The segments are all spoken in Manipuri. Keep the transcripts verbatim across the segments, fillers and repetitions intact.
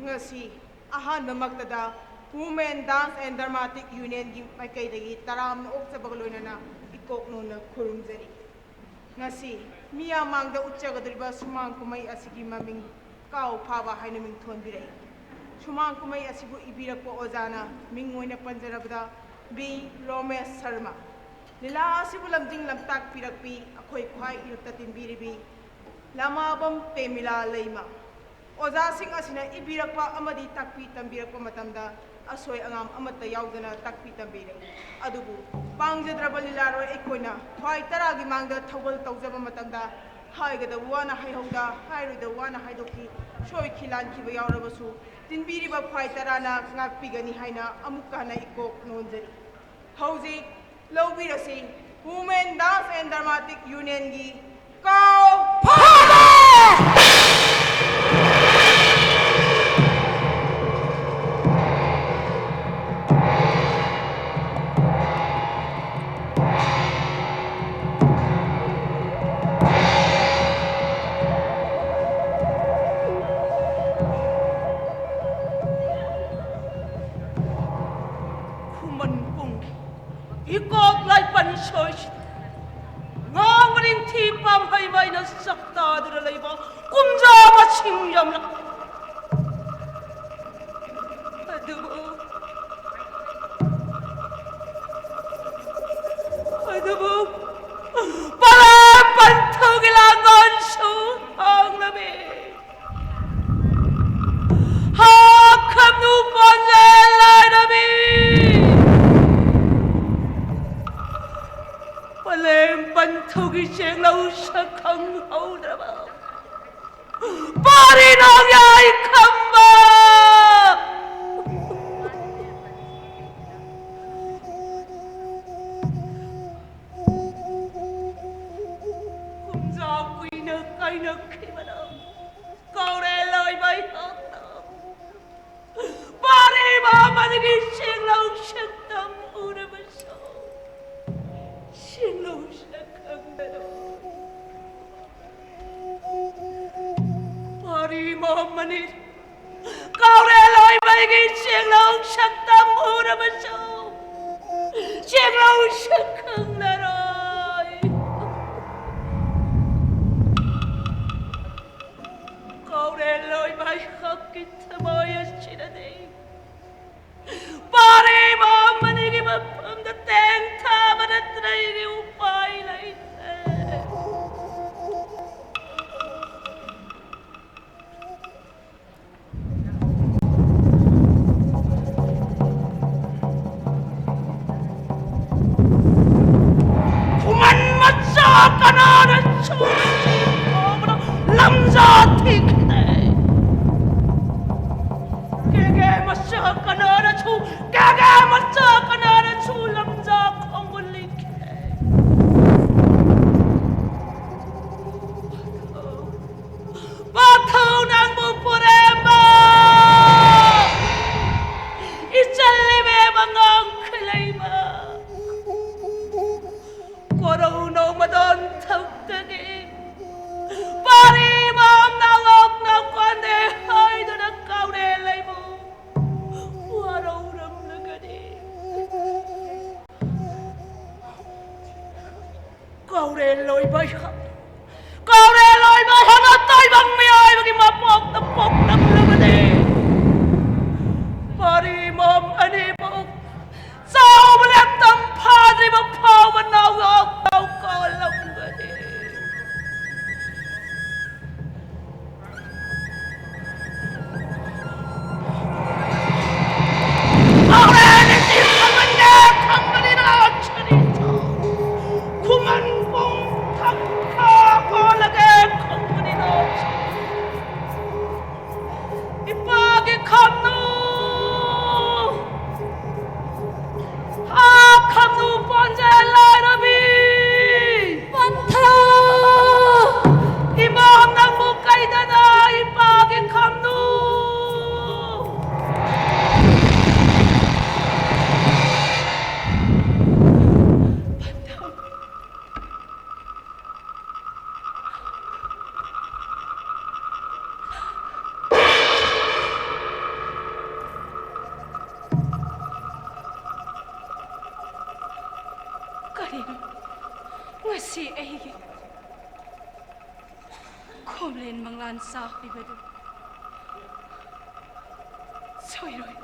ꯉꯁꯤ ꯑꯍꯥꯟꯕꯃꯛꯇꯗ Women Dance and Dramatic Unionꯒꯤ ꯃꯥꯏꯀꯩꯗꯒꯤ ꯇꯔꯥꯝꯅ ꯑꯣꯛꯆꯕꯒ ꯂꯣꯏꯅꯅ ꯏꯀꯣꯛ ꯅꯣꯟꯅ ꯈꯨꯔꯨꯝꯖꯔꯤ꯫ ꯉꯁꯤ ꯃꯤꯌꯥꯝ ꯃꯥꯡꯗ ꯎꯠꯆꯒꯗꯧꯔꯤꯕ ꯁꯨꯃꯥꯡ ꯀꯨꯝꯍꯩ ꯑꯁꯤꯒꯤ ꯃꯃꯤꯡ ꯀꯥꯎ ꯐꯥꯕ ꯍꯥꯏꯅ ꯃꯤꯡꯊꯣꯟꯕꯤꯔꯛꯏ꯫ ꯁꯨꯃꯥꯡ ꯀꯨꯝꯍꯩ ꯑꯁꯤꯕꯨ ꯏꯕꯤꯔꯛꯄ ꯑꯣꯖꯥꯅ ꯃꯤꯡ ꯑꯣꯏꯅ ꯄꯟꯖꯔꯕꯗ ꯕꯤ ꯔꯣꯃꯦꯁ ꯁꯔꯃ꯫ ꯂꯤꯂꯥ ꯑꯁꯤꯕꯨ ꯂꯝꯖꯤꯡ ꯂꯝꯇꯥꯛꯄꯤꯔꯛꯄꯤ ꯑꯩꯈꯣꯏ ꯈ꯭ꯋꯥꯏ ꯏꯔꯛꯇ ꯇꯤꯟꯕꯤꯔꯤꯕꯤ ꯂꯃꯥꯕꯝ ꯄꯦꯃꯤꯂꯥ ꯂꯩꯃ꯫ ꯑꯣꯖꯥꯁꯤꯡ ꯑꯁꯤꯅ ꯏꯕꯤꯔꯛꯄ ꯑꯃꯗꯤ ꯇꯥꯛꯄꯤ ꯇꯝꯕꯤꯔꯛꯄ ꯃꯇꯝꯗ ꯑꯁꯣꯏ ꯑꯉꯥꯝ ꯑꯃꯠꯇ ꯌꯥꯎꯗꯅ ꯇꯥꯛꯄꯤ ꯇꯝꯕꯤꯔꯛꯏ꯫ ꯑꯗꯨꯕꯨ ꯄꯥꯡꯖꯗ꯭ꯔꯕ ꯂꯤꯂꯥꯔꯣꯏ ꯑꯩꯈꯣꯏꯅ ꯈ꯭ꯋꯥꯏ ꯇꯔꯥꯒꯤ ꯃꯥꯡꯗ ꯊꯧꯒꯜ ꯇꯧꯖꯕ ꯃꯇꯝꯗ ꯍꯥꯏꯒꯗꯕ ꯋꯥꯅ ꯍꯥꯏꯍꯧꯗ, ꯍꯥꯏꯔꯣꯏꯗꯕ ꯋꯥꯅ ꯍꯥꯏꯗꯣꯛꯈꯤ꯫ ꯁꯣꯏꯈꯤ ꯂꯥꯟꯈꯤꯕ ꯌꯥꯎꯔꯕꯁꯨ ꯇꯤꯟꯕꯤꯔꯤꯕ ꯈ꯭ꯋꯥꯏ ꯇꯔꯥꯅ ꯉꯥꯛꯄꯤꯒꯅꯤ ꯍꯥꯏꯅ ꯑꯃꯨꯛꯀ ꯍꯟꯅ ꯏꯀꯣꯛ ꯅꯣꯟꯖꯔꯤ꯫ ꯍꯧꯖꯤꯛ ꯂꯧꯕꯤꯔꯁꯤ Women Dance and Dramatic Unionꯒꯤ ꯀꯥꯎ ꯐꯥꯕ! ꯈꯨꯃꯟ ꯄꯨꯡꯒꯤ ꯏꯀꯣꯛ ꯂꯥꯏꯄꯟ ꯁꯣꯏꯁꯤꯗ ꯉꯥ ꯃꯔꯤꯡꯊꯤ ꯄꯥꯝꯍꯩꯕ ꯑꯩꯅ ꯆꯥꯛꯇꯥꯗꯨꯅ ꯂꯩꯕ ꯀꯨꯝꯖꯥ ꯃꯁꯤꯡ ꯌꯥꯝꯂꯛ ꯑꯗꯨꯕꯨ, ꯑꯗꯨꯕꯨ ꯄꯂꯥ ꯄꯟꯊꯧꯒꯤ ꯂꯥꯡꯒꯣꯜꯁꯨ ꯍꯥꯡꯂꯝꯃꯤ꯫ ꯍꯥꯞꯈ꯭ꯔꯕꯅꯨ ꯄꯥꯟꯖꯦꯜ ꯂꯥꯏꯔꯕꯤ꯫ ꯄꯂꯦꯝ ꯄꯟꯊꯧꯒꯤ ꯆꯦꯡꯂꯧ ꯁꯛ ꯈꯪꯍꯧꯗ꯭ꯔꯕ ꯄꯥꯔꯤ ꯅꯣꯡꯌꯥ ꯃꯥꯏꯕꯒꯤ ꯆꯦꯡꯂꯧ ꯁꯛꯇꯝ ꯎꯔꯕꯁꯨ ꯆꯦꯡꯂꯧ ꯁꯛ ꯈꯪꯂꯔꯣꯏ꯫ ꯀꯧꯔꯦꯜ ꯂꯣꯏꯕ ꯑꯩꯍꯥꯛꯀꯤ ꯊꯃꯣꯏ ꯑꯁꯤꯅꯗꯤ ꯄꯥꯔꯤꯕ ꯑꯃꯅꯤꯒꯤ ꯃꯐꯝꯗ ꯇꯦꯡ ꯊꯥꯕ ꯅꯠꯇꯅ ꯑꯩꯒꯤ ꯎꯄꯥꯏ ꯂꯩꯇꯦ꯫ ꯈꯨꯃꯟ ꯃꯆꯥ ꯀꯅꯥꯅꯁꯨ ꯂꯝꯖꯥ ꯊꯤꯈꯤꯗꯦ꯫ ꯀꯦꯒꯦ ꯃꯆꯥ ꯀꯅꯥꯅꯁꯨ, ꯀꯦꯒꯦ ꯃꯆꯥ ꯀꯅꯥꯅꯁꯨ ꯂꯝꯖꯥ ꯈꯣꯡꯒꯨꯜ ꯂꯤꯈꯤꯗꯦ꯫ ꯄꯥꯊꯧ ꯅꯪꯕꯨ ꯄꯨꯔꯦꯝꯕ ꯏꯆꯜ ꯏꯕꯦꯝꯃ ꯉꯥꯡꯈ ꯂꯩꯕ ꯀꯣꯔꯧ ꯅꯧꯃꯗꯣꯟ ꯊꯛꯇꯒꯤ ꯄꯥꯔꯤ ꯃꯥꯝ ꯅꯥꯎꯂꯣꯛ ꯅꯥꯎꯀꯣꯟꯗꯦ ꯍꯥꯏꯗꯨꯅ ꯀꯥꯎꯔꯦ ꯂꯩꯕꯨ ꯋꯥꯔꯧꯔꯝꯂꯒꯅꯤ꯫ ꯀꯧꯔꯦꯜ ꯂꯣꯏꯕ ꯑꯩꯍꯥꯛ, ꯀꯧꯔꯦꯜ ꯂꯣꯏꯕ ꯑꯩꯍꯥꯛꯅ ꯇꯥꯏꯕꯪ ꯃꯤꯑꯣꯏꯕꯒꯤ ꯃꯄꯣꯛꯇ ꯄꯣꯛꯂꯝꯂꯕꯅꯤ꯫ ꯄꯥꯔꯤ ꯃꯣꯝ ꯑꯅꯤꯕꯨ ꯆꯥꯎꯕ ꯂꯦꯞꯇꯝ ꯐꯥꯗ꯭ꯔꯤꯕ ꯐꯥꯎꯕ ꯅꯥꯎꯌꯣꯛ ꯅꯥꯎ ꯀꯧꯍꯜꯂꯝꯒꯅꯤ꯫ ꯏꯄꯥꯒꯤ ꯈꯝꯅꯨ! ꯍꯥ, ꯈꯝꯅꯨ ꯄꯥꯟꯖ ꯂꯥꯏꯔꯕꯤ! ꯄꯟꯊꯧ! ꯏꯃꯥ ꯅꯪꯕꯨ ꯀꯩꯗꯅ ꯏꯄꯥꯒꯤ ꯈꯝꯅꯨ! ꯃꯪꯂꯥꯟꯁꯥ ꯑꯣꯏꯕꯗꯨ ꯁꯣꯏꯔꯣꯏ꯫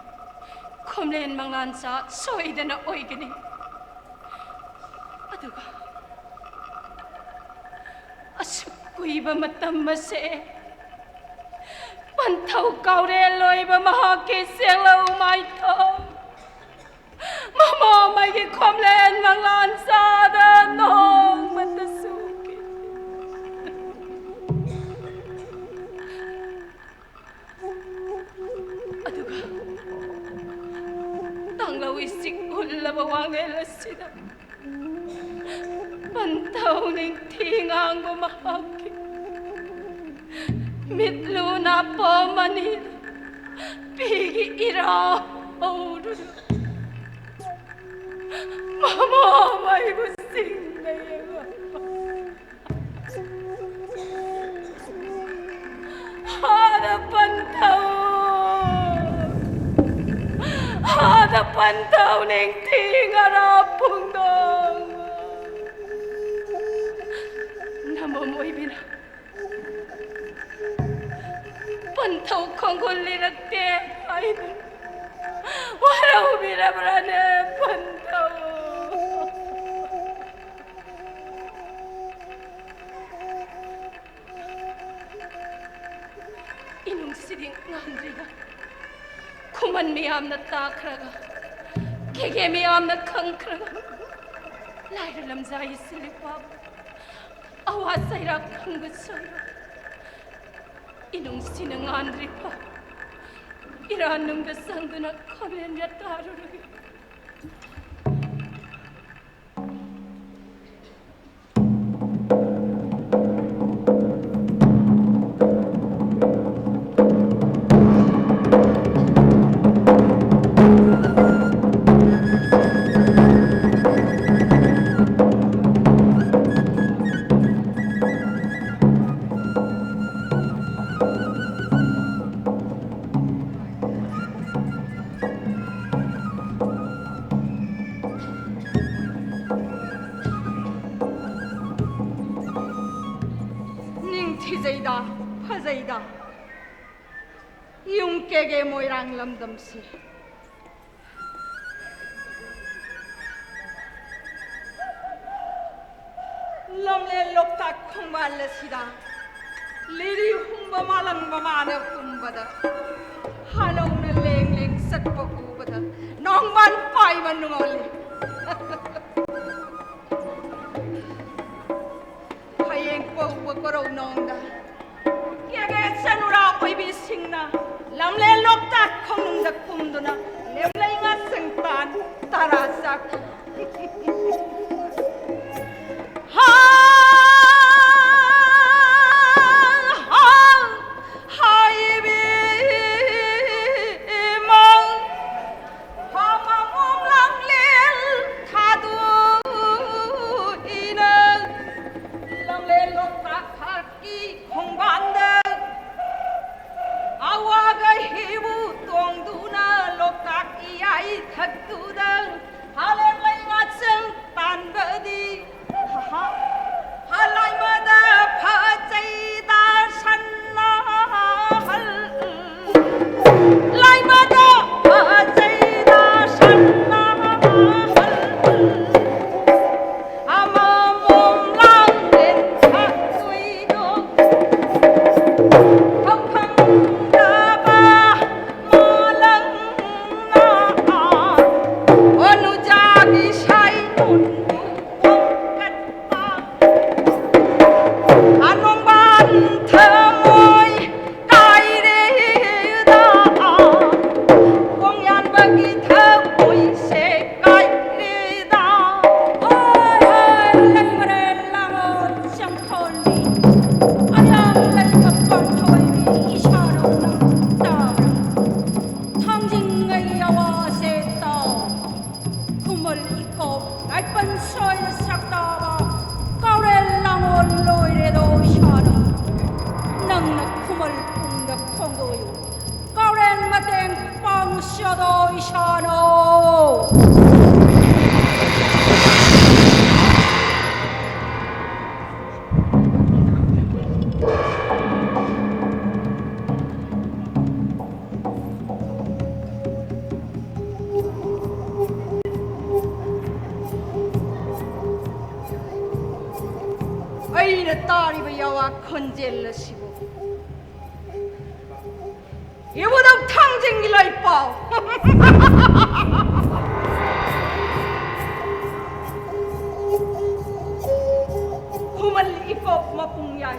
ꯈꯣꯝꯂꯦꯟ ꯃꯪꯂꯥꯟꯁꯥ ꯁꯣꯏꯗꯅ ꯑꯣꯏꯒꯅꯤ꯫ ꯑꯗꯨꯒ ꯑꯁꯨꯛ ꯀꯨꯏꯕ ꯃꯇꯝ ꯑꯁꯦ ꯄꯟꯊꯧ ꯀꯥꯎꯔꯦꯜ ꯑꯣꯏꯕ ꯃꯍꯥꯛꯀꯤ ꯆꯦꯛꯂꯧ ꯃꯥꯏꯊꯣꯡ ꯃꯃꯣꯃꯩꯒꯤ ꯈꯣꯝꯂꯦꯟ ꯃꯪꯂꯥꯟꯁꯥꯗ ꯅꯣꯡꯃꯇꯁꯨ ꯎꯈꯤꯗꯦ꯫ ꯑꯗꯨꯒ ꯇꯥꯡꯂꯧ ꯏꯁꯤꯡ ꯍꯨꯜꯂꯕ ꯋꯥꯡꯂꯦꯟ ꯑꯁꯤꯗ ꯄꯟꯊꯧ ꯅꯤꯡꯊꯤ ꯉꯥꯡꯕ ꯃꯍꯥꯛꯀꯤ ꯃꯤꯠꯂꯨ ꯅꯥꯄꯣꯝ ꯑꯅꯤꯗ ꯄꯤꯒꯤ ꯏꯔꯥ ꯍꯧꯔꯨꯅꯨ꯫ ꯃꯃꯣꯃꯩꯕꯨ ꯆꯤꯡꯅ ꯌꯦꯡꯂꯝꯕ ꯍꯥꯗ ꯄꯟꯊꯧ, ꯍꯥꯗ ꯄꯟꯊꯧ ꯅꯤꯡꯊꯤ ꯉꯔꯥ ꯄꯨꯡꯗꯣꯡ꯫ ꯅꯃꯣꯝ ꯑꯣꯏꯕꯤꯅ ꯄꯟꯊꯧ ꯈꯣꯡꯒꯨꯜ ꯂꯤꯔꯛꯇꯦ ꯍꯥꯏꯗꯨꯅ ꯋꯥꯔꯧꯕꯤꯔꯕ꯭ꯔꯅꯦ ꯄꯟꯊꯧ? ꯏꯅꯨꯡꯁꯤꯗꯤ ꯉꯥꯟꯗ꯭ꯔꯤꯒ ꯈꯨꯃꯟ ꯃꯤꯌꯥꯝꯅ ꯇꯥꯈ꯭ꯔꯒ, ꯀꯦꯒꯦ ꯃꯤꯌꯥꯝꯅ ꯈꯪꯈ꯭ꯔꯒ, ꯂꯥꯏꯔ ꯂꯝꯖꯥꯏ ꯏꯁꯨ ꯏꯄꯥꯕꯨ ꯑꯋꯥ ꯆꯩꯔꯥꯛ ꯐꯪꯕ ꯁꯣꯏꯔꯣꯏ꯫ ꯏꯅꯨꯡꯁꯤꯅ ꯉꯥꯟꯗ꯭ꯔꯤꯐꯥꯎ ꯏꯔꯥꯟ ꯅꯨꯡꯗ ꯆꯪꯗꯨꯅ ꯈꯣꯝꯂꯦꯟ ꯌꯥꯇꯥꯔꯨꯔꯒꯦ꯫ ꯀꯦꯒꯦ ꯃꯣꯏꯔꯥꯡ ꯂꯝꯗꯝꯁꯦ꯫ ꯂꯝꯂꯦꯟ ꯂꯣꯛꯇꯥꯛ ꯈꯣꯡꯕꯥꯜ ꯑꯁꯤꯗ ꯂꯤꯔꯤ ꯍꯨꯝꯕ ꯃꯥꯂꯪ ꯃꯃꯥꯅ ꯍꯨꯝꯕꯗ, ꯍꯥꯂꯧꯅ ꯂꯦꯡ ꯂꯦꯡ ꯆꯠꯄ ꯎꯕꯗ ꯅꯣꯡꯕꯥꯟ ꯄꯥꯏꯕ ꯅꯨꯡꯉꯥꯜꯂꯤ꯫ ꯍꯌꯦꯡ ꯄꯧꯕ ꯀꯣꯔꯧꯅꯣꯡꯗ ꯀꯦꯒꯦ ꯆꯅꯨꯔꯥ ꯑꯣꯏꯕꯤꯁꯤꯡꯅ ꯂꯝꯂꯦꯟ ꯂꯣꯛꯇꯥꯛ ꯈꯣꯡꯅꯨꯡꯗ ꯀꯨꯝꯗꯨꯅ ꯂꯦꯝꯂꯩ ꯉꯥꯁꯪ ꯇꯥꯟ ꯇꯔꯥ ꯆꯥꯛꯈꯤ꯫ ꯍꯥ, ꯍꯥ, ꯍꯥꯏꯕꯤꯃ ꯍꯥꯃꯃꯣꯝ ꯂꯥꯡꯂꯦꯟ ꯊꯥꯗꯣꯛꯏꯅ ꯂꯝꯂꯦꯟ ꯂꯣꯛꯇꯥꯛ ꯄꯥꯠꯀꯤ ꯈꯣꯡꯕꯥꯟꯗ ꯑꯋꯥꯒ ꯍꯤꯕꯨ ꯇꯣꯡꯗꯨꯅ ꯂꯣꯛꯇꯥꯛ ꯏꯌꯥꯏ ꯊꯛꯇꯨꯗ ꯍꯥꯂꯦꯟ ꯂꯩꯉꯥꯛꯆꯪ ꯇꯥꯟꯕꯗꯤ ꯍꯂꯥꯏꯃꯗ ꯐꯖꯩꯗ ꯁꯟꯅꯍꯜ꯫ ꯂꯥꯏꯃꯗ ꯐꯖꯩꯗ ꯁꯟꯅꯍꯜ꯫ ꯑꯃꯃꯣꯝ ꯂꯥꯡꯂꯦꯟ ꯊꯛꯇꯣꯏꯗꯣ ꯈꯪꯗꯕ ꯃꯥꯂꯪꯅ ꯑꯣꯅꯨꯖꯥꯒꯤ ꯁꯥꯏꯅꯨꯟꯕꯨ ꯈꯣꯝꯒꯠꯄ꯫ ꯑꯅꯣꯡꯕꯥꯟ ꯊꯃꯣꯏ ꯀꯥꯏꯔꯦꯗ, ꯀꯣꯡꯌꯥꯟꯕꯒꯤ ꯊꯃꯣꯏꯁꯦ ꯀꯥꯏꯔꯦꯗ꯫ ꯍꯣꯏ, ꯍꯣꯏ, ꯂꯩꯃꯔꯦꯜ ꯂꯥꯡꯑꯣ ꯆꯪꯈꯣꯜꯕꯤ, ꯑꯌꯥꯝ ꯂꯩꯃ ꯄꯥꯟꯊꯣꯏꯕꯤ ꯏꯁꯥꯅꯧ ꯅꯪ ꯇꯥꯕ꯭ꯔꯥ? ꯊꯥꯡꯖꯤꯡ ꯉꯩ ꯑꯋꯥꯁꯦ ꯇꯥꯎ꯫ ꯈꯨꯃꯜ ꯏꯀꯣꯛ ꯂꯥꯏꯄꯟ ꯁꯣꯏꯅ ꯁꯛꯇꯥꯕ ꯀꯥꯎꯔꯦꯜ ꯂꯥꯡꯑꯣ ꯂꯣꯏꯔꯦꯗꯣ ꯏꯁꯥꯅꯧ꯫ ꯅꯪꯅ ꯈꯨꯃꯜ ꯄꯨꯡꯗ ꯐꯣꯡꯗꯣꯛꯎ꯫ ꯀꯥꯎꯔꯦꯜ ꯃꯇꯦꯡ ꯄꯥꯡꯉꯨꯁꯣꯗꯣ ꯏꯁꯥꯅꯧ꯫ ꯇꯥꯔꯤꯕ ꯌꯥꯋꯥ ꯈꯣꯟꯖꯦꯜ ꯑꯁꯤꯕꯨ? ꯏꯕꯨꯙꯧ ꯊꯥꯡꯖꯤꯡꯒꯤ ꯂꯩꯄꯥꯎ꯫ ꯈꯨꯃꯟ ꯏꯀꯣꯛ ꯃꯄꯨꯡ ꯌꯥꯏ,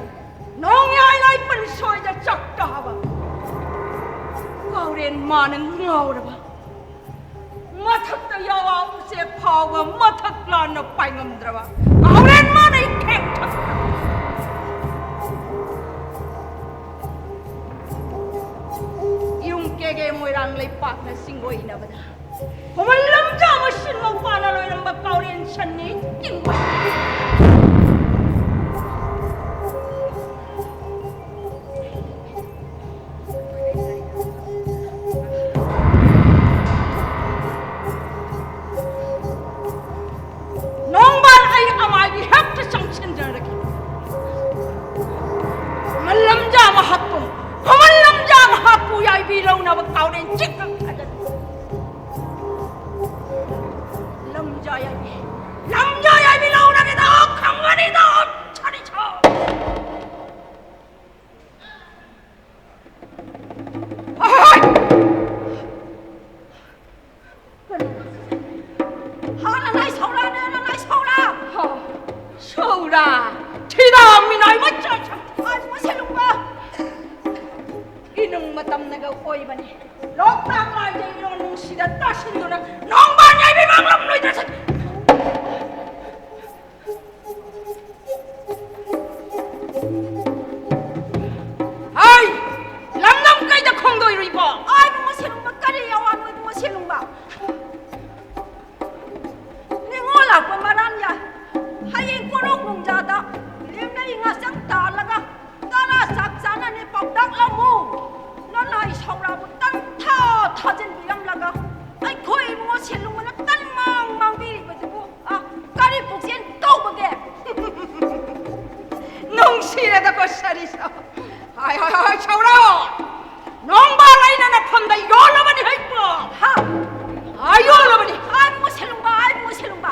ꯅꯣꯡꯌꯥꯏ ꯂꯥꯏꯄꯟ ꯁꯣꯏꯗ ꯆꯥꯛꯇꯥꯕ꯫ ꯀꯥꯎꯔꯦꯟ ꯃꯥꯅ ꯉꯥꯎꯔꯕ꯫ ꯃꯊꯛꯇ ꯌꯥꯋꯥ ꯎꯆꯦꯛ ꯐꯥꯎꯕ ꯃꯊꯛ ꯂꯥꯟꯅ ꯄꯥꯏꯉꯝꯗ꯭ꯔꯕ꯫ ꯀꯥꯎꯔꯦꯟ ꯃꯥꯅ ꯏꯈꯦꯛ ꯊꯛꯇ꯭ꯔꯕ꯫ ꯌꯨꯝ ꯀꯦꯒꯦ ꯃꯣꯏꯔꯥꯡ ꯂꯩꯄꯥꯛꯅ ꯆꯤꯡꯒꯣꯏꯅꯕꯗ, ꯈꯨꯃꯟ ꯂꯝꯖꯥ ꯃꯁꯤꯟ ꯃꯧꯄꯥꯅ ꯂꯣꯏꯔꯝꯕ ꯀꯥꯎꯔꯦꯟ ꯁꯟꯅꯤ ꯆꯤꯡꯒꯣꯏ꯫ ꯅꯣꯡꯕꯥꯟ ꯑꯩ ꯑꯃꯥꯏꯕꯤ ꯍꯦꯛꯇ ꯆꯪꯁꯤꯟꯖꯔꯒꯦ꯫ ꯈꯨꯃꯟ ꯂꯝꯖꯥ ꯃꯍꯥꯛꯄꯨ, ꯈꯨꯃꯟ ꯂꯝꯖꯥ ꯃꯍꯥꯛꯄꯨ ꯌꯥꯏꯕꯤ ꯂꯧꯅꯕ ꯀꯥꯎꯔꯦꯟ ꯆꯤꯛꯈꯛ ꯊꯥꯖꯟ꯫ ꯂꯝꯖꯥ ꯌꯥꯏꯕꯤ, ꯂꯝꯖꯥ ꯌꯥꯏꯕꯤ ꯂꯧꯔꯒꯦꯗꯣ ꯈꯪꯒꯅꯤꯗꯣ, ꯁꯥꯔꯤꯁꯣ꯫ ꯍꯣꯏ! ꯍꯥ, ꯅꯅꯥꯏ ꯁꯧꯔꯥꯅꯦ, ꯅꯅꯥꯏ ꯁꯧꯔꯥ! ꯍꯣ, ꯁꯧꯔꯥ! ꯊꯤꯗꯥ ꯃꯤꯅꯥꯏ ꯃꯆꯥ ꯁꯛ! ꯑꯥꯏ, ꯃꯁꯦ ꯂꯨꯡꯕ! ꯏꯅꯨꯡ ꯃꯇꯝꯅꯒ ꯑꯣꯏꯕꯅꯤ꯫ ꯂꯣꯛꯇꯥꯛ ꯂꯥꯏꯖꯩꯔꯣ ꯅꯨꯡꯁꯤꯗ ꯇꯥꯁꯤꯟꯗꯨꯅ ꯅꯣꯡꯕꯥꯟ ꯌꯥꯏꯕꯤ ꯃꯥꯡꯂꯝꯂꯣꯏꯗ꯭ꯔꯁꯨ꯫ ꯍꯩ! ꯂꯝꯗꯝ ꯀꯩꯗ ꯈꯣꯡꯗꯣꯏꯔꯨꯏꯕꯣ? ꯑꯥꯏ, ꯏꯕꯨꯡꯉꯣ ꯁꯦꯂꯨꯡꯕ, ꯀꯔꯤ ꯑꯋꯥꯅꯣ ꯏꯕꯨꯡꯉꯣ ꯁꯦꯂꯨꯡꯕ? ꯅꯤꯉꯣꯜ ꯂꯥꯛꯄ ꯃꯔꯥꯟ ꯌꯥꯏ꯫ ꯍꯌꯦꯡ ꯀꯣꯔꯧ ꯅꯨꯡꯖꯥꯗ ꯂꯦꯝꯅꯩ ꯉꯥꯆꯪ ꯇꯥꯜꯂꯒ ꯇꯔꯥ ꯆꯥꯛ ꯆꯥꯅꯅꯤ ꯄꯥꯎꯇꯥꯛ ꯂꯧꯃꯨ꯫ ꯅꯅꯥꯏ ꯁꯧꯔꯥꯕꯨ ꯇꯟ ꯊꯥ ꯊꯥꯖꯤꯟꯕꯤꯔꯝꯂꯒ ꯑꯩꯈꯣꯏ ꯏꯕꯨꯡꯉꯣ ꯁꯦꯂꯨꯡꯕꯅ ꯇꯟ ꯃꯥꯡ ꯃꯥꯡꯕꯤꯔꯤꯕꯗꯨꯕꯨ ꯑ, ꯀꯔꯤ ꯄꯨꯛꯆꯦꯜ ꯀꯧꯕꯒꯦ? ꯅꯨꯡꯁꯤꯔꯦꯗꯀꯣ ꯁꯥꯔꯤꯁꯣ꯫ ꯍꯥꯏ, ꯍꯥꯏ, ꯍꯥꯏ, ꯁꯧꯔꯥ! ꯅꯣꯡꯕꯥꯜ ꯑꯩꯅ ꯅꯐꯝꯗ ꯌꯣꯜꯂꯕꯅꯤ ꯍꯩꯀꯣ! ꯍꯥ? ꯑꯥ, ꯌꯣꯜꯂꯕꯅꯤ꯫ ꯑꯥ, ꯏꯕꯨꯡꯉꯣ ꯁꯦꯂꯨꯡꯕ, ꯑꯥ, ꯏꯕꯨꯡꯉꯣ ꯁꯦꯂꯨꯡꯕ꯫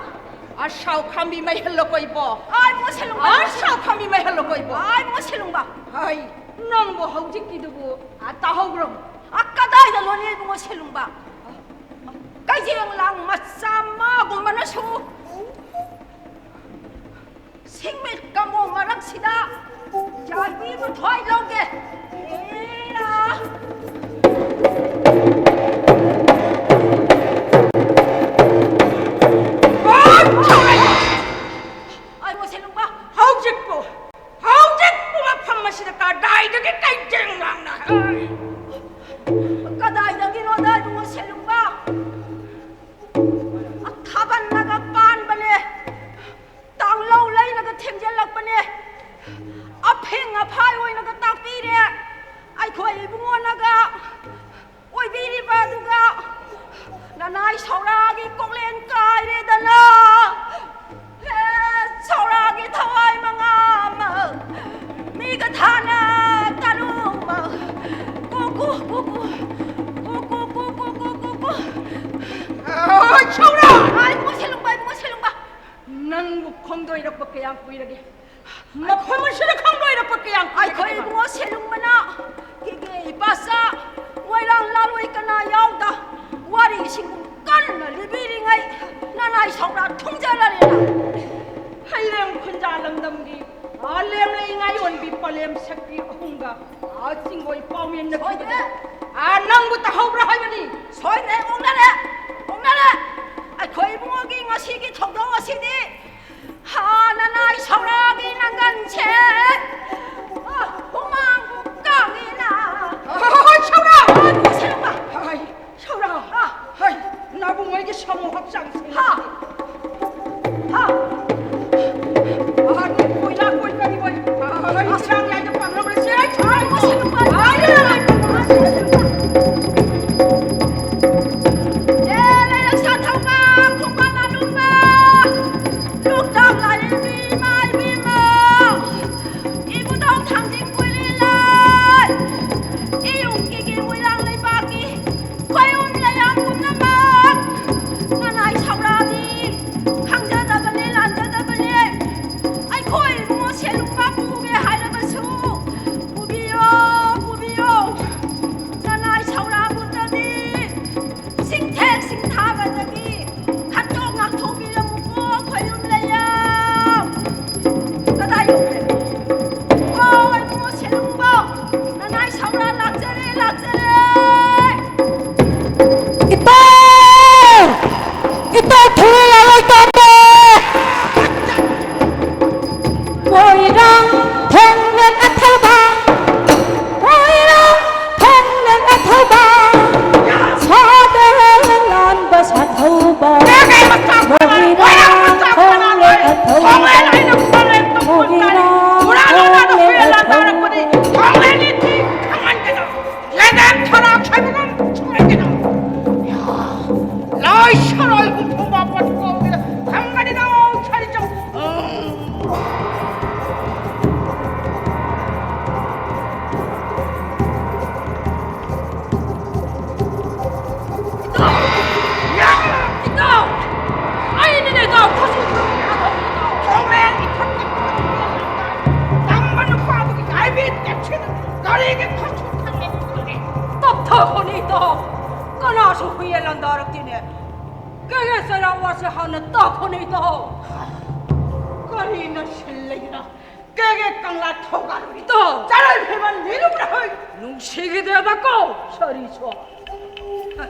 ꯑꯁꯥꯎ ꯈꯥꯝꯕꯤ ꯃꯩꯍꯜꯂꯣꯀꯣ ꯏꯕꯣ꯫ ꯑꯥ, ꯏꯕꯨꯡꯉꯣ ꯁꯦꯂꯨꯡꯕ꯫ ꯑꯥ, ꯁꯥ ꯐꯝꯃꯤ ꯃꯩ ꯍꯜꯂꯣ ꯀꯣꯏꯕꯣ꯫ ꯑꯥ, ꯏꯕꯨꯡꯉꯣ ꯁꯦꯂꯨꯡꯕ꯫ ꯍꯥꯏ, ꯅꯪꯕꯨ ꯍꯧꯖꯤꯛꯀꯤꯗꯨꯕꯨ, ꯑꯥ, ꯇꯥꯍꯧꯕ꯭ꯔꯣ? ꯑꯥ, ꯀꯗꯥꯏꯗꯅꯣꯅꯦ ꯏꯕꯨꯡꯉꯣ ꯁꯦꯂꯨꯡꯕ? ꯀꯩꯖꯦꯡ ꯂꯥꯡ ꯃꯆꯥ ꯃꯥꯒꯨꯝꯕꯅꯁꯨ ꯁꯤꯡꯃꯤꯠ ꯀꯝꯕꯣ ꯃꯔꯛꯁꯤꯗ ꯌꯥꯏꯕꯤ ꯃꯊ꯭ꯋꯥꯏ ꯂꯧꯒꯦ꯫ ꯑꯦꯔꯥ꯫ ꯑꯥꯏ, ꯃꯣꯁꯦ ꯂꯨꯡꯕ꯫ ꯍꯧꯖꯤꯛꯄꯨ, ꯍꯧꯖꯤꯛꯄꯨ ꯃꯐꯝ ꯑꯁꯤꯗ ꯀꯗꯥꯏꯗꯒꯤ ꯀꯩꯖꯦꯡ ꯂꯥꯡꯅ ꯍꯥꯏ? ꯀꯗꯥꯏꯗꯒꯤꯅꯣꯗ, ꯏꯕꯨꯡꯉꯣ ꯁꯦꯂꯨꯡꯕ? ꯊꯥꯕꯜꯅꯒ ꯄꯥꯟꯕꯅꯦ, ꯇꯥꯡꯂꯧ ꯂꯩꯅꯒ ꯊꯦꯡꯖꯤꯜꯂꯛꯄꯅꯦ, ꯑꯐꯤꯡ ꯑꯐꯥꯏ ꯑꯣꯏꯅꯒ ꯇꯥꯛꯄꯤꯔꯦ꯫ ꯑꯩꯈꯣꯏ ꯏꯕꯨꯡꯉꯣꯅꯒ ꯑꯣꯏꯕꯤꯔꯤꯕ ꯑꯗꯨꯒ ꯅꯅꯥꯏ ꯁꯧꯔꯥꯒꯤ ꯀꯣꯛꯂꯦꯟ ꯀꯥꯏꯔꯦꯗꯅ꯫ ꯍꯦ, ꯁꯧꯔꯥꯒꯤ ꯊꯋꯥꯏ ꯃꯉꯥ ꯑꯃ, ꯃꯤꯒ ꯊꯥꯅ ꯇꯔꯨꯛ ꯑꯃ, ꯀꯨ, ꯀꯨ, ꯀꯨ, ꯀꯨ, ꯀꯨ, ꯀꯨ, ꯀꯨ, ꯀꯨ, ꯀꯨ, ꯀꯨ꯫ ꯑꯣ, ꯁꯧꯔꯥ! ꯑꯥ, ꯏꯕꯨꯡꯉꯣ ꯁꯦꯂꯨꯡꯕ, ꯏꯕꯨꯡꯉꯣ ꯁꯦꯂꯨꯡꯕ꯫ ꯅꯪꯕꯨ ꯈꯣꯡꯗꯣꯏꯔꯛꯄ ꯀꯌꯥꯝ ꯀꯨꯏꯔꯒꯦ? ꯃꯐꯝ ꯑꯁꯤꯗ ꯈꯪꯂꯣꯏꯔꯛꯄ ꯀꯌꯥꯝ ꯑꯩꯈꯣꯏ ꯀꯨꯏꯔꯒꯦ? ꯏꯕꯨꯡꯉꯣ ꯁꯦꯂꯨꯡꯕꯅ ꯀꯦꯒꯦ ꯏꯄꯥꯆꯥ ꯃꯣꯏꯔꯥꯡ ꯂꯥꯂꯣꯏ ꯀꯅꯥ ꯌꯥꯎꯗ ꯋꯥꯔꯤꯁꯤꯡꯕꯨ ꯀꯟꯅ ꯂꯤꯕꯤꯔꯤꯉꯩ ꯅꯅꯥꯏ ꯁꯧꯔꯥ ꯊꯨꯝꯖꯔꯔꯦꯅ꯫ ꯍꯩꯔꯦꯝ ꯈꯨꯟꯖꯥ ꯂꯝꯗꯝꯒꯤ ꯑꯥ ꯂꯦꯝꯂꯩ ꯉꯥꯌꯣꯟꯕꯤ ꯄꯂꯦꯝ ꯁꯛꯄꯤ ꯑꯍꯨꯝꯒ ꯑꯥ ꯆꯤꯡꯒꯣꯏ ꯄꯥꯎꯃꯦꯟꯅ ꯁꯣꯏꯗ꯭ꯔꯦ꯫ ꯑꯥ ꯅꯪꯕꯨ ꯇꯥꯍꯧꯕ꯭ꯔꯥ ꯍꯥꯏꯕꯅꯤ? ꯁꯣꯏꯗ꯭ꯔꯦ, ꯑꯣꯛꯅꯔꯦ, ꯑꯣꯛꯅꯔꯦ꯫ ꯑꯩꯈꯣꯏ ꯏꯕꯨꯡꯉꯣꯒꯤ ꯉꯁꯤꯒꯤ ꯊꯧꯗꯣꯛ ꯑꯁꯤꯗꯤ ꯍꯥ, ꯅꯅꯥꯏ ꯁꯧꯔꯥꯒꯤ ꯅꯪꯒꯟꯁꯦ, ꯑ, ꯍꯨꯃꯥꯡꯕꯨ ꯀꯥꯡꯉꯤꯅ꯫ ꯑꯍꯣꯏ, ꯁꯧꯔꯥ! ꯑ, ꯁꯦꯝꯕ꯫ ꯍꯥꯏ, ꯁꯧꯔꯥ! ꯑ꯫ ꯍꯥꯏ, ꯅꯥꯕꯨꯡꯉꯩꯒꯤ ꯁꯥꯃꯨ ꯍꯛꯆꯥꯡꯁꯦ꯫ ꯍꯥ! ꯍꯥ! ꯑꯍꯥꯟꯕ ꯀꯣꯏꯂꯥ ꯀꯣꯏ ꯀꯔꯤ ꯑꯣꯏ? ꯍꯥꯏ, ꯏꯔꯥꯡ ꯌꯥꯏꯗ ꯄꯥꯝꯂꯕ꯭ꯔꯥ? ꯁꯦ, ꯍꯥꯏ, ꯍꯥꯏ, ꯍꯥꯏ, ꯍꯥꯏ, ꯍꯥꯏ꯫ ꯑꯦ, ꯂꯩꯔꯛ ꯁꯥꯊꯧꯕ, ꯈꯣꯡꯕꯥꯟ ꯂꯥꯂꯨꯝꯕ, ꯂꯣꯛꯇꯥꯛ ꯂꯥꯏꯔꯦꯝꯕꯤ, ꯏꯃꯥ ꯏꯕꯦꯝꯃ, ꯍꯥꯏꯕꯒ ꯁꯣꯏꯗꯅ꯫ ꯌꯥ, ꯂꯥꯏ ꯁꯔꯣꯏ ꯍꯨꯝꯐꯨ ꯃꯥꯄꯟ ꯀꯧꯗꯅ ꯈꯪꯒꯅꯤꯗꯣ, ꯁꯥꯔꯤꯆꯧ꯫ ꯎꯝ꯫ ꯏꯇꯥꯎ! ꯏꯇꯥꯎ! ꯑꯩꯅꯅꯦ ꯏꯇꯥꯎ, ꯈꯨꯠꯁꯨ ꯈꯨꯠꯁꯨ ꯌꯥꯗꯕꯅꯤ ꯏꯇꯥꯎ꯫ ꯈꯣꯡꯂꯦꯟ ꯏꯊꯛꯇ ꯇꯝꯕ ꯅꯨꯄꯥꯗꯨꯒꯤ ꯍꯥꯏꯕꯤ ꯇꯦꯛꯁꯤꯟ ꯒꯥꯔꯤꯒꯤ ꯈꯨꯠꯁꯨ ꯊꯝꯃꯦ꯫ ꯇꯞꯊꯈꯣꯅꯦ ꯏꯇꯥꯎ꯫ ꯀꯅꯥꯁꯨ ꯍꯨꯏꯌꯦꯟ ꯂꯥꯟꯗꯥꯔꯛꯇꯦꯅꯦ꯫ ꯀꯩꯒꯤ ꯆꯩꯔꯥꯎ ꯋꯥꯁꯦ ꯍꯥꯟꯅ ꯇꯥꯈꯣꯅꯦ ꯏꯇꯥꯎ꯫ ꯀꯔꯤꯅ ꯁꯤꯜꯂꯤꯅ? ꯀꯩꯒꯤ ꯀꯪꯂꯥ ꯊꯧꯒꯥꯜꯂꯨꯔꯤ? ꯏꯇꯥꯎ! ꯆꯔꯣꯏ ꯐꯤꯃꯟ ꯂꯤꯔꯨꯕ꯭ꯔꯥ ꯍꯣꯏ? ꯅꯨꯡꯁꯤꯈꯤꯗꯦꯕꯀꯣ, ꯁꯥꯔꯤꯁꯣ꯫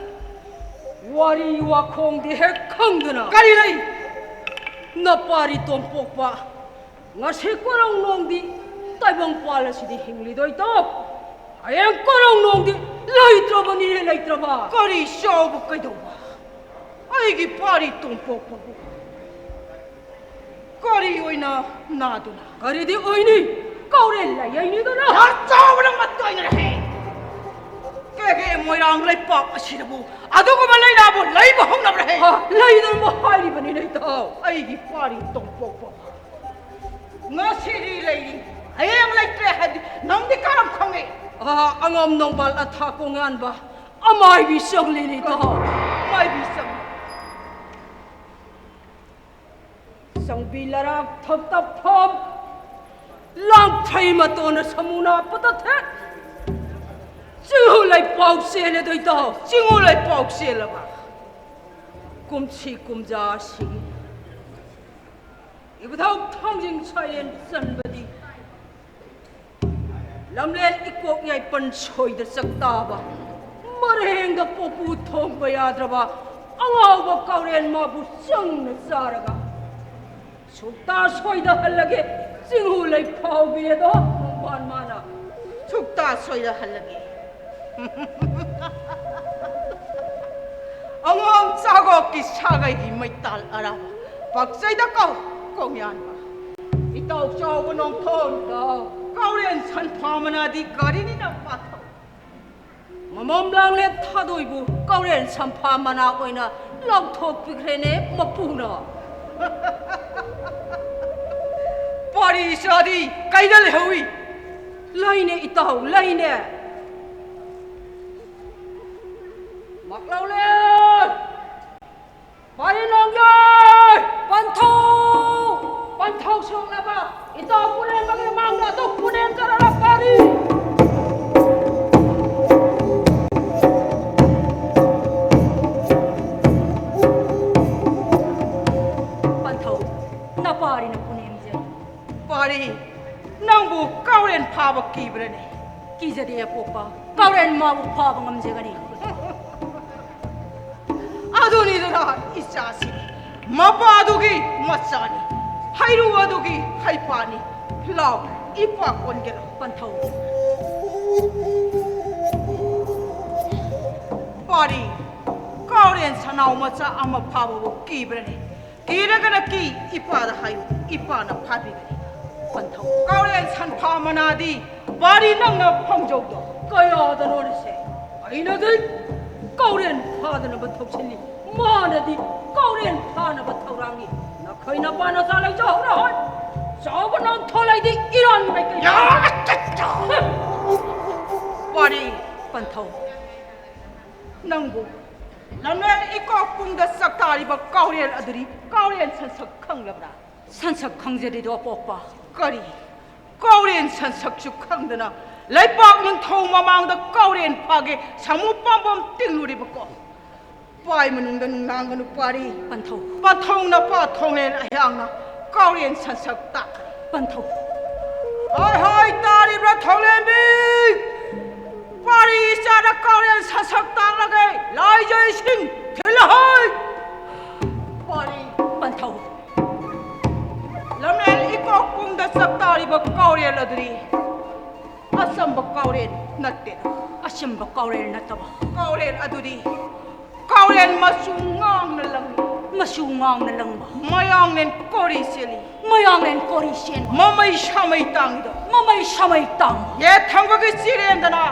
ꯋꯥꯔꯤ ꯋꯥꯈꯣꯡꯗꯤ ꯍꯦꯛ ꯈꯪꯗꯅ꯫ ꯀꯔꯤ ꯂꯩ? ꯅꯄꯥꯔꯤ ꯇꯣꯝꯄꯣꯛꯄ, ꯉꯁꯤ ꯀꯣꯔꯧ ꯅꯣꯡꯗꯤ ꯇꯥꯏꯕꯪ ꯄꯥꯜ ꯑꯁꯤꯗꯤ ꯍꯤꯡꯂꯤꯗꯣꯏꯇꯣ? ꯍꯌꯦꯡ ꯀꯣꯔꯧ ꯅꯣꯡꯗꯤ ꯂꯩꯇ꯭ꯔꯕꯅꯤꯅꯦ, ꯂꯩꯇ꯭ꯔꯕ꯫ ꯀꯔꯤ ꯆꯥꯎꯕ ꯀꯩꯗꯧꯕ? ꯑꯩꯒꯤ ꯄꯥꯔꯤ ꯇꯣꯝꯄꯣꯛꯄꯕꯨ ꯀꯔꯤ ꯑꯣꯏꯅ ꯅꯥꯗꯨꯅ? ꯀꯔꯤꯗꯤ ꯑꯣꯏꯅꯤ? ꯀꯥꯎꯔꯦꯟ ꯂꯥꯏꯌꯩꯅꯤꯗꯅ꯫ ꯌꯥꯝ ꯆꯥꯎꯕꯅ ꯃꯇꯣꯏꯅꯔꯦ꯫ ꯀꯦꯒꯦ ꯃꯣꯏꯔꯥꯡ ꯂꯩꯄꯥꯛ ꯑꯁꯤꯗꯕꯨ ꯑꯗꯨꯒꯨꯝꯕ ꯂꯥꯏꯅꯥꯕꯨ ꯂꯩꯕ ꯍꯧꯅꯕ꯭ꯔꯍꯦ? ꯑ, ꯂꯩꯗꯅꯕ ꯍꯥꯏꯔꯤꯕꯅꯤ ꯂꯩꯇꯥꯎ꯫ ꯑꯩꯒꯤ ꯄꯥꯔꯤ ꯇꯣꯝꯄꯣꯛꯄ꯫ ꯉꯁꯤꯗꯤ ꯂꯩꯔꯤ, ꯍꯌꯦꯡ ꯂꯩꯇ꯭ꯔꯦ ꯍꯥꯏꯕꯗꯤ ꯅꯪꯗꯤ ꯀꯔꯝ ꯈꯪꯉꯤ? ꯑ, ꯑꯉꯝ ꯅꯣꯡꯕꯥꯜ ꯑꯊꯥ ꯀꯣꯡꯌꯥꯟꯕ ꯑꯃꯥꯏꯕꯤ ꯆꯪꯂꯤ ꯂꯩꯇꯥꯎ꯫ ꯑꯃꯥꯏꯕꯤ ꯆꯪꯂꯤ꯫ ꯆꯪꯕꯤ ꯂꯔꯥꯛ ꯊꯛꯇ ꯐꯝ, ꯂꯥꯡꯐꯩ ꯃꯇꯣꯟꯅ ꯁꯃꯨꯅꯥ ꯄꯇ ꯊꯦꯠ꯫ ꯆꯤꯡꯍꯨ ꯂꯩꯄꯥꯎ ꯆꯦꯜꯂꯦꯗꯣ ꯏꯇꯥꯎ꯫ ꯆꯤꯡꯍꯨ ꯂꯩꯄꯥꯎ ꯆꯦꯜꯂꯕ? ꯀꯨꯝꯁꯤ ꯀꯨꯝꯖꯥ ꯑꯁꯤꯒꯤ ꯏꯕꯨꯙꯧ ꯊꯥꯡꯖꯤꯡ ꯁꯥꯌꯦꯟ ꯆꯟꯕꯗꯤ ꯂꯝꯂꯦꯟ ꯏꯀꯣꯛ ꯌꯥꯏꯄꯟ ꯁꯣꯏꯗ ꯆꯥꯛꯇꯥꯕ, ꯃꯔꯦꯡꯗ ꯄꯣꯄꯨ ꯊꯣꯡꯕ ꯌꯥꯗ꯭ꯔꯕ ꯑꯉꯥꯎꯕ ꯀꯥꯎꯔꯦꯟ ꯃꯥꯕꯨ ꯆꯪꯅ ꯆꯥꯔꯒ ꯁꯨꯛꯇꯥ ꯁꯣꯏꯗꯍꯜꯂꯒꯦ ꯆꯤꯡꯍꯨ ꯂꯩꯐꯥꯎꯕꯤ ꯑꯗꯣ ꯅꯣꯡꯕꯥꯟ ꯃꯥꯅ꯫ ꯁꯨꯛꯇꯥ ꯁꯣꯏꯗꯍꯜꯂꯒꯦ꯫ ꯑꯉꯥꯡ ꯆꯥꯒꯣꯛꯀꯤ ꯁꯥꯒꯩꯒꯤ ꯃꯩꯇꯥꯜ ꯑꯔꯥꯕ ꯄꯥꯛꯆꯩꯗ ꯀꯧ ꯀꯣꯡꯌꯥꯟꯕ꯫ ꯏꯇꯥꯎ ꯆꯥꯎꯕ ꯅꯣꯡꯊꯣꯟ꯫ ꯏꯇꯥꯎ꯫ ꯀꯥꯎꯔꯦꯟ ꯁꯟꯐꯥ ꯃꯅꯥꯗꯤ ꯒꯥꯔꯤꯅꯤꯅ ꯄꯥꯊꯧ꯫ ꯃꯝꯂꯥꯡꯂꯦꯟ ꯊꯥꯗꯣꯏꯕꯨ ꯀꯥꯎꯔꯦꯟ ꯁꯝꯐꯥ ꯃꯅꯥ ꯑꯣꯏꯅ ꯂꯥꯎꯊꯣꯛꯄꯤꯈ꯭ꯔꯦꯅꯦ ꯃꯄꯨꯅ꯫ ꯄꯥꯔꯤ ꯏꯆꯥꯗꯤ ꯀꯩꯗ ꯂꯩꯍꯧꯏ? ꯂꯩꯅꯦ ꯏꯇꯥꯎ, ꯂꯩꯅꯦ꯫ ꯃꯥꯛꯂꯥꯎꯂꯦꯟ! ꯄꯥꯔꯤ ꯅꯣꯡꯌꯣꯏ! ꯄꯟꯊꯧ! ꯄꯟꯊꯧ ꯁꯣꯛꯂꯕ ꯏꯇꯥꯎ ꯄꯨꯅꯦꯝꯕꯒꯤ ꯃꯥꯡꯗ ꯑꯗꯨ ꯄꯨꯅꯦꯝꯖꯔꯔ ꯄꯥꯔꯤ! ꯄꯟꯊꯧ, ꯅꯄꯥꯔꯤꯅ ꯄꯨꯅꯦꯝꯖꯔꯤ꯫ ꯄꯥꯔꯤ, ꯅꯪꯕꯨ ꯀꯥꯎꯔꯦꯟ ꯐꯥꯕ ꯀꯤꯕ꯭ꯔꯅꯦ? ꯀꯤꯖꯗꯦ ꯑꯄꯣꯛꯄ, ꯀꯥꯎꯔꯦꯟ ꯃꯥꯕꯨ ꯐꯥꯕ ꯉꯝꯖꯒꯅꯤ꯫ ꯑꯗꯨꯅꯤꯗꯅ ꯏꯆꯥꯁꯤ, ꯃꯄꯥꯗꯨꯒꯤ ꯃꯆꯥꯅꯤ, ꯍꯩꯔꯨ ꯑꯗꯨꯒꯤ ꯍꯩꯄꯥꯅꯤ꯫ ꯂꯥꯎ, ꯏꯄꯥ ꯀꯣꯟꯒꯦ ꯂꯥꯎ꯫ ꯄꯟꯊꯧ꯫ ꯄꯥꯔꯤ, ꯀꯥꯎꯔꯦꯟ ꯁꯅꯥꯎ ꯃꯆꯥ ꯑꯃ ꯐꯥꯕꯕꯨ ꯀꯤꯕ꯭ꯔꯅꯦ? ꯀꯤꯔꯒꯅ ꯀꯤ, ꯏꯄꯥꯗ ꯍꯥꯏꯌꯨ, ꯏꯄꯥꯅ ꯐꯥꯕꯤꯒꯅꯤ꯫ ꯄꯟꯊꯧ꯫ ꯀꯥꯎꯔꯦꯟ ꯁꯟꯐꯥ ꯃꯅꯥꯗꯤ ꯄꯥꯔꯤ ꯅꯪꯅ ꯐꯪꯖꯧꯗꯣ꯫ ꯀꯌꯥꯗꯅꯣꯅꯦꯁꯦ? ꯑꯩꯅꯗꯤ ꯀꯥꯎꯔꯦꯟ ꯐꯥꯗꯅꯕ ꯊꯧꯁꯤꯜꯂꯤ, ꯃꯥꯅꯗꯤ ꯀꯥꯎꯔꯦꯟ ꯐꯥꯅꯕ ꯊꯧꯔꯥꯡꯉꯤ꯫ ꯅꯈꯣꯏ ꯅꯄꯥ ꯅꯆꯥ ꯂꯩꯖꯍꯧꯔ ꯍꯣꯏ꯫ ꯆꯥꯎꯕ ꯅꯪ ꯊꯣꯂꯩꯗꯤ ꯏꯔꯥꯟ ꯃꯥꯏꯀꯩ꯫ ꯌꯥ! ꯄꯥꯔꯤ꯫ ꯄꯟꯊꯧ꯫ ꯅꯪꯕꯨ ꯂꯝꯂꯦꯟ ꯏꯀꯣꯛ ꯄꯨꯡꯗ ꯆꯥꯛꯇꯥꯔꯤꯕ ꯀꯥꯎꯔꯦꯟ ꯑꯗꯨꯗꯤ ꯀꯥꯎꯔꯦꯟ ꯁꯟꯁꯛ ꯈꯪꯂꯕ꯭ꯔꯥ? ꯁꯟꯁꯛ ꯈꯪꯖꯗꯦꯗꯣ ꯑꯄꯣꯛꯄ꯫ ꯀꯔꯤ? ꯀꯥꯎꯔꯦꯟ ꯁꯟꯁꯛꯁꯨ ꯈꯪꯗꯅ ꯂꯩꯄꯥꯛ ꯅꯤꯡꯊꯧ ꯃꯃꯥꯡꯗ ꯀꯥꯎꯔꯦꯟ ꯐꯥꯒꯦ ꯁꯥꯃꯨ ꯄꯥꯝꯕꯣꯝ ꯇꯤꯡꯂꯨꯔꯤꯕꯀꯣ? ꯄꯥꯏ ꯃꯅꯨꯡꯗ ꯅꯨꯡꯅꯥꯡꯒꯅꯨ ꯄꯥꯔꯤ꯫ ꯄꯟꯊꯧ꯫ ꯄꯟꯊꯧ ꯅꯄꯥ ꯊꯣꯡꯂꯦꯟ ꯑꯩꯍꯥꯛꯅ ꯀꯥꯎꯔꯦꯟ ꯁꯟꯁꯛ ꯇꯥꯛꯀꯅꯤ꯫ ꯄꯟꯊꯧ꯫ ꯍꯣꯏ ꯍꯣꯏ ꯇꯥꯔꯤꯕ꯭ꯔꯥ ꯊꯣꯡꯂꯦꯟꯕꯤ? ꯄꯥꯔꯤ ꯏꯆꯥꯗ ꯀꯥꯎꯔꯦꯟ ꯁꯟꯁꯛ ꯇꯥꯛꯂꯒꯦ ꯂꯥꯏꯖꯩꯁꯤꯡ ꯊꯤꯜꯂꯍꯣꯏ꯫ ꯄꯥꯔꯤ꯫ ꯄꯟꯊꯧ꯫ ꯂꯝꯂꯦꯟ ꯏꯀꯣꯛ ꯄꯨꯡꯗ ꯆꯥꯛꯇꯥꯔꯤꯕ ꯀꯥꯎꯔꯦꯟ ꯑꯗꯨꯗꯤ ꯑꯆꯝꯕ ꯀꯥꯎꯔꯦꯟ ꯅꯠꯇꯦ꯫ ꯑꯆꯝꯕ ꯀꯥꯎꯔꯦꯟ ꯅꯠꯇꯕ꯫ ꯀꯥꯎꯔꯦꯟ ꯑꯗꯨꯗꯤ ꯀꯥꯎꯔꯦꯟ ꯃꯆꯨ ꯉꯥꯡꯅ ꯂꯪꯏ꯫ ꯃꯆꯨ ꯉꯥꯡꯅ ꯂꯪꯕ꯫ ꯃꯌꯥꯡꯂꯦꯟ ꯀꯣꯔꯤ ꯆꯦꯜꯂꯤ꯫ ꯃꯌꯥꯡꯂꯦꯟ ꯀꯣꯔꯤ ꯆꯦꯟꯕ꯫ ꯃꯃꯩ ꯁꯥꯃꯩ ꯇꯥꯡꯉꯤꯗꯣ꯫ ꯃꯃꯩ ꯁꯥꯃꯩ ꯇꯥꯡꯕ꯫ ꯌꯦꯠ ꯊꯪꯕꯒꯤ ꯆꯤꯔꯦꯟꯗꯅ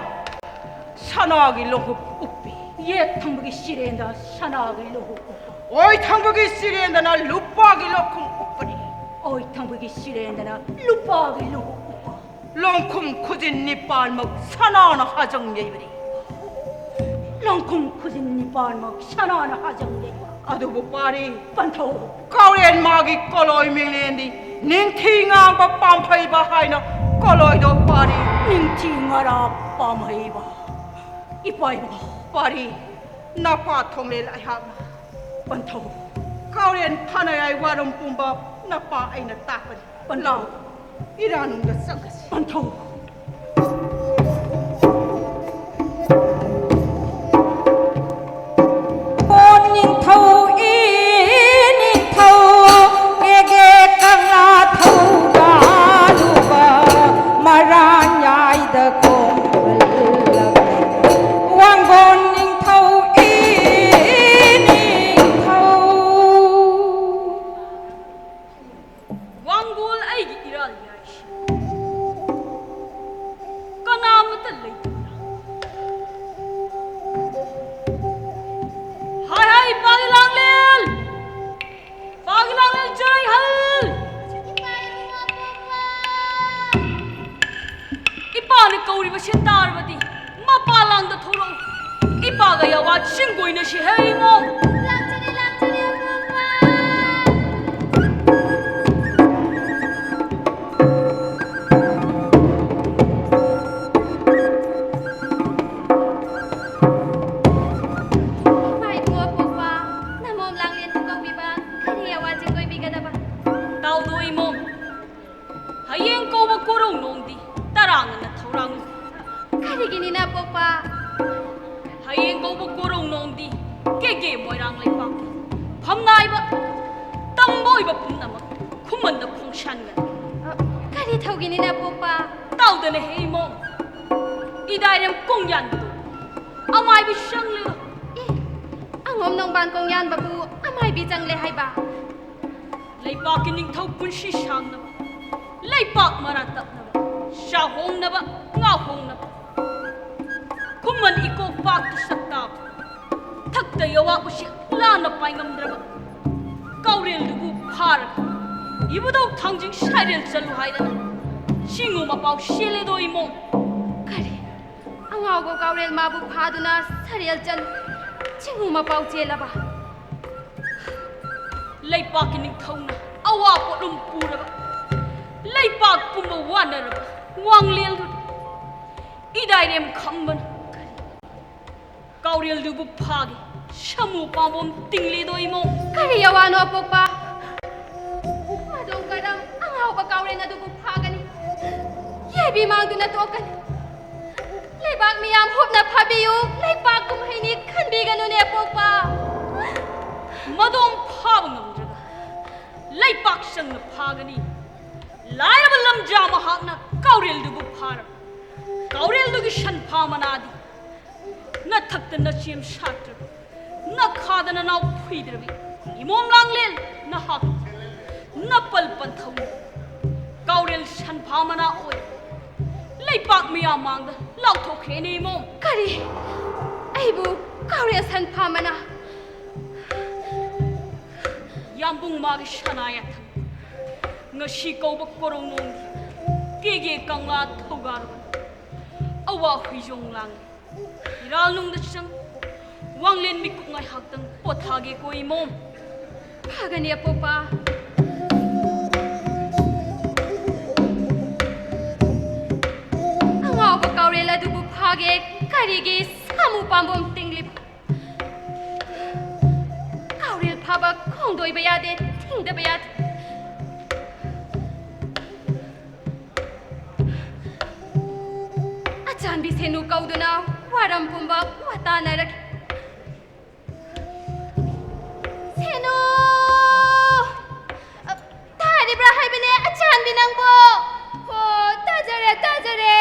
ꯁꯅꯥꯒꯤ ꯂꯣꯡꯍꯨꯞ ꯎꯞꯄꯤ꯫ ꯌꯦꯠ ꯊꯪꯕꯒꯤ ꯁꯤꯔꯦꯟꯗ ꯁꯅꯥꯒꯤ ꯂꯣꯡꯍꯨꯞ ꯎꯞꯄ꯫ ꯑꯣꯏ ꯊꯪꯕꯒꯤ ꯁꯤꯔꯦꯟꯗꯅ ꯂꯨꯄꯥꯒꯤ ꯂꯣꯡꯍꯨꯞ ꯎꯞꯄꯅꯤ꯫ ꯑꯣꯏ ꯊꯪꯕꯒꯤ ꯁꯤꯔꯦꯟꯗꯅ ꯂꯨꯄꯥꯒꯤ ꯂꯣꯡꯍꯨꯞ ꯎꯞꯄ꯫ ꯂꯣꯡꯈꯨꯝ ꯈꯨꯖꯤꯟ ꯅꯤꯄꯥꯟꯃꯛ ꯁꯅꯥꯅ ꯍꯥꯖꯪ ꯌꯩꯕꯅꯤ꯫ ꯂꯣꯡꯈꯨꯝ ꯈꯨꯖꯤꯟ ꯅꯤꯄꯥꯟꯃꯛ ꯁꯅꯥꯅ ꯍꯥꯖꯪ ꯌꯩꯕ꯫ ꯑꯗꯨꯕꯨ ꯄꯥꯔꯤ, ꯄꯟꯊꯧ꯫ ꯀꯥꯎꯔꯦꯟ ꯃꯥꯒꯤ ꯀꯣꯂꯣꯏ ꯃꯤꯡꯂꯦꯟꯗꯤ ꯅꯤꯡꯊꯤ ꯉꯥꯡꯕ ꯄꯥꯝꯍꯩꯕ ꯍꯥꯏꯅ ꯀꯣꯂꯣꯏꯗꯣ ꯄꯥꯔꯤ꯫ ꯅꯤꯡꯊꯤ ꯉꯔꯥ ꯄꯥꯝꯍꯩꯕ꯫ ꯏꯄꯥ ꯏꯃꯥ꯫ ꯄꯥꯔꯤ, ꯅꯄꯥ ꯊꯣꯡꯂꯦꯜ ꯑꯩꯍꯥꯛꯅ꯫ ꯄꯟꯊꯧ꯫ ꯀꯥꯎꯔꯦꯟ ꯐꯥꯅꯌꯥꯏ ꯋꯥꯔꯨꯝ ꯄꯨꯝꯕ ꯅꯄꯥ ꯑꯩꯅ ꯇꯥꯛꯄꯅꯤ꯫ ꯄꯟꯊꯧ꯫ ꯂꯥꯎ, ꯏꯔꯥꯅꯨꯡꯗ ꯆꯪꯉꯁꯤ꯫ ꯄꯟꯊꯧ꯫ ꯀꯣꯟ ꯅꯤꯡꯊꯧ ꯏ ꯅꯤꯡꯊꯧ, ꯀꯦꯒꯦ ꯀꯪꯂꯥ ꯊꯧꯗꯥꯔꯨꯕ, ꯃꯔꯥꯟ ꯌꯥꯏꯗ ꯀꯣꯡꯍꯜꯂꯕ, ꯋꯥꯡꯒꯣꯟ ꯅꯤꯡꯊꯧ ꯏ ꯅꯤꯡꯊꯧ꯫ ꯋꯥꯡꯒꯣꯜ ꯑꯩꯒꯤ ꯏꯔꯥꯜ ꯌꯥꯏꯁꯤ꯫ ꯀꯅꯥꯃꯠꯇ ꯂꯩꯇꯕ꯭ꯔꯥ? ꯍꯥꯏ ꯍꯥꯏ, ꯏꯄꯥꯒꯤ ꯂꯥꯡꯂꯦꯜ! ꯏꯄꯥꯒꯤ ꯂꯥꯡꯂꯦꯜ ꯆꯔꯩꯍꯜ! ꯏꯄꯥꯅ ꯀꯧꯔꯤꯕꯁꯦ ꯇꯥꯔꯕꯗꯤ ꯃꯄꯥ ꯂꯥꯡꯗ ꯊꯣꯛꯂꯛꯎ꯫ ꯏꯄꯥꯒ ꯌꯥꯋꯥ ꯆꯤꯡꯒꯣꯏꯅꯁꯤ ꯍꯦ ꯏꯃꯣꯝ꯫ ꯂꯥꯛꯆꯔꯦ, ꯂꯥꯛꯆꯔꯦ, ꯑꯄꯣꯛꯄ꯫ ꯏꯃꯥ ꯏꯕꯨꯡ ꯑꯄꯣꯛꯄ, ꯅꯃꯣꯝ ꯂꯥꯡꯂꯦꯟꯗꯨ ꯀꯧꯕꯤꯕ, ꯀꯔꯤ ꯌꯥꯋꯥ ꯆꯤꯡꯒꯣꯏꯕꯤꯒꯗꯕ? ꯇꯥꯎꯗꯣ ꯏꯃꯣꯝ꯫ ꯍꯌꯦꯡ ꯀꯧꯕ ꯀꯣꯔꯧ ꯅꯣꯡꯗꯤ ꯇꯔꯥ ꯉꯟꯅ ꯊꯧꯔꯥꯡꯂꯨ꯫ ꯀꯔꯤꯒꯤꯅꯤꯅ ꯑꯄꯣꯛꯄ? ꯍꯌꯦꯡ ꯀꯧꯕ ꯀꯣꯔꯧ ꯅꯣꯡꯗꯤ ꯀꯦꯒꯦ ꯃꯣꯏꯔꯥꯡ ꯂꯩꯄꯥꯛ ꯐꯝꯅꯥꯏꯕ ꯇꯝꯕ ꯑꯣꯏꯕ ꯄꯨꯝꯅꯃꯛ ꯈꯨꯃꯟꯗ ꯈꯣꯡꯁꯥꯟꯒꯅꯤ꯫ ꯑ, ꯀꯔꯤ ꯊꯧꯒꯤꯅꯤꯅ ꯑꯄꯣꯛꯄ? ꯇꯥꯎꯗꯅ ꯍꯦ ꯏꯃꯣꯝ, ꯏꯗꯥꯏꯔꯦꯝ ꯀꯣꯡꯌꯥꯟꯕꯗꯨ ꯑꯃꯥꯏꯕꯤ ꯆꯪꯂꯦ꯫ ꯑꯦ, ꯑꯉꯣꯝ ꯅꯣꯡꯕꯥꯟ ꯀꯣꯡꯌꯥꯟꯕꯕꯨ ꯑꯃꯥꯏꯕꯤ ꯆꯪꯂꯦ ꯍꯥꯏꯕ? ꯂꯩꯄꯥꯛꯀꯤ ꯅꯤꯡꯊꯧ ꯄꯨꯟꯁꯤ ꯁꯥꯡꯅꯕ, ꯂꯩꯄꯥꯛ ꯃꯔꯥ ꯇꯞꯅꯕ, ꯆꯥꯍꯣꯡꯅꯕ, ꯉꯥꯍꯣꯡꯅꯕ, ꯈꯨꯃꯟ ꯏꯀꯣꯛ ꯄꯥꯛꯇ ꯁꯛꯇꯥꯕ, ꯊꯛꯇ ꯌꯋꯥ ꯎꯆꯦꯛ ꯂꯥꯟꯅ ꯄꯥꯏꯉꯝꯗ꯭ꯔꯕ ꯀꯥꯎꯔꯦꯜꯗꯨꯕꯨ ꯐꯥꯔꯒ ꯏꯕꯨꯙꯧ ꯊꯥꯡꯖꯤꯡ ꯁꯥꯏꯔꯦꯜ ꯆꯠꯂꯨ ꯍꯥꯏꯗꯅ ꯆꯤꯡꯉꯨ ꯃꯄꯥꯎ ꯆꯦꯜꯂꯦꯗꯣ ꯏꯃꯣꯝ꯫ ꯀꯔꯤ? ꯑꯉꯥꯎꯕ ꯀꯥꯎꯔꯦꯜ ꯃꯥꯕꯨ ꯐꯥꯗꯨꯅ ꯁꯥꯏꯔꯦꯜ ꯆꯠꯂꯨ, ꯆꯤꯡꯉꯨ ꯃꯄꯥꯎ ꯆꯦꯜꯂꯕ? ꯂꯩꯄꯥꯛꯀꯤ ꯅꯤꯡꯊꯧꯅ ꯑꯋꯥ ꯄꯣꯠꯂꯨꯝ ꯄꯨꯔꯕ, ꯂꯩꯄꯥꯛ ꯄꯨꯝꯕ ꯋꯥꯅꯔꯕ ꯋꯥꯡꯂꯦꯟꯗꯨꯗ ꯏꯗꯥꯏꯔꯦꯝ ꯈꯝꯕꯅ ꯀꯥꯎꯔꯦꯜꯗꯨꯕꯨ ꯐꯥꯒꯦ ꯁꯥꯃꯨ ꯄꯥꯝꯕꯣꯝ ꯇꯤꯡꯂꯦꯗꯣ ꯏꯃꯣꯝ꯫ ꯀꯔꯤ ꯑꯋꯥꯅꯣ ꯑꯄꯣꯛꯄ? ꯃꯗꯣꯡ ꯀꯔꯝ ꯑꯉꯥꯎꯕ ꯀꯥꯎꯔꯦꯜ ꯑꯗꯨꯕꯨ ꯐꯥꯒꯅꯤ? ꯌꯥꯏꯕꯤ ꯃꯥꯡꯗꯨꯅ ꯇꯣꯛꯀꯅꯤ꯫ ꯂꯩꯕꯥꯛ ꯃꯤꯌꯥꯝ ꯍꯨꯞꯅ ꯐꯥꯕꯤꯌꯨ, ꯂꯩꯄꯥꯛ ꯀꯨꯝꯍꯩꯅꯤ ꯈꯟꯕꯤꯒꯅꯨꯅꯦ ꯑꯄꯣꯛꯄ꯫ ꯃꯗꯣꯝ ꯐꯥꯕ ꯉꯝꯗ꯭ꯔꯒ ꯂꯩꯄꯥꯛ ꯆꯪꯅ ꯐꯥꯒꯅꯤ꯫ ꯂꯥꯏꯔꯕ ꯂꯝꯖꯥ ꯃꯍꯥꯛꯅ ꯀꯥꯎꯔꯦꯜꯗꯨꯕꯨ ꯐꯥꯔꯕ, ꯀꯥꯎꯔꯦꯜꯗꯨꯒꯤ ꯁꯟꯐꯥ ꯃꯅꯥꯗꯤ ꯅꯊꯛꯇ ꯅꯆꯦꯝ ꯁꯥꯠꯇ꯭ꯔꯕꯤ, ꯅꯈꯥꯗ ꯅꯅꯥꯎ ꯐꯨꯏꯗ꯭ꯔꯕꯤ ꯏꯃꯣꯝ ꯂꯥꯡꯂꯦꯟ ꯅꯍꯥꯛ ꯅꯄꯜ ꯄꯟꯊꯧꯅ ꯀꯥꯎꯔꯦꯜ ꯁꯟꯐꯥ ꯃꯅꯥ ꯑꯣꯏ ꯂꯩꯄꯥꯛ ꯃꯤꯌꯥꯝ ꯃꯥꯡꯗ ꯂꯥꯎꯊꯣꯛꯈ꯭ꯔꯦꯅꯦ ꯏꯃꯣꯝ꯫ ꯀꯔꯤ? ꯑꯩꯕꯨ ꯀꯥꯎꯔꯦꯜ ꯁꯟꯐꯥ ꯃꯅꯥ? ꯌꯥꯝꯕꯨꯡ ꯃꯥꯒꯤ ꯁꯅꯥ ꯌꯥꯊꯪ, ꯉꯁꯤ ꯀꯧꯕ ꯀꯣꯔꯧꯅꯣꯡꯒꯤ ꯀꯦꯒꯦ ꯀꯪꯂꯥ ꯊꯧꯒꯥꯜ ꯑꯋꯥ ꯍꯨꯏꯖꯣꯡ ꯂꯥꯡꯉꯤ꯫ ꯏꯔꯥꯜꯅꯨꯡꯗ ꯆꯪ, ꯋꯥꯡꯂꯦꯟ ꯃꯤꯀꯨꯞ ꯉꯥꯏꯍꯥꯛꯇꯪ ꯄꯣꯊꯥꯒꯦꯀꯣ ꯏꯃꯣꯝ꯫ ꯐꯒꯅꯤ ꯑꯄꯣꯛꯄ꯫ ꯑꯉꯥꯎꯕ ꯀꯥꯎꯔꯦꯜ ꯑꯗꯨꯕꯨ ꯐꯥꯒꯦ ꯀꯔꯤꯒꯤ ꯁꯥꯃꯨ ꯄꯥꯝꯕꯣꯝ ꯇꯤꯡꯂꯤꯕ? ꯀꯥꯎꯔꯦꯜ ꯐꯥꯕ ꯈꯣꯡꯗꯣꯏꯕ ꯌꯥꯗꯦ, ꯊꯤꯡꯗꯕ ꯌꯥꯗꯦ꯫ ꯑꯆꯥꯟꯕꯤ ꯁꯦꯅꯨ ꯀꯧꯗꯨꯅ ꯋꯥꯔꯝ ꯄꯨꯝꯕ ꯋꯥꯇꯥꯅꯔꯛꯈꯤ꯫ ꯁꯦꯅꯨ! ꯇꯥꯔꯤꯕ꯭ꯔꯥ ꯍꯥꯏꯕꯅꯦ, ꯑꯆꯥꯟꯕꯤ ꯅꯪꯕꯣ? ꯍꯣ, ꯇꯥꯖꯔꯦ, ꯇꯥꯖꯔꯦ꯫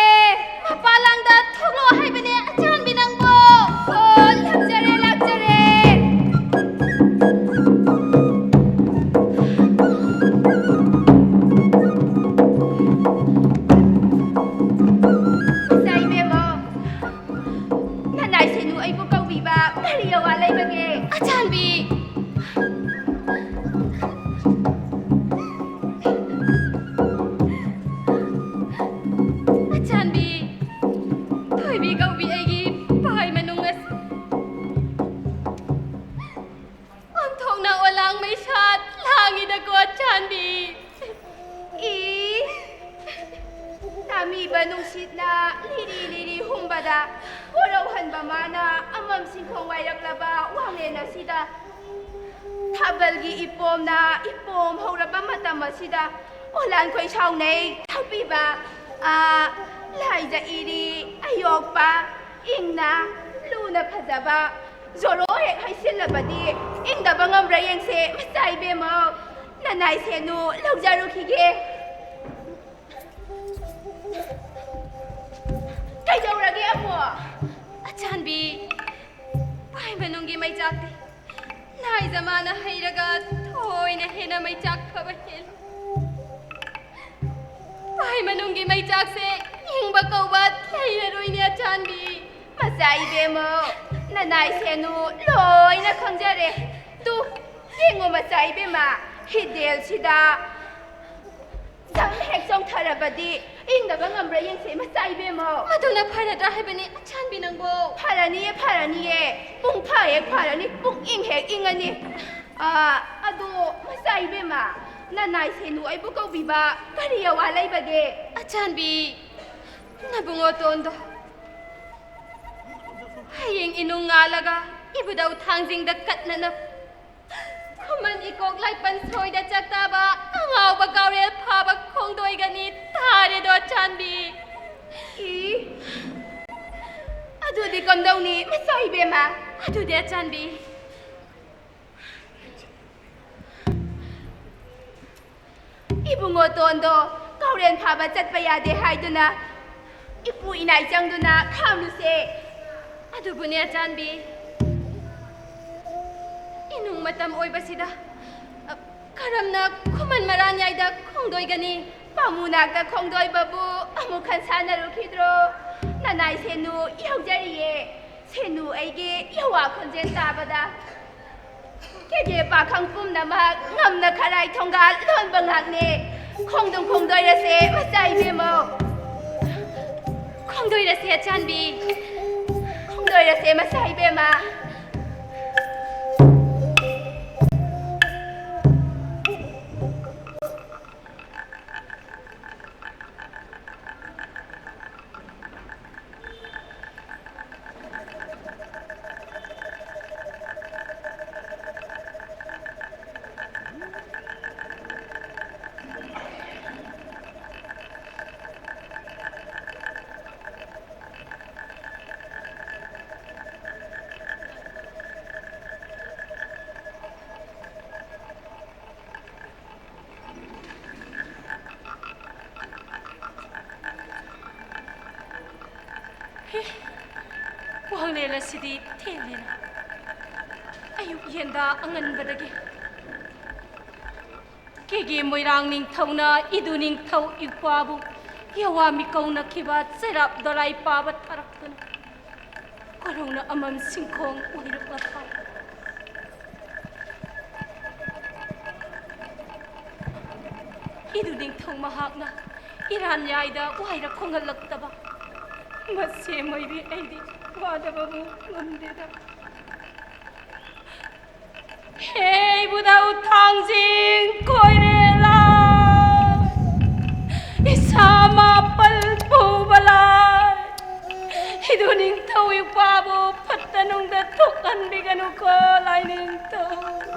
ꯃꯄꯥꯜ ꯂꯥꯡꯗ ꯊꯣꯛꯂꯛꯑꯣ ꯍꯥꯏꯕꯅꯦ, ꯑꯆꯥꯟꯕꯤ ꯅꯪꯕꯣ? ꯍꯣ, ꯂꯥꯛꯆꯔꯦ, ꯂꯥꯛꯆꯔꯦ꯫ ꯏꯆꯥ ꯏꯕꯦꯝꯃ, ꯀꯔꯤ ꯑꯋꯥ ꯂꯩꯕꯒꯦ? ꯑꯆꯥꯟꯕꯤ! ꯑꯆꯥꯟꯕꯤ! ꯊꯣꯏꯕꯤ ꯀꯧꯕꯤ ꯑꯩꯒꯤ ꯄꯥꯏ ꯃꯅꯨꯡ ꯑꯁꯤ ꯑꯣꯟꯊꯣꯛꯅ ꯑꯣꯂꯥꯡ ꯃꯩꯁꯥ ꯂꯥꯡꯉꯤꯗꯀꯣ, ꯑꯆꯥꯟꯕꯤ꯫ ꯏ, ꯇꯝꯃꯤꯕ ꯅꯨꯡꯁꯤꯠꯅ ꯂꯤꯔꯤ ꯂꯤꯔꯤ ꯍꯨꯝꯕꯗ, ꯀꯣꯔꯧꯍꯟꯕ ꯃꯥꯅ ꯑꯃꯝ ꯁꯤꯟꯐꯝ ꯋꯥꯏꯔꯛꯂꯕ ꯋꯥꯡꯂꯦꯟ ꯑꯁꯤꯗ, ꯊꯥꯕꯜꯒꯤ ꯏꯄꯣꯝꯅ ꯏꯄꯣꯝ ꯍꯧꯔꯕ ꯃꯇꯝ ꯑꯁꯤꯗ, ꯑꯣꯂꯥꯟꯈꯣꯏ ꯁꯥꯎꯅꯩ ꯊꯧꯕꯤꯕ, ꯑꯥ, ꯂꯥꯏꯖ ꯏꯔꯤ ꯑꯌꯣꯛꯄ, ꯏꯪꯅ ꯂꯨꯅ ꯐꯖꯕ, ꯖꯣꯔꯣ ꯍꯦꯛ ꯍꯩꯁꯤꯜꯂꯕꯗꯤ ꯏꯪꯗꯕ ꯉꯝꯕ꯭ꯔꯥ ꯌꯦꯡꯁꯦ, ꯃꯆꯥ ꯏꯕꯦꯝꯃꯧ꯫ ꯅꯅꯥꯏ ꯁꯦꯅꯨ ꯂꯧꯖꯔꯨꯈꯤꯒꯦ꯫ ꯀꯩꯗꯧꯔꯒꯦ ꯑꯃꯨꯛ? ꯑꯆꯥꯟꯕꯤ, ꯄꯥꯏ ꯃꯅꯨꯡꯒꯤ ꯃꯩꯆꯥꯛꯇꯤ ꯂꯥꯏꯖ ꯃꯥꯅ ꯍꯩꯔꯒ ꯊꯣꯏꯅ ꯍꯦꯟꯅ ꯃꯩꯆꯥꯛ ꯐꯕ ꯍꯦꯜꯂꯤ꯫ ꯄꯥꯏ ꯃꯅꯨꯡꯒꯤ ꯃꯩꯆꯥꯛꯁꯦ ꯏꯪꯕ ꯀꯧꯕ ꯂꯩꯔꯔꯣꯏꯅꯦ ꯑꯆꯥꯟꯕꯤ꯫ ꯃꯆꯥ ꯏꯕꯦꯝꯃ, ꯅꯅꯥꯏ ꯁꯦꯅꯨ ꯂꯣꯏꯅ ꯈꯪꯖꯔꯦ꯫ ꯇꯨ, ꯌꯦꯡꯉꯣ ꯃꯆꯥ ꯏꯕꯦꯝꯃ, ꯍꯤꯗꯦꯜꯁꯤꯗ ꯖꯝ ꯍꯦꯛ ꯆꯣꯡꯊꯔꯕꯗꯤ ꯏꯪꯗꯕ ꯉꯝꯕ꯭ꯔꯥ ꯌꯦꯡꯁꯦ ꯃꯆꯥ ꯏꯕꯦꯝꯃ꯫ ꯃꯗꯨꯅ ꯐꯔꯗ꯭ꯔꯥ ꯍꯥꯏꯕꯅꯤ ꯑꯆꯥꯟꯕꯤ ꯅꯪꯕꯣ? ꯐꯔꯅꯤꯌꯦ, ꯐꯔꯅꯤꯌꯦ꯫ ꯄꯨꯡ ꯐ ꯍꯦꯛ ꯐꯔꯅꯤ, ꯄꯨꯡ ꯏꯪ ꯍꯦꯛ ꯏꯪꯉꯅꯤ꯫ ꯑꯥ, ꯑꯗꯣ ꯃꯆꯥ ꯏꯕꯦꯝꯃ, ꯅꯅꯥꯏ ꯁꯦꯅꯨ ꯑꯩꯕꯨ ꯀꯧꯕꯤꯕ ꯀꯔꯤ ꯑꯋꯥ ꯂꯩꯕꯒꯦ? ꯑꯆꯥꯟꯕꯤ, ꯅꯕꯨꯡꯉꯣ ꯇꯣꯟꯗꯣ ꯍꯌꯦꯡ ꯏꯅꯨꯡ ꯉꯥꯜꯂꯒ ꯏꯕꯨꯙꯧ ꯊꯥꯡꯖꯤꯡꯗ ꯀꯠꯅꯅꯕ ꯈꯨꯃꯟ ꯏꯀꯣꯛ ꯂꯥꯏꯄꯟ ꯁꯣꯏꯗ ꯆꯥꯛꯇꯥꯕ ꯑꯉꯥꯎꯕ ꯀꯥꯎꯔꯦꯜ ꯐꯥꯕ ꯈꯣꯡꯗꯣꯏꯒꯅꯤ ꯇꯥꯔꯦꯗꯣ ꯑꯆꯥꯟꯕꯤ꯫ ꯏ, ꯑꯗꯨꯗꯤ ꯀꯝꯗꯧꯅꯤ ꯃꯆꯥ ꯏꯕꯦꯝꯃ? ꯑꯗꯨꯗꯤ ꯑꯆꯥꯟꯕꯤ, ꯏꯕꯨꯡꯉꯣ ꯇꯣꯟꯗꯣ ꯀꯥꯎꯔꯦꯟ ꯐꯥꯕ ꯆꯠꯄ ꯌꯥꯗꯦ ꯍꯥꯏꯗꯨꯅ ꯏꯄꯨ ꯏꯅꯥꯏ ꯆꯪꯗꯨꯅ ꯈꯥꯝꯂꯨꯁꯦ꯫ ꯑꯗꯨꯕꯨꯅꯦ ꯑꯆꯥꯟꯕꯤ, ꯏꯅꯨꯡ ꯃꯇꯝ ꯑꯣꯏꯕꯁꯤꯗ, ꯑ, ꯀꯔꯝꯅ ꯈꯨꯃꯟ ꯃꯔꯥꯟꯌꯥꯏꯗ ꯈꯣꯡꯗꯣꯏꯒꯅꯤ? ꯄꯥꯃꯨ ꯅꯥꯛꯇ ꯈꯣꯡꯗꯣꯏꯕꯕꯨ ꯑꯃꯨꯛ ꯈꯟ ꯁꯥꯟꯅꯔꯨꯈꯤꯗ꯭ꯔꯣ? ꯅꯅꯥꯏ ꯁꯦꯅꯨ ꯌꯥꯎꯖꯔꯤꯌꯦ꯫ ꯍꯦꯅꯨ ꯑꯩꯒꯤ ꯌꯥꯋꯥ ꯈꯣꯟꯖꯦꯜ ꯇꯥꯕꯗ ꯀꯦꯒꯦ ꯄꯥꯈꯪ ꯄꯨꯝꯅꯃꯛ ꯉꯝꯅ ꯈꯔꯥꯏ ꯊꯣꯡꯒꯥꯜ ꯂꯣꯟꯕ ꯉꯥꯛꯅꯤ꯫ ꯈꯣꯡꯗꯨꯝ ꯈꯣꯡꯗꯣꯏꯔꯁꯦ ꯃꯆꯥ ꯏꯕꯦꯝꯃꯧ꯫ ꯈꯣꯡꯗꯣꯏꯔꯁꯦ ꯑꯆꯥꯟꯕꯤ꯫ ꯈꯣꯡꯗꯣꯏꯔꯁꯦ ꯃꯆꯥ ꯏꯕꯦꯝꯃ꯫ ꯍꯦ, ꯋꯥꯡꯂꯦꯟ ꯑꯁꯤꯗꯤ ꯊꯦꯡꯂꯦꯅ꯫ ꯑꯌꯨꯛ ꯌꯦꯟꯗꯥ ꯑꯉꯟꯕꯗꯒꯤ ꯀꯦꯒꯦ ꯃꯣꯏꯔꯥꯡ ꯅꯤꯡꯊꯧꯅ ꯏꯗꯨ ꯅꯤꯡꯊꯧ ꯏꯄ꯭ꯋꯥꯕꯨ ꯌꯥꯋꯥ ꯃꯤꯀꯧꯅꯈꯤꯕ ꯆꯩꯔꯥꯞ ꯗꯣꯂꯥꯏ ꯄꯥꯕ ꯊꯥꯔꯛꯇꯨꯅ ꯀꯣꯔꯧꯅ ꯑꯃꯝ ꯁꯤꯡꯈꯣꯡ ꯑꯣꯏꯔꯛꯂ ꯐꯥꯎ꯫ ꯏꯗꯨ ꯅꯤꯡꯊꯧ ꯃꯍꯥꯛꯅ ꯏꯔꯥꯟ ꯌꯥꯏꯗ ꯋꯥꯏꯔ ꯈꯣꯡꯍꯜꯂꯛꯇꯕ ꯃꯁꯦ ꯃꯣꯏꯗꯤ ꯑꯩꯗꯤ ꯋꯥꯗꯕꯕꯨ ꯉꯝꯗꯦꯗ꯫ ꯍꯦ ꯏꯕꯨꯙꯧ ꯊꯥꯡꯖꯤꯡ ꯀꯣꯏꯔꯦꯂꯥ, ꯏꯁꯥ ꯃꯥꯄꯜ ꯄꯨꯕ ꯂꯥꯏ, ꯏꯗꯨ ꯅꯤꯡꯊꯧ ꯏꯄꯥꯕꯨ ꯐꯠꯇ ꯅꯨꯡꯗ ꯊꯣꯛꯍꯟꯕꯤꯒꯅꯨꯀꯣ ꯂꯥꯏꯅꯤꯡꯊꯧ꯫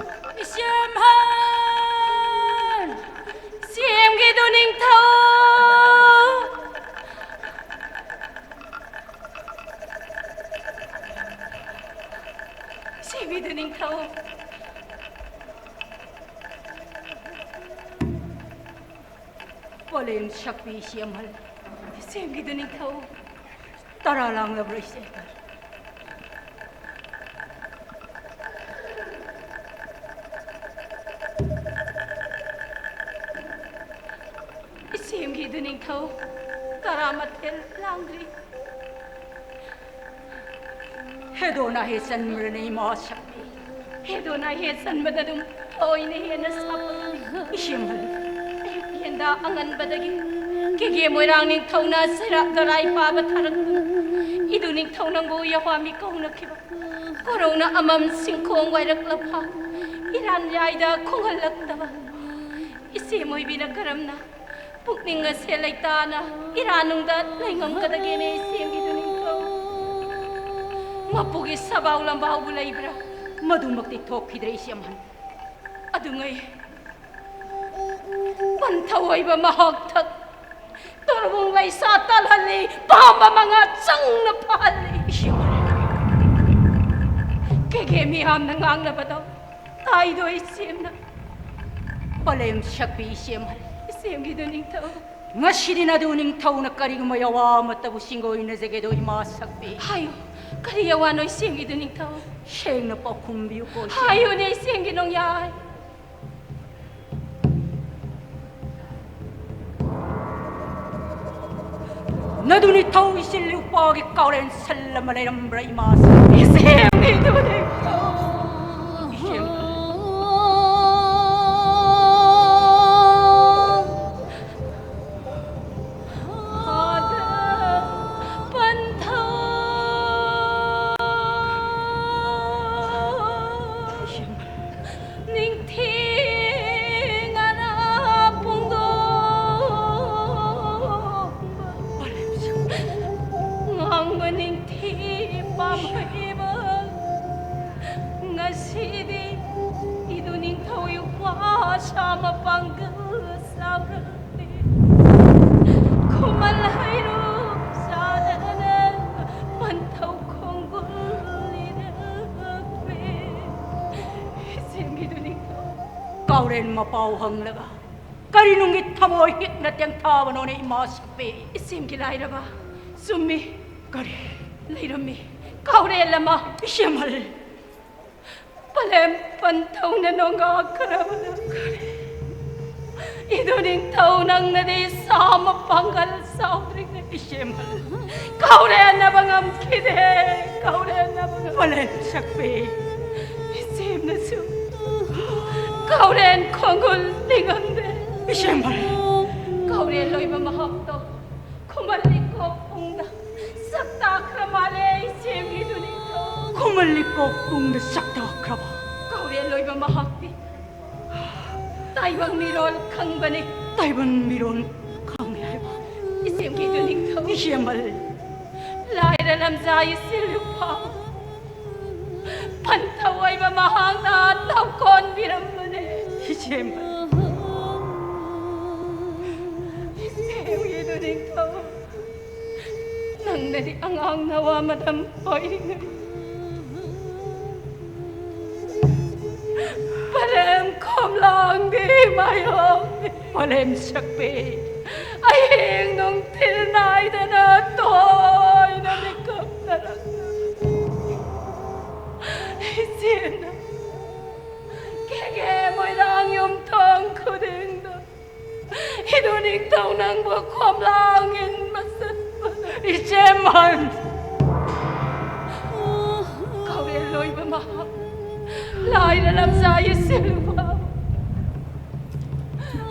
ꯏꯆꯦꯝꯍꯟ! ꯏꯆꯦꯝꯒꯤ ꯏꯗꯨ ꯅꯤꯡꯊꯧ! ꯏꯆꯦꯝꯒꯤ ꯏꯗꯨ ꯅꯤꯡꯊꯧ! ꯄꯣꯂꯦꯝ ꯁꯛꯄꯤ ꯏꯆꯦꯝꯍꯜ, ꯏꯆꯦꯝꯒꯤ ꯏꯗꯨ ꯅꯤꯡꯊꯧ! ꯇꯔꯥ ꯂꯥꯡꯂꯕ꯭ꯔꯥ ꯏꯆꯦ? ꯏꯆꯦꯝꯒꯤ ꯏꯗꯨ ꯅꯤꯡꯊꯧ! ꯇꯔꯥ ꯃꯊꯦꯜ ꯂꯥꯡꯗ꯭ꯔꯤ꯫ ꯍꯦꯗꯣꯅ ꯍꯦ ꯆꯟꯕ꯭ꯔꯅꯦ ꯏꯃꯥ ꯁꯛꯄꯤ? ꯍꯦꯗꯣꯅ ꯍꯦ ꯆꯟꯕꯗ ꯑꯗꯨꯝ ꯊꯣꯏꯅ ꯍꯦꯟꯅ ꯁꯥꯐꯒꯅꯤ꯫ ꯏꯁꯦꯝꯍꯜ꯫ ꯑꯌꯨꯛ ꯌꯦꯟꯗ ꯑꯉꯟꯕꯗꯒꯤ ꯀꯦꯒꯦ ꯃꯣꯏꯔꯥꯡ ꯅꯤꯡꯊꯧꯅ ꯆꯩꯔꯥꯛ ꯗꯔꯥꯏ ꯄꯥꯕ ꯊꯥꯔꯛꯇꯨꯅ ꯏꯗꯨ ꯅꯤꯡꯊꯧ ꯅꯪꯕꯨ ꯌꯍꯋꯥꯃꯤ ꯀꯧꯅꯈꯤꯕ ꯀꯣꯔꯧꯅ ꯑꯃꯝ ꯁꯤꯡꯈꯣꯡ ꯋꯥꯏꯔꯛꯂꯐꯥ ꯏꯔꯥꯟ ꯌꯥꯏꯗ ꯈꯣꯡꯍꯜꯂꯛꯇꯕ ꯏꯆꯦ ꯃꯣꯏꯕꯤꯅ ꯀꯔꯝꯅ ꯄꯨꯛꯅꯤꯡ ꯑꯁꯦ ꯂꯩꯇꯥꯅ ꯏꯔꯥꯅꯨꯡꯗ ꯂꯩꯉꯝꯒꯗꯒꯦꯅꯦ ꯏꯆꯦꯝꯒꯤꯗꯨ ꯅꯤꯡꯊꯧ? ꯃꯄꯨꯒꯤ ꯁꯕꯥꯎ ꯂꯝꯕꯥꯎꯕꯨ ꯂꯩꯕ꯭ꯔꯥ? ꯃꯗꯨꯃꯛꯇꯤ ꯊꯣꯛꯈꯤꯗ꯭ꯔꯦ ꯏꯆꯦꯝꯍꯟ꯫ ꯑꯗꯨꯉꯩ ꯄꯟꯊꯧ ꯑꯣꯏꯕ ꯃꯍꯥꯛ ꯊꯛ ꯇꯣꯔꯕꯨꯡ ꯂꯩꯁꯥ ꯇꯜꯍꯜꯂꯤ, ꯄꯥꯝꯕ ꯃꯉꯥ ꯆꯪꯅ ꯐꯍꯜꯂꯤ꯫ ꯏꯆꯦꯝꯍꯟ꯫ ꯀꯦꯒꯦ ꯃꯤꯌꯥꯝꯅ ꯉꯥꯡꯅꯕꯗꯣ ꯇꯥꯏꯗꯣ ꯏꯆꯦꯝꯅ꯫ ꯄꯂꯦꯝ ꯁꯛꯄꯤ ꯏꯆꯦꯝꯍꯜ꯫ ꯏꯆꯦꯝꯒꯤꯗꯨ ꯅꯤꯡꯊꯧ꯫ ꯉꯁꯤꯗꯤ ꯅꯗꯨ ꯅꯤꯡꯊꯧꯅ ꯀꯔꯤꯒꯨꯝꯕ ꯌꯋꯥ ꯑꯃꯠꯇꯕꯨ ꯁꯤꯡꯒꯣꯏꯅꯖꯒꯦꯗꯣ ꯏꯃꯥ ꯁꯛꯄꯤ? ꯍꯥꯏꯌꯨ, ꯀꯔꯤ ꯌꯋꯥꯅꯣ ꯏꯆꯦꯝꯒꯤꯗꯨ ꯅꯤꯡꯊꯧ? ꯁꯦꯡꯅ ꯄꯥꯎꯈꯨꯝꯕꯤꯌꯨꯀꯣ ꯏꯆꯦꯝ꯫ ꯍꯥꯏꯌꯨꯅꯦ ꯏꯆꯦꯝꯒꯤ ꯅꯣꯡꯌꯥꯏ꯫ ꯅꯗꯨ ꯅꯤꯡꯊꯧ ꯏꯆꯤꯜ ꯏꯎꯄꯥꯒꯤ ꯀꯥꯎꯔꯦꯟ ꯁꯜ ꯑꯃ ꯂꯩꯔꯝꯕ꯭ꯔꯥ ꯏꯃꯥ ꯁꯛꯄꯤ? ꯏꯆꯦꯝꯒꯤꯗꯨ ꯅꯤꯡꯊꯧ꯫ ꯏꯆꯦꯝ꯫ ꯉꯥꯡꯕ ꯅꯤꯡꯊꯤ ꯄꯥꯝꯍꯩꯕ ꯉꯁꯤꯗꯤ ꯏꯗꯨ ꯅꯤꯡꯊꯧ ꯏꯎꯄꯥ ꯁꯥ ꯃꯄꯥꯡꯒꯜ ꯆꯥꯎꯔꯛꯂꯤ꯫ ꯈꯨꯃꯟ ꯍꯩꯔꯨꯛ ꯆꯥꯗꯅ ꯄꯟꯊꯧ ꯈꯣꯡꯒꯨꯜ ꯂꯤꯔꯛꯂꯦ꯫ ꯏꯆꯦꯝꯒꯤꯗꯨ ꯅꯤꯡꯊꯧ꯫ ꯀꯥꯎꯔꯦꯟ ꯃꯄꯥꯎ ꯍꯪꯂꯒ ꯀꯔꯤ ꯅꯨꯡꯒꯤ ꯊꯃꯣꯏ ꯍꯤꯛꯅ ꯇꯦꯡꯊꯥꯕꯅꯣꯅꯦ ꯏꯃꯥ ꯁꯛꯄꯤ? ꯏꯆꯦꯝꯒꯤ ꯂꯥꯏꯔꯕ꯫ ꯆꯨꯝꯃꯤ꯫ ꯀꯔꯤ? ꯂꯩꯔꯝꯃꯤ꯫ ꯀꯥꯎꯔꯦꯜ ꯑꯃ꯫ ꯏꯆꯦꯝꯍꯜ꯫ ꯄꯂꯦꯝ ꯄꯟꯊꯧꯅ ꯅꯣꯡꯒꯥꯈ꯭ꯔꯕꯅ ꯀꯔꯤ? ꯏꯗꯨ ꯅꯤꯡꯊꯧ, ꯅꯪꯅꯗꯤ ꯁꯥ ꯃꯄꯥꯡꯒꯜ ꯆꯥꯎꯗ꯭ꯔꯤꯉꯩ ꯏꯆꯦꯃꯜ꯫ ꯀꯧꯔꯦꯟꯅꯕ ꯉꯝꯈꯤꯗꯦ, ꯀꯧꯔꯦꯟꯅꯕ ꯉꯝ- ꯃꯥꯂꯦꯝ ꯁꯛꯄꯤ꯫ ꯏꯆꯦꯝꯅꯁꯨ ꯀꯧꯔꯦꯟ ꯈꯣꯡꯒꯨꯜ ꯅꯤꯡꯉꯝꯗꯦ꯫ ꯏꯆꯦꯃꯜ꯫ ꯀꯧꯔꯦꯟ ꯂꯣꯏꯕ ꯃꯍꯥꯛꯇꯣ ꯈꯨꯃꯟ ꯂꯤꯀꯣꯛ ꯄꯨꯡꯗ ꯁꯛꯇꯥꯛꯈ꯭ꯔ ꯃꯥꯜꯂꯦ, ꯏꯆꯦꯝꯒꯤ ꯏꯗꯨ ꯅꯤꯡꯊꯧ꯫ ꯈꯨꯃꯟ ꯂꯤꯀꯣꯛ ꯄꯨꯡꯗ ꯁꯛꯇꯥꯛꯈ꯭ꯔꯕ? ꯀꯧꯔꯦꯟ ꯂꯣꯏꯕ ꯃꯍꯥꯛꯇꯤ ꯇꯥꯏꯕꯪ ꯃꯤꯔꯣꯜ ꯈꯪꯕꯅꯤ꯫ ꯇꯥꯏꯕꯪ ꯃꯤꯔꯣꯜ ꯈꯪꯉꯦ ꯍꯥꯏꯕ? ꯏꯆꯦꯝꯒꯤ ꯏꯗꯨ ꯅꯤꯡꯊꯧ꯫ ꯏꯆꯦꯃꯜ꯫ ꯂꯥꯏꯔ ꯂꯝꯖꯥ ꯏꯆꯦ ꯂꯨꯄꯥ ꯄꯟꯊꯧ ꯑꯣꯏꯕ ꯃꯍꯥꯛꯅ ꯂꯧꯀꯣꯟꯕꯤꯔꯝꯕꯅꯦ꯫ ꯏꯆꯦꯃꯜ꯫ ꯏꯆꯦꯝꯒꯤ ꯏꯗꯨ ꯅꯤꯡꯊꯧ꯫ ꯅꯪꯅꯗꯤ ꯑꯉꯥꯡ ꯅꯋꯥ ꯃꯇꯝ ꯑꯣꯏꯔꯤꯉꯩ ꯄꯂꯦꯝ ꯈꯣꯝꯂꯥꯡꯒꯤ ꯃꯥꯌꯣꯛꯅꯤ꯫ ꯃꯥꯂꯦꯝ ꯁꯛꯄꯤ꯫ ꯑꯍꯤꯡ ꯅꯨꯡꯊꯤꯜ ꯅꯥꯏꯗꯅ ꯇꯣꯏꯅ ꯃꯤꯀꯞ ꯅꯔꯛꯅꯕ ꯏꯆꯦꯅ ꯀꯦꯒꯦ ꯃꯣꯏꯔꯥꯡ ꯌꯨꯝꯊꯣꯡ ꯈꯨꯗꯤꯡꯗ ꯏꯗꯨ ꯅꯤꯡꯊꯧ ꯅꯪꯕꯨ ꯈꯣꯝꯂꯥꯡ ꯏꯟꯕ ꯆꯠꯄꯗ ꯏꯆꯦꯃꯜ꯫ ꯀꯧꯔꯦꯜ ꯂꯣꯏꯕ ꯃꯍꯥꯛ ꯂꯥꯏꯔ ꯂꯝꯖꯥ ꯏꯆꯦ ꯂꯨꯄꯥ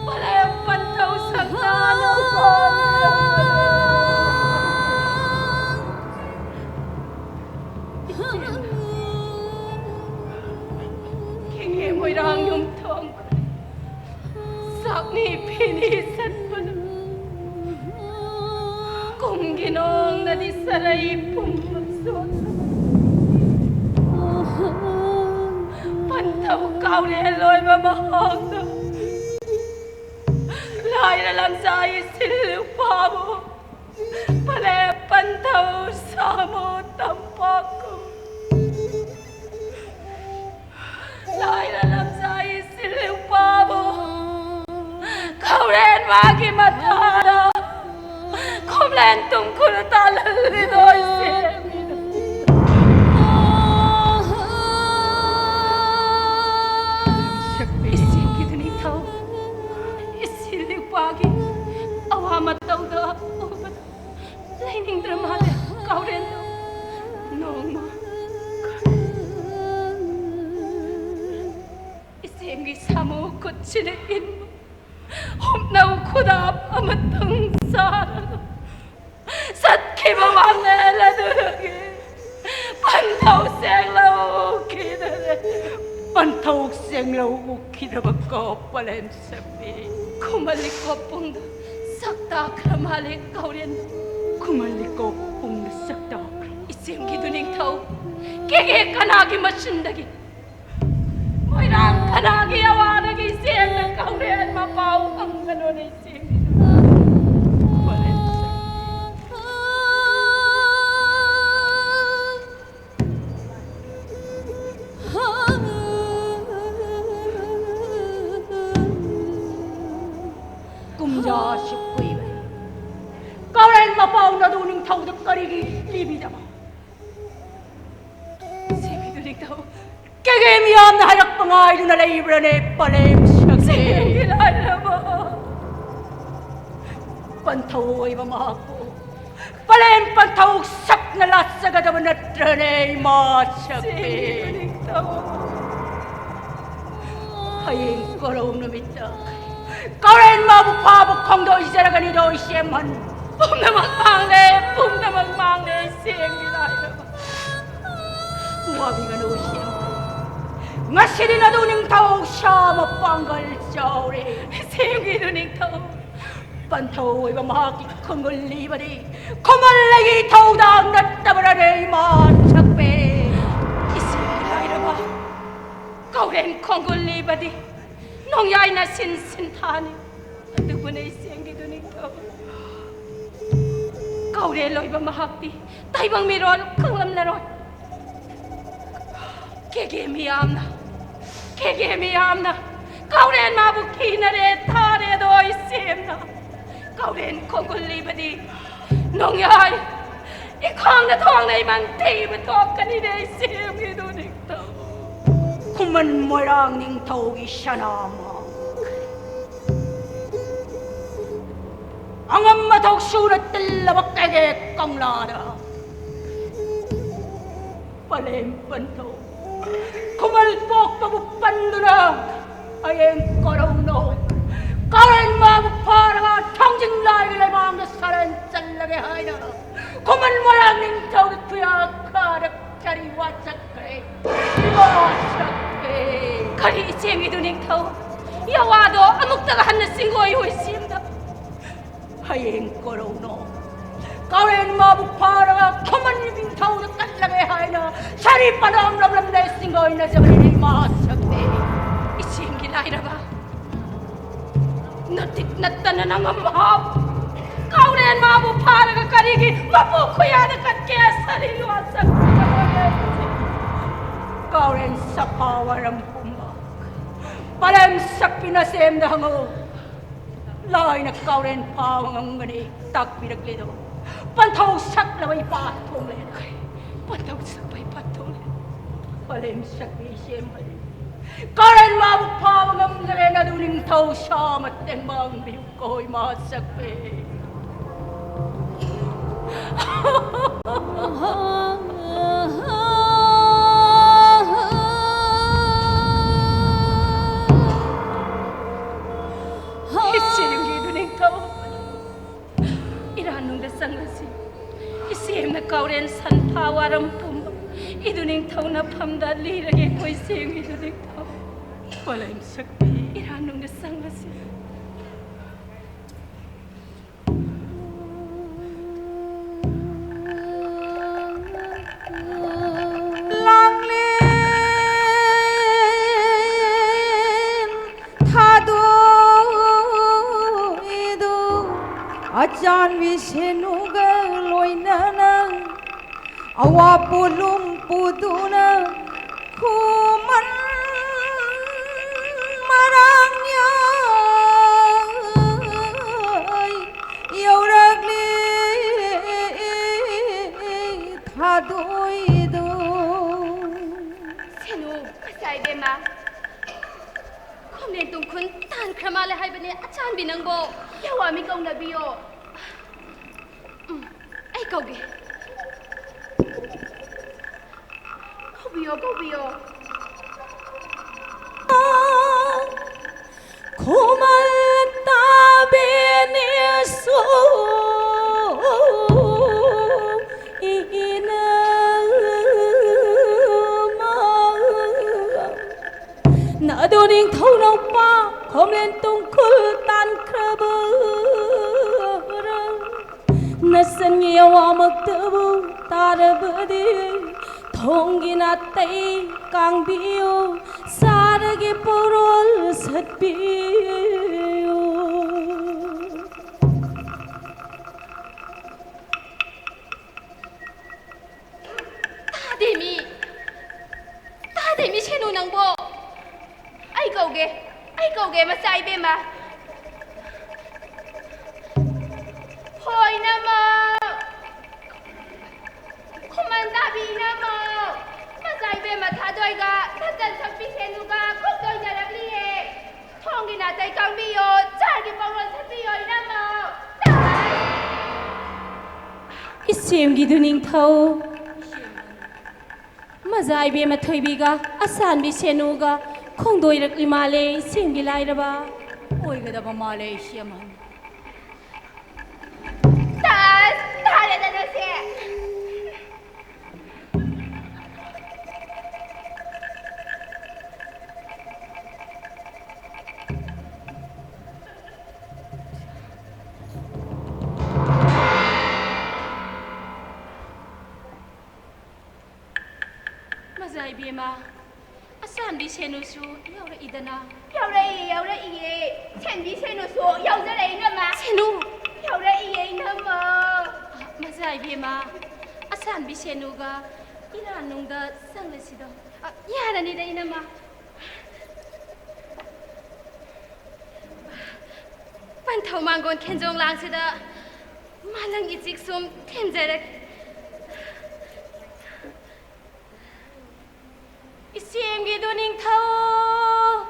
ꯄꯂꯦꯝ ꯄꯟꯊꯧ ꯁꯛꯇꯥꯛꯅ ꯍꯨꯟꯗꯣꯛꯄꯤꯔꯝꯕꯅꯤ꯫ ꯏꯆꯦꯅ ꯀꯦꯒꯦ ꯃꯣꯏꯔꯥꯡ ꯌꯨꯝꯊꯣꯡ ꯆꯥꯛꯅꯤ ꯐꯤꯅꯤ ꯆꯠꯄꯗ ꯀꯨꯝꯒꯤ ꯅꯣꯡꯅꯗꯤ ꯆꯔꯩ ꯄꯨꯝꯕ ꯆꯣꯠꯂꯕ ꯄꯟꯊꯧ ꯀꯧꯔꯦꯜ ꯂꯣꯏꯕ ꯃꯍꯥꯛꯅ ꯂꯥꯏꯔ ꯂꯝꯖꯥ ꯏꯆꯦ ꯂꯨꯄꯥꯕꯨ ꯄꯂꯦꯝ ꯄꯟꯊꯧ ꯁꯥꯃꯨ ꯇꯝꯄꯥꯛꯀꯨꯝ ꯂꯥꯏꯔ ꯂꯝꯖꯥ ꯏꯆꯦ ꯂꯨꯄꯥꯕꯨ ꯀꯧꯔꯦꯟ ꯃꯥꯒꯤ ꯃꯊꯥꯗ ꯈꯣꯝꯂꯦꯟ ꯇꯨꯝꯈꯨꯜ ꯇꯥꯜꯍꯜꯂꯤꯗꯣ ꯏꯆꯦꯝꯒꯤꯗꯣ꯫ ꯏꯆꯦꯝꯒꯤꯗꯣ ꯅꯤꯡꯊꯧ, ꯏꯆꯦꯝꯒꯤ ꯁꯥꯃꯨ ꯈꯨꯠꯁꯤꯅ ꯏꯟꯕ ꯍꯨꯞꯅꯧ ꯈꯨꯗꯥꯞ ꯑꯃꯇꯪ ꯆꯥꯔꯒ ꯆꯠꯈꯤꯕ ꯋꯥꯅꯦꯜ ꯑꯗꯨꯗꯒꯤ ꯄꯟꯊꯧ ꯆꯦꯡꯂꯧ ꯎꯈꯤꯗꯔꯦ꯫ ꯄꯟꯊꯧ ꯆꯦꯡꯂꯧ ꯎꯈꯤꯗꯕ ꯀꯣ ꯄꯂꯦꯝ ꯁꯛꯄꯤ꯫ ꯈꯨꯃꯟ ꯂꯤꯀꯣꯞ ꯄꯨꯡꯗ ꯁꯛ ꯇꯥꯈ꯭ꯔ ꯃꯥꯜꯂꯦ ꯀꯥꯎꯔꯦꯟ꯫ ꯈꯨꯃꯟ ꯂꯤꯀꯣꯞ ꯄꯨꯡꯗ ꯁꯛ ꯇꯥꯈ꯭ꯔ꯫ ꯏꯆꯦꯝꯒꯤꯗꯨ ꯅꯤꯡꯊꯧ ꯀꯦꯒꯦ ꯀꯅꯥꯒꯤ ꯃꯆꯤꯟꯗꯒꯤ, ꯃꯣꯏꯔꯥꯡ ꯀꯅꯥꯒꯤ ꯑꯋꯥꯗꯒꯤ ꯏꯆꯦꯝꯅ ꯀꯥꯎꯔꯦꯟ ꯃꯄꯥꯎ ꯐꯪꯒꯅꯣꯅꯦ ꯏꯆꯦꯝꯒꯤꯗꯨ? ꯄꯂꯦꯝ ꯁꯛꯄꯤ꯫ ꯀꯨꯝꯖꯥꯁꯨ ꯀꯨꯏꯕ꯫ ꯀꯥꯎꯔꯦꯟ ꯃꯄꯥꯎꯅ ꯑꯗꯨ ꯅꯤꯡꯊꯧꯗ ꯀꯔꯤꯒꯤ ꯂꯤꯕꯤꯗꯕ? ꯏꯆꯦꯝꯒꯤꯗꯨ ꯅꯤꯡꯊꯧ꯫ ꯀꯦꯒꯦ ꯃꯤꯌꯥꯝꯅ ꯍꯥꯏꯔꯛꯄ ꯉꯥꯏꯗꯨꯅ ꯂꯩꯕ꯭ꯔꯅꯦ ꯄꯂꯦꯝ ꯁꯛꯄꯤ? ꯏꯆꯦꯝꯒꯤ ꯂꯥꯏꯔꯕ꯫ ꯄꯟꯊꯧ ꯑꯣꯏꯕ ꯃꯍꯥꯛꯄꯨ ꯄꯂꯦꯝ ꯄꯟꯊꯧ ꯁꯛꯅ ꯂꯥꯠꯆꯒꯗꯕ ꯅꯠꯇ꯭ꯔꯅꯦ ꯏꯃꯥ ꯁꯛꯄꯤ? ꯏꯆꯦꯝꯒꯤꯗꯨ ꯅꯤꯡꯊꯧ꯫ ꯍꯌꯦꯡ ꯀꯣꯔꯧ ꯅꯨꯃꯤꯠꯇ ꯀꯥꯎꯔꯦꯟ ꯃꯥꯕꯨ ꯐꯥꯕ ꯈꯣꯡꯗꯣꯏꯖꯔꯒꯅꯤꯗꯣ ꯏꯆꯦꯝꯍꯟ꯫ ꯄꯨꯝꯅꯃꯛ ꯃꯥꯡꯂꯦ, ꯄꯨꯝꯅꯃꯛ ꯃꯥꯡꯂꯦ, ꯏꯆꯦꯝꯒꯤ ꯂꯥꯏꯔꯕ꯫ ꯋꯥꯕꯤꯒꯅꯨ ꯏꯆꯦꯝꯍꯟ꯫ ꯉꯁꯤꯗꯤ ꯅꯗꯨ ꯅꯤꯡꯊꯧ ꯁꯥ ꯃꯄꯥꯡꯒꯜ ꯆꯥꯎꯔꯦ꯫ ꯏꯆꯦꯝꯒꯤꯗꯨ ꯅꯤꯡꯊꯧ꯫ ꯄꯟꯊꯧ ꯑꯣꯏꯕ ꯃꯍꯥꯛꯀꯤ ꯈꯣꯡꯒꯨꯜ ꯂꯤꯕꯗꯤ ꯈꯨꯃꯟ ꯂꯩꯒꯤ ꯊꯧꯗꯥꯡ ꯅꯠꯇꯕ꯭ꯔꯅꯦ ꯏꯃꯥ ꯁꯛꯄꯤ? ꯏꯆꯦꯝꯒꯤ ꯂꯥꯏꯔꯕ꯫ ꯀꯥꯎꯔꯦꯟ ꯈꯣꯡꯒꯨꯜ ꯂꯤꯕꯗꯤ ꯅꯣꯡꯌꯥꯏꯅ ꯁꯤꯟ ꯁꯤꯟꯊꯥꯅꯤ꯫ ꯑꯗꯨꯕꯨꯅꯦ ꯏꯆꯦꯝꯒꯤꯗꯨ ꯅꯤꯡꯊꯧ꯫ ꯀꯥꯎꯔꯦꯟ ꯂꯣꯏꯕ ꯃꯍꯥꯛꯇꯤ ꯇꯥꯏꯕꯪ ꯃꯤꯔꯣꯜ ꯈꯪꯂꯝꯂꯔꯣꯏ꯫ ꯀꯦꯒꯦ ꯃꯤꯌꯥꯝꯅ, ꯀꯦꯒꯦ ꯃꯤꯌꯥꯝꯅ ꯀꯥꯎꯔꯦꯟ ꯃꯥꯕꯨ ꯀꯤꯅꯔꯦ ꯊꯥꯔꯦꯗꯣ ꯏꯆꯦꯝꯅ꯫ ꯀꯥꯎꯔꯦꯟ ꯈꯣꯡꯒꯨꯜ ꯂꯤꯕꯗꯤ ꯅꯣꯡꯌꯥꯏ ꯏꯈꯥꯡꯅ ꯊꯣꯡꯅ ꯏꯃꯪ ꯊꯤꯕ ꯊꯣꯛꯀꯅꯤꯅꯦ ꯏꯆꯦꯝꯒꯤꯗꯨ ꯅꯤꯡꯊꯧ꯫ ꯈꯨꯃꯟ ꯃꯣꯏꯔꯥꯡ ꯅꯤꯡꯊꯧꯒꯤ ꯁꯅꯥ ꯃꯥꯡꯈ꯭ꯔꯦ꯫ ꯑꯉꯝ ꯑꯊꯧ ꯁꯨꯅ ꯇꯤꯜꯂꯕ ꯀꯦꯒꯦ ꯀꯪꯂꯥꯗ ꯄꯂꯦꯝ ꯄꯟꯊꯧ ꯈꯨꯃꯟ ꯄꯣꯛꯄꯕꯨ ꯄꯟꯗꯨꯅ ꯍꯌꯦꯡ ꯀꯣꯔꯧꯅꯧ ꯀꯥꯎꯔꯦꯟ ꯃꯥꯕꯨ ꯐꯥꯔꯒ ꯊꯥꯡꯖꯤꯡ ꯂꯥꯏꯒꯤ ꯂꯩꯃꯥꯡꯗ ꯁꯔꯦꯟ ꯆꯜꯂꯒꯦ ꯍꯥꯏꯅ ꯈꯨꯃꯟ ꯃꯣꯏꯔꯥꯡ ꯅꯤꯡꯊꯧꯒꯤ ꯈꯨꯌꯥ ꯈꯥꯗ ꯆꯔꯤ ꯋꯥꯠꯆꯈ꯭ꯔꯦ꯫ ꯏꯃꯥ ꯁꯛꯄꯤ꯫ ꯀꯔꯤ ꯏꯆꯦꯝꯒꯤꯗꯨ ꯅꯤꯡꯊꯧ? ꯌꯥꯋꯥꯗꯣ ꯑꯃꯨꯛꯇꯒ ꯍꯟꯅ ꯆꯤꯡꯒꯣꯏ ꯑꯣꯏ ꯁꯦꯝꯗ꯫ ꯍꯌꯦꯡ ꯀꯣꯔꯧꯅꯧ ꯀꯥꯎꯔꯦꯟ ꯃꯥꯕꯨ ꯐꯥꯔꯒ ꯈꯨꯃꯟ ꯅꯤꯡꯊꯧꯗ ꯀꯠꯂꯒꯦ ꯍꯥꯏꯅ ꯁꯥꯔꯤ ꯄꯅꯥꯝ ꯂꯝꯂꯝꯗ ꯆꯤꯡꯒꯣꯏꯅꯖꯕꯅꯤ ꯏꯃꯥ ꯁꯛꯄꯤ꯫ ꯏꯆꯦꯝꯒꯤ ꯂꯥꯏꯔꯕ꯫ ꯅꯇꯤꯛ ꯅꯠꯇꯅ ꯅꯪ ꯑꯃ ꯍꯥꯞ꯫ ꯀꯥꯎꯔꯦꯟ ꯃꯥꯕꯨ ꯐꯥꯔꯒ ꯀꯔꯤꯒꯤ ꯃꯄꯨ ꯈꯨꯌꯥꯗ ꯀꯠꯀꯦ? ꯁꯥꯔꯤ ꯋꯥꯁꯛ꯫ ꯀꯥꯎꯔꯦꯟ ꯁꯐꯥ ꯋꯥꯔꯝ ꯄꯨꯝꯕ꯫ ꯄꯂꯦꯝ ꯁꯛꯄꯤꯅ ꯁꯦꯝꯗ ꯍꯪꯉꯨ꯫ ꯂꯥꯏꯅ ꯀꯥꯎꯔꯦꯟ ꯐꯥꯕ ꯉꯝꯒꯅꯤ ꯇꯥꯛꯄꯤꯔꯛꯂꯤꯗꯣ꯫ ꯄꯟꯊꯧ ꯁꯛꯂꯕ ꯏꯄꯥ ꯊꯣꯡꯂꯦꯅ꯫ ꯄꯟꯊꯧ ꯁꯛꯄ ꯏꯄꯥ ꯊꯣꯡꯂꯦ꯫ ꯄꯂꯦꯝ ꯁꯛꯄꯤ ꯏꯆꯦꯝ ꯍꯥꯏ꯫ ꯀꯥꯔꯦꯟ ꯃꯥꯕꯨ ꯐꯥꯕ ꯉꯝꯗ꯭ꯔꯦꯅ ꯑꯗꯨ ꯅꯤꯡꯊꯧ ꯁꯥꯃ ꯇꯦꯡꯕꯥꯡꯕꯤꯌꯨ ꯀꯣꯏ ꯃꯥ ꯁꯛꯄꯤ꯫ ꯏꯆꯦꯝꯒꯤ ꯏꯗꯨ ꯅꯤꯡꯊꯧ꯫ ꯏꯔꯥꯟꯅꯨꯡꯗ ꯆꯪꯂꯁꯤ꯫ ꯏꯆꯦꯝꯅ ꯀꯥꯎꯔꯦꯟ ꯁꯟꯐꯥ ꯋꯥꯔꯝ ꯄꯨꯝꯕ ꯏꯗꯨ ꯅꯤꯡꯊꯧꯅ ꯐꯝꯗ ꯂꯤꯔꯒꯦ ꯑꯩꯈꯣꯏ ꯏꯆꯦꯝꯒꯤ ꯏꯗꯨ ꯅꯤꯡꯊꯧ꯫ ꯄꯂꯦꯝ ꯁꯛꯄꯤ꯫ ꯏꯔꯥꯟꯅꯨꯡꯗ ꯆꯪꯂꯁꯤ꯫ ꯂꯥꯡꯂꯦꯟ ꯊꯥꯗꯣꯏꯗꯨ ꯑꯆꯥꯟꯕꯤ ꯁꯦꯅꯨꯒ ꯂꯣꯏꯅꯅ ꯑꯋꯥ ꯄꯣꯠꯂꯨꯝ ꯄꯨꯗꯨꯅ ꯈꯨꯃꯟ ꯃꯔꯥꯡ ꯌꯥꯏ ꯌꯧꯔꯛꯂꯤ ꯊꯥꯗꯣꯏꯗꯣ꯫ ꯁꯦꯅꯨ, ꯏꯆꯥ ꯏꯕꯦꯝꯃ, ꯈꯣꯝꯂꯦꯟ ꯇꯨꯡꯈꯨꯟ ꯇꯥꯟꯈ꯭ꯔ ꯃꯥꯜꯂꯦ ꯍꯥꯏꯕꯅꯦ, ꯑꯆꯥꯟꯕꯤ ꯅꯪꯕꯣ꯫ ꯌꯥꯋꯥꯃꯤ ꯀꯧꯅꯕꯤꯌꯣ꯫ ꯎꯝ, ꯑꯩ ꯀꯧꯒꯦ꯫ ꯀꯧꯕꯤꯌꯣ, ꯀꯧꯕꯤꯌꯣ꯫ ꯈꯨꯃꯟ ꯇꯥꯕꯤꯅꯤꯁꯨ ꯏꯅꯃ꯫ ꯅꯥꯗꯣ ꯅꯤꯡꯊꯧ ꯅꯨꯄꯥ ꯈꯣꯝꯂꯦꯟ ꯇꯣꯡꯈꯨꯜ ꯇꯥꯟꯈ꯭ꯔꯕꯔ? ꯅꯆꯟꯒꯤ ꯑꯋꯥꯃꯛꯇꯕꯨ ꯇꯥꯔꯕꯗꯤ ꯊꯣꯡꯒꯤ ꯅꯥꯇꯩ ꯀꯥꯡꯕꯤꯌꯨ, ꯆꯥꯔꯒꯤ ꯄꯧꯔꯣꯜ ꯁꯠꯄꯤꯌꯨ꯫ ꯇꯥꯗꯦ ꯃꯤ, ꯇꯥꯗꯦ ꯃꯤ, ꯁꯦꯅꯨ ꯅꯪꯕꯣ꯫ ꯑꯩ ꯀꯧꯒꯦ, ꯑꯩ ꯀꯧꯒꯦ, ꯃꯆꯥ ꯏꯕꯦꯝꯃ꯫ ꯍꯣꯏ, ꯏꯅꯝꯃ꯫ ꯈꯨꯃꯟ ꯇꯥꯕꯤ ꯏꯅꯝꯃ꯫ ꯃꯆꯥ ꯏꯕꯦꯝꯃ ꯊꯥꯗꯣꯏꯒ ꯅꯆꯟ ꯁꯛꯄꯤ ꯁꯦꯅꯨꯒ ꯈꯣꯡꯗꯣꯏꯅꯔꯛꯂꯤꯌꯦ꯫ ꯊꯣꯡꯒꯤ ꯅꯥꯇꯩ ꯀꯥꯡꯕꯤꯌꯣ, ꯆꯥꯒꯤ ꯄꯧꯔꯣꯜ ꯁꯠꯄꯤꯌꯣ, ꯏꯅꯝꯃ꯫ ꯏꯆꯦꯝꯒꯤꯗꯨ ꯅꯤꯡꯊꯧ꯫ ꯃꯖꯥ ꯏꯕꯦꯝꯃ ꯊꯣꯏꯕꯤꯒ ꯑꯁꯥꯟꯕꯤ ꯁꯦꯅꯨꯒ ꯈꯣꯡꯗꯣꯏꯔꯛꯂꯤ ꯃꯥꯜꯂꯦ, ꯏꯆꯦꯝꯒꯤ ꯂꯥꯏꯔꯕ꯫ ꯑꯣꯏꯒꯗꯕ ꯃꯥꯜꯂꯦ, ꯏꯆꯦ ꯑꯃ꯫ ꯇꯥꯁ, ꯇꯥꯔꯦꯗꯅ ꯁꯦ꯫ ꯃꯖꯥ ꯏꯕꯦꯝꯃ, ꯑꯁꯥꯟꯕꯤ ꯁꯦꯅꯨꯁꯨ ꯌꯥꯎꯔꯛꯏꯗꯅ꯫ ꯌꯥꯎꯔꯛꯏ, ꯌꯥꯎꯔꯛꯏꯌꯦ꯫ ꯁꯦꯟꯕꯤ ꯁꯦꯅꯨꯁꯨ ꯌꯥꯎꯖꯔꯛꯏ, ꯏꯅꯝꯃ꯫ ꯁꯦꯅꯨ! ꯌꯥꯎꯔꯛꯏꯌꯦ, ꯏꯅꯝꯃ꯫ ꯃꯖꯥ ꯏꯕꯦꯝꯃ, ꯑꯁꯥꯟꯕꯤ ꯁꯦꯅꯨꯒ ꯏꯔꯥꯟ ꯅꯨꯡꯗ ꯆꯪꯂꯁꯤꯗꯣ꯫ ꯑ, ꯌꯥꯔꯅꯤꯗ, ꯏꯅꯝꯃ꯫ ꯄꯟꯊꯧ ꯃꯥꯡꯒꯣꯟ ꯈꯦꯟꯖꯣꯡ ꯂꯥꯡꯁꯤꯗ ꯃꯥꯂꯪ ꯏꯆꯤꯛ ꯁꯨꯝ ꯊꯦꯝꯖꯔꯒꯦ꯫ ꯏꯆꯦꯝꯒꯤꯗꯨ ꯅꯤꯡꯊꯧ,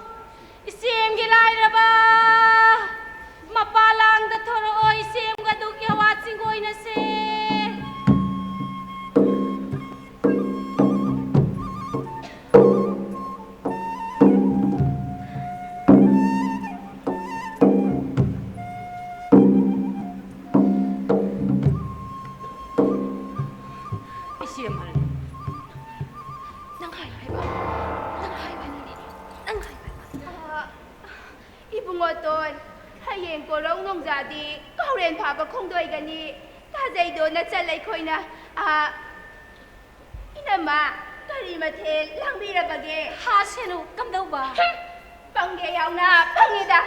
ꯏꯆꯦꯝꯒꯤ ꯂꯥꯏꯔꯕ, ꯃꯄꯥ ꯂꯥꯡꯗ ꯊꯣꯔꯛꯑꯣ, ꯏꯆꯦꯝꯒ ꯗꯨꯛ ꯌꯥꯋꯥ ꯆꯤꯡꯒꯣꯏꯅꯁꯦ꯫ ꯏꯕꯨꯡꯉꯣꯇꯣꯟ, ꯍꯌꯦꯡ ꯀꯣꯔꯧ ꯅꯣꯡꯖꯥꯗꯤ ꯀꯥꯎꯔꯦꯟ ꯐꯥꯕ ꯈꯣꯡꯗꯣꯏꯒꯅꯤ꯫ ꯇꯥꯖꯩꯗꯣ ꯅꯆꯜ ꯑꯩꯈꯣꯏꯅ, ꯑ, ꯏꯅꯝꯃ, ꯀꯔꯤ ꯃꯊꯦꯜ ꯂꯥꯡꯕꯤꯔꯕꯒꯦ? ꯍꯥꯁꯦꯅꯨ, ꯀꯝꯗꯧꯕ? ꯍꯨꯝ! ꯄꯪꯒꯦ ꯌꯥꯎꯅ ꯄꯪꯉꯤꯗ꯫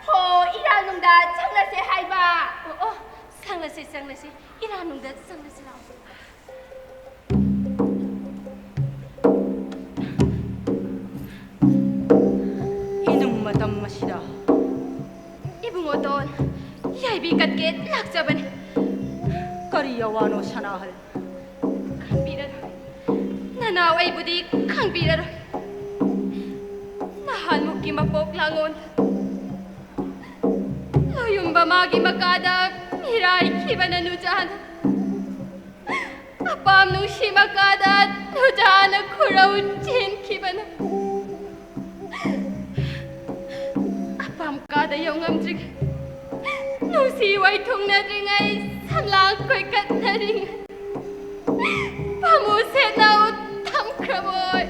ꯍꯣ, ꯏꯔꯥꯜ ꯅꯨꯡꯗ ꯆꯪꯂꯁꯦ ꯍꯥꯏꯕ꯫ ꯑꯣ, ꯑꯣ, ꯆꯪꯂꯁꯤ, ꯆꯪꯂꯁꯤ꯫ ꯏꯔꯥꯜ ꯅꯨꯡꯗ ꯆꯪꯂꯁꯤ ꯂꯥꯛꯑꯣ꯫ ꯏꯅꯨꯡ ꯃꯇꯝ ꯑꯁꯤꯗ꯫ ꯏꯕꯨꯡꯉꯣꯇꯣꯟ, ꯌꯥꯏꯕꯤ ꯀꯠꯀꯦ ꯂꯥꯛꯆꯕꯅꯤ꯫ ꯀꯔꯤ ꯑꯋꯥꯅꯣ ꯁꯅꯥꯍꯜ? ꯈꯪꯕꯤꯔꯔꯣꯏ꯫ ꯅꯅꯥꯎ ꯑꯩꯕꯨꯗꯤ ꯈꯪꯕꯤꯔꯔꯣꯏ꯫ ꯅꯍꯥꯟꯃꯨꯛꯀꯤ ꯃꯄꯣꯛ ꯂꯥꯡꯉꯣꯟꯗ ꯂꯣꯌꯨꯝꯕ ꯃꯥꯒꯤ ꯃꯀꯥꯗ ꯃꯤꯔꯥꯏꯈꯤꯕꯅ ꯅꯨꯖꯥꯅ꯫ ꯑꯄꯥꯝ ꯅꯨꯡꯁꯤ ꯃꯀꯥꯗ ꯅꯨꯖꯥꯅ ꯈꯨꯔꯧ ꯆꯦꯟꯈꯤꯕꯅ꯫ ꯑꯄꯥꯝ ꯀꯥꯗ ꯌꯧꯉꯝꯗ꯭ꯔꯤꯉꯩ, ꯅꯨꯡꯁꯤ ꯋꯥꯏꯊꯨꯡꯅꯗ꯭ꯔꯤꯉꯩ, ꯁꯝꯂꯥꯡ ꯀꯣꯏꯀꯠꯅꯔꯤꯉꯩ, ꯄꯥꯃꯨ ꯁꯦꯠꯅ ꯎꯠ ꯊꯝꯈ꯭ꯔꯕꯣꯏ꯫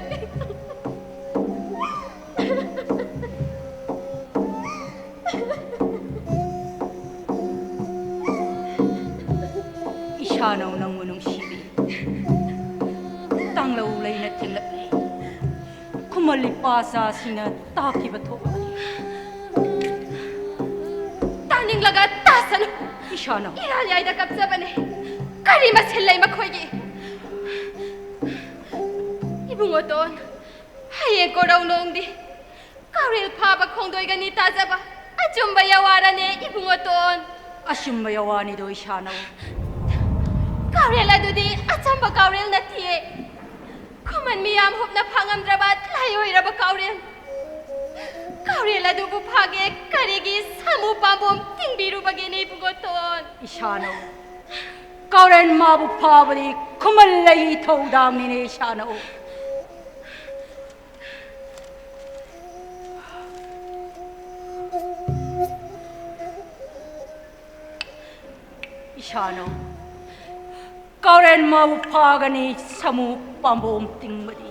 ꯏꯁꯥꯅꯧ ꯅꯪꯕꯨ ꯅꯨꯡꯁꯤꯕꯤ꯫ ꯇꯥꯡꯂꯧ ꯂꯩꯅ ꯊꯦꯡꯂꯛꯂꯤ꯫ ꯈꯨꯃꯟ ꯂꯤꯄꯥꯆꯥꯁꯤꯡꯅ ꯇꯥꯈꯤꯕ ꯊꯣꯛꯂꯕꯅꯤ꯫ ꯇꯥꯅꯤꯡꯂꯒ ꯇꯥꯁꯅꯨ꯫ ꯏꯁꯥꯅꯧ꯫ ꯏꯔꯥꯜ ꯌꯥꯏꯗ ꯀꯞꯆꯕꯅꯦ꯫ ꯀꯔꯤ ꯃꯁꯦꯜ ꯂꯩ ꯃꯈꯣꯏꯒꯤ? ꯏꯕꯨꯡꯉꯣꯇꯣꯟ, ꯍꯌꯦꯡ ꯀꯣꯔꯧ ꯅꯣꯡꯗꯤ ꯀꯥꯎꯔꯦꯜ ꯐꯥꯕ ꯈꯣꯡꯗꯣꯏꯒꯅꯤ ꯇꯥꯖꯕ꯫ ꯑꯆꯨꯝꯕ ꯌꯥꯋꯥꯔꯅꯦ ꯏꯕꯨꯡꯉꯣꯇꯣꯟ? ꯑꯆꯨꯝꯕ ꯌꯥꯋꯥꯅꯤꯗꯣ ꯏꯁꯥꯅꯧ꯫ ꯀꯥꯎꯔꯦꯜ ꯑꯗꯨꯗꯤ ꯑꯆꯝꯕ ꯀꯥꯎꯔꯦꯜ ꯅꯠꯇꯤꯌꯦ꯫ ꯈꯨꯃꯟ ꯃꯤꯌꯥꯝ ꯍꯨꯞꯅ ꯐꯥꯉꯝꯗ꯭ꯔꯕ ꯂꯥꯏ ꯑꯣꯏꯔꯕ ꯀꯥꯎꯔꯦꯜ꯫ ꯀꯥꯎꯔꯦꯜ ꯑꯗꯨꯕꯨ ꯐꯥꯒꯦ ꯀꯔꯤꯒꯤ ꯁꯥꯃꯨ ꯄꯥꯝꯕꯣꯝ ꯇꯤꯡꯕꯤꯔꯨꯕꯒꯦꯅꯦ ꯏꯕꯨꯡꯉꯣꯇꯣꯟ? ꯏꯁꯥꯅꯧ꯫ ꯀꯥꯎꯔꯦꯜ ꯃꯥꯕꯨ ꯐꯥꯕꯗꯤ ꯈꯨꯃꯟ ꯂꯩ ꯊꯧꯗꯥꯡꯅꯤꯅꯦ ꯏꯁꯥꯅꯧ꯫ ꯏꯁꯥꯅꯧ꯫ ꯀꯥꯎꯔꯦꯜ ꯃꯥꯕꯨ ꯐꯥꯒꯅꯤ ꯁꯥꯃꯨ ꯄꯥꯝꯕꯣꯝ ꯇꯤꯡꯕꯗꯤ꯫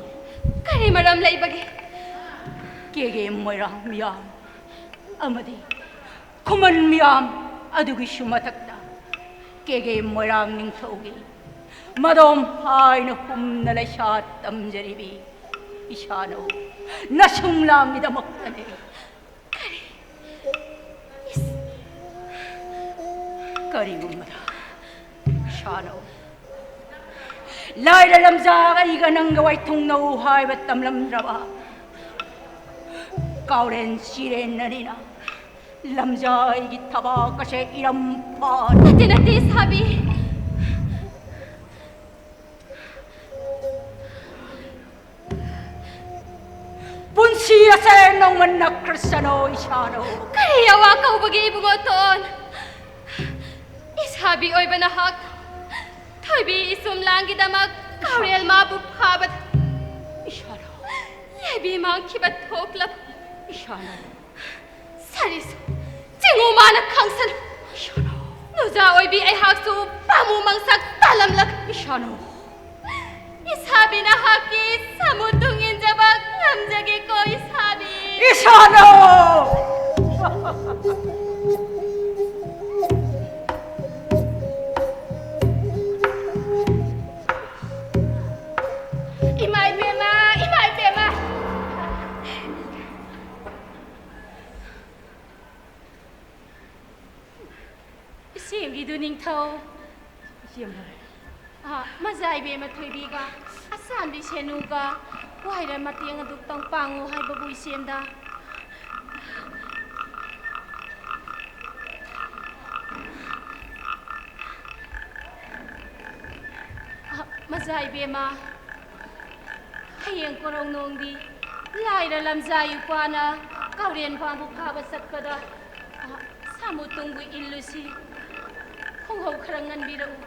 ꯀꯔꯤ ꯃꯔꯝ ꯂꯩꯕꯒꯦ? ꯀꯦꯒꯦ ꯃꯣꯏꯔꯥꯡ ꯃꯤꯌꯥꯝ꯫ ꯑꯃꯗꯤ ꯈꯨꯃꯟ ꯃꯤꯌꯥꯝ ꯑꯗꯨꯒꯤꯁꯨ ꯃꯊꯛꯇ ꯀꯦꯒꯦ ꯃꯣꯏꯔꯥꯡ ꯅꯤꯡꯊꯧꯒꯤ ꯃꯗꯣꯝ ꯍꯥꯏꯅ ꯍꯨꯝꯅ ꯂꯩꯁꯥ ꯇꯝꯖꯔꯤꯕꯤ ꯏꯁꯥꯅꯧ ꯅꯁꯨꯡ ꯂꯥꯡꯒꯤꯗꯃꯛꯇꯅꯦ꯫ ꯀꯔꯤ? ꯏꯁ! ꯀꯔꯤꯒꯨꯝꯕꯗ ꯏꯁꯥꯅꯧ ꯂꯥꯏꯔ ꯂꯝꯖꯥ ꯑꯩꯒ ꯅꯪꯒ ꯋꯥꯏꯊꯨꯡꯅꯧ ꯍꯥꯏꯕ ꯇꯝꯂꯝꯗ꯭ꯔꯕ ꯀꯥꯎꯔꯦꯟ ꯆꯤꯔꯦꯟ ꯑꯅꯤꯅ ꯂꯝꯖꯥ ꯑꯩꯒꯤ ꯊꯕꯥꯛ ꯑꯁꯦ ꯏꯔꯝ ꯄꯥꯟ ꯅꯠꯇꯦ, ꯅꯠꯇꯦ, ꯁꯥꯕꯤ꯫ ꯄꯨꯟꯁꯤ ꯑꯁꯦ ꯅꯧꯃꯟꯅ ꯈ꯭ꯔꯤꯁꯇꯅꯣ ꯏꯁꯥꯅꯣ꯫ ꯀꯔꯤ ꯑꯋꯥ ꯀꯧꯕꯒꯦ ꯏꯕꯨꯡꯉꯣ ꯇꯣꯟ? ꯏꯁꯥꯕꯤ ꯑꯣꯏꯕ ꯅꯍꯥꯛ ꯊꯣꯏꯕꯤ ꯏꯆꯨꯝ ꯂꯥꯡꯒꯤꯗꯃꯛ ꯀꯥꯎꯔꯦꯜ ꯃꯥꯕꯨ ꯐꯥꯕꯗ ꯏꯁꯥꯅꯣ꯫ ꯌꯥꯏꯕꯤ ꯃꯥꯡꯈꯤꯕ ꯊꯣꯛꯂꯕ ꯏꯁꯥꯅꯣ꯫ ꯁꯥꯔꯤꯁꯨ ꯆꯤꯡꯉꯨ ꯃꯥꯅ ꯈꯪꯁꯅꯨ꯫ ꯏꯁꯥꯅꯣ꯫ ꯅꯨꯖꯥ ꯑꯣꯏꯕꯤ ꯑꯩꯍꯥꯛꯁꯨ ꯄꯥꯃꯨ ꯃꯪꯁꯛ ꯇꯥꯂꯝꯂꯒ ꯏꯁꯥꯅꯣ꯫ ꯏꯁꯥꯕꯤ ꯅꯍꯥꯛꯀꯤ ꯁꯥꯃꯨ ꯇꯨꯡ ꯏꯟꯖꯕ ꯉꯝꯖꯒꯦꯀꯣ ꯏꯁꯥꯕꯤ꯫ ꯏꯁꯥꯅꯣ! ꯏꯃꯥ ꯏꯕꯦꯝꯃ, ꯏꯃꯥ ꯏꯕꯦꯝꯃ꯫ ꯏꯆꯦꯝꯕꯤꯗꯨ ꯅꯤꯡꯊꯧ꯫ ꯏꯆꯦꯝꯕꯤ꯫ ꯑꯥ, ꯃꯖꯥ ꯏꯕꯦꯝꯃ ꯊꯣꯏꯕꯤꯒ, ꯑꯆꯥꯟꯕꯤ ꯁꯦꯅꯨꯒ, ꯋꯥꯏꯔ ꯃꯇꯦꯡ ꯑꯗꯨꯛꯇꯪ ꯄꯥꯡꯉꯨ ꯍꯥꯏꯕꯕꯨ ꯏꯆꯦꯝꯗ꯫ ꯑꯥ, ꯃꯖꯥ ꯏꯕꯦꯝꯃ, ꯍꯌꯦꯡ ꯀꯣꯔꯣꯡꯅꯣꯡꯗꯤ ꯂꯥꯏꯔ ꯂꯝꯖꯥ ꯏꯄꯥꯅ ꯀꯥꯎꯔꯦꯟ ꯄꯥꯝꯕꯨ ꯐꯥꯕ ꯆꯠꯄꯗ, ꯑ, ꯁꯥꯃꯨ ꯇꯨꯡꯕꯨ ꯏꯜꯂꯨꯁꯤ꯫ ꯈꯣꯡꯍꯧ ꯈꯔ ꯉꯟꯕꯤꯔꯛꯎ꯫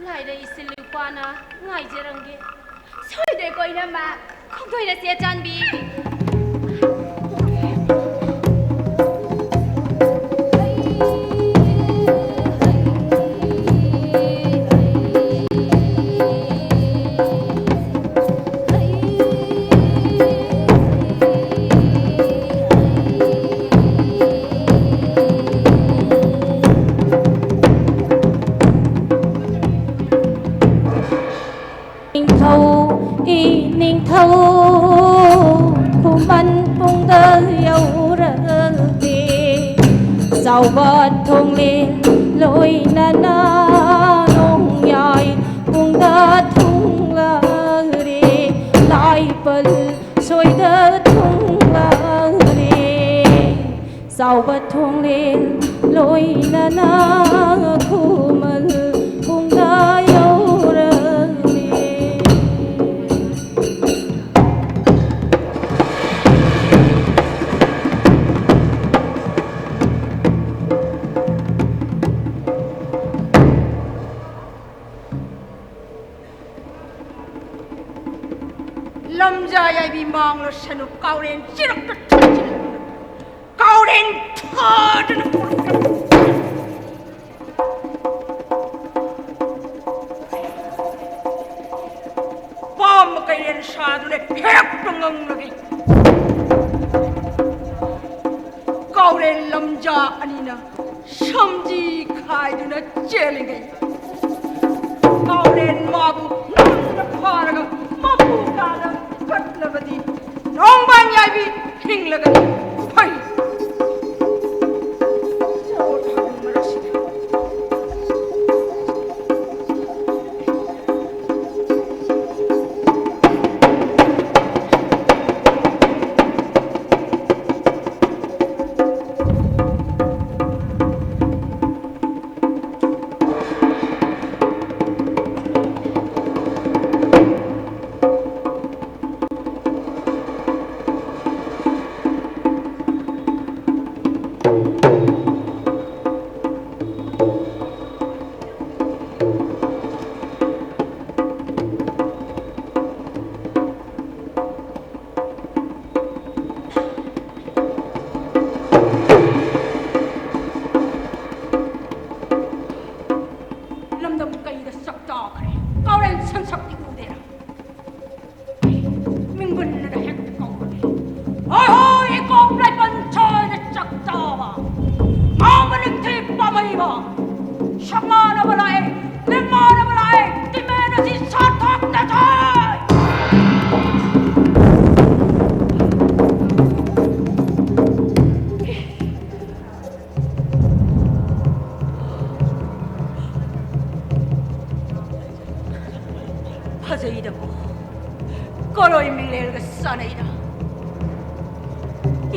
ꯂꯥꯏꯔ ꯏꯆꯤꯜ ꯏꯄꯥꯅ ꯉꯥꯏꯖꯔꯝꯒꯦ꯫ ꯁꯣꯏꯗ꯭ꯔꯦꯀꯣ ꯏꯅꯝꯃ꯫ ꯈꯣꯡꯗꯣꯏꯔꯁꯤ ꯑꯆꯥꯟꯕꯤ꯫ ꯆꯥꯎꯕ ꯊꯣꯡꯂꯦꯟ ꯂꯣꯏꯅꯅ ꯅꯣꯡꯌꯥꯏ ꯄꯨꯡꯗ ꯊꯨꯡꯂꯔꯦ꯫ ꯂꯥꯏꯄꯜ ꯁꯣꯏꯗ ꯊꯨꯡꯂꯔꯦ꯫ ꯆꯥꯎꯕ ꯊꯣꯡꯂꯦꯟ ꯂꯣꯏꯅꯅ ꯈꯨꯃꯟ ꯄꯨꯡꯗ ꯌꯧꯔꯔꯦ꯫ ꯂꯝꯖꯥ ꯌꯥꯏꯕꯤ ꯃꯥꯡꯂꯁꯅꯨ, ꯀꯥꯎꯔꯦꯟ ꯆꯤꯔꯛꯇ ꯊꯝꯖꯤꯜꯂꯨ꯫ ꯀꯥꯎꯔꯦꯟ ꯐꯥꯗꯅ ꯄꯨꯔꯛꯇꯅ ꯄꯥꯝꯕ ꯀꯩꯔꯦꯜ ꯁꯥꯗꯨꯅ ꯍꯦꯛꯇ ꯉꯪꯂꯒꯦ꯫ ꯀꯥꯎꯔꯦꯟ ꯂꯝꯖꯥ ꯑꯅꯤꯅ ꯁꯝꯖꯤ ꯈꯥꯏꯗꯨꯅ ꯆꯦꯜꯂꯤꯉꯩ, ꯀꯥꯎꯔꯦꯟ ꯃꯥꯕꯨ ꯉꯝꯗꯨꯅ ꯐꯥꯔꯒ ꯃꯄꯨ ꯇꯥꯅ ꯀꯠꯂꯕꯗꯤ ꯅꯣꯡꯕꯥꯟ ꯌꯥꯏꯕꯤ ꯍꯤꯡꯂꯒꯅꯤ꯫ ꯐꯩ꯫ ꯆꯔꯣ ꯊꯥꯕꯤ ꯃꯔꯛꯁꯤꯗ꯫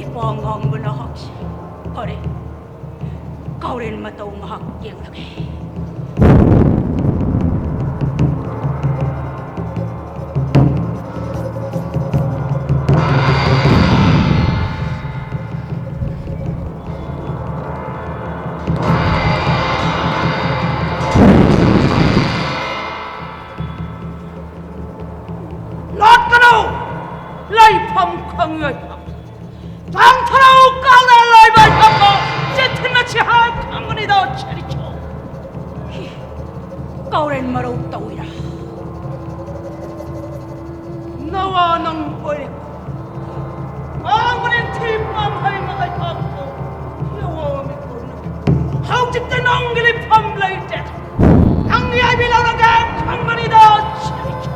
ꯏꯄꯥ ꯉꯥꯡꯕ ꯅꯍꯥꯛꯁꯤ꯫ ꯐꯔꯦ, ꯀꯥꯎꯔꯦꯟ ꯃꯇꯧ ꯉꯥꯏꯍꯥꯛ ꯌꯦꯡꯂꯒꯦ꯫ ꯂꯥꯛꯀꯅꯨ! ꯂꯩꯐꯝ ꯈꯪꯂꯣꯏ꯫ ꯆꯥꯡꯊꯔꯧ ꯀꯥꯎꯔꯦꯟ ꯂꯣꯏꯕ ꯏꯐꯝꯗ ꯆꯦꯟꯊꯤꯟꯅꯁꯤ ꯍꯥꯏ ꯈꯪꯒꯅꯤꯗ ꯁꯦꯔꯤꯆꯧ꯫ ꯀꯥꯎꯔꯦꯟ ꯃꯔꯧ ꯇꯧꯏꯔꯥ? ꯅꯋꯥ ꯅꯪ ꯑꯣꯏꯔꯦ꯫ ꯃꯥꯡꯕꯅꯦ ꯊꯤ ꯄꯥꯝꯍꯩ ꯃꯍꯩ ꯐꯥꯕꯗꯣ꯫ ꯌꯦꯡꯉꯣ ꯃꯤꯠꯀꯨꯞꯅ꯫ ꯍꯧꯖꯤꯛꯇꯤ ꯅꯪꯒꯤ ꯂꯩꯐꯝ ꯂꯩꯇꯦ꯫ ꯅꯪꯒꯤ ꯑꯥꯏꯕꯤ ꯂꯧꯔꯒꯦ ꯈꯪꯒꯅꯤꯗ ꯁꯦꯔꯤꯆꯧ꯫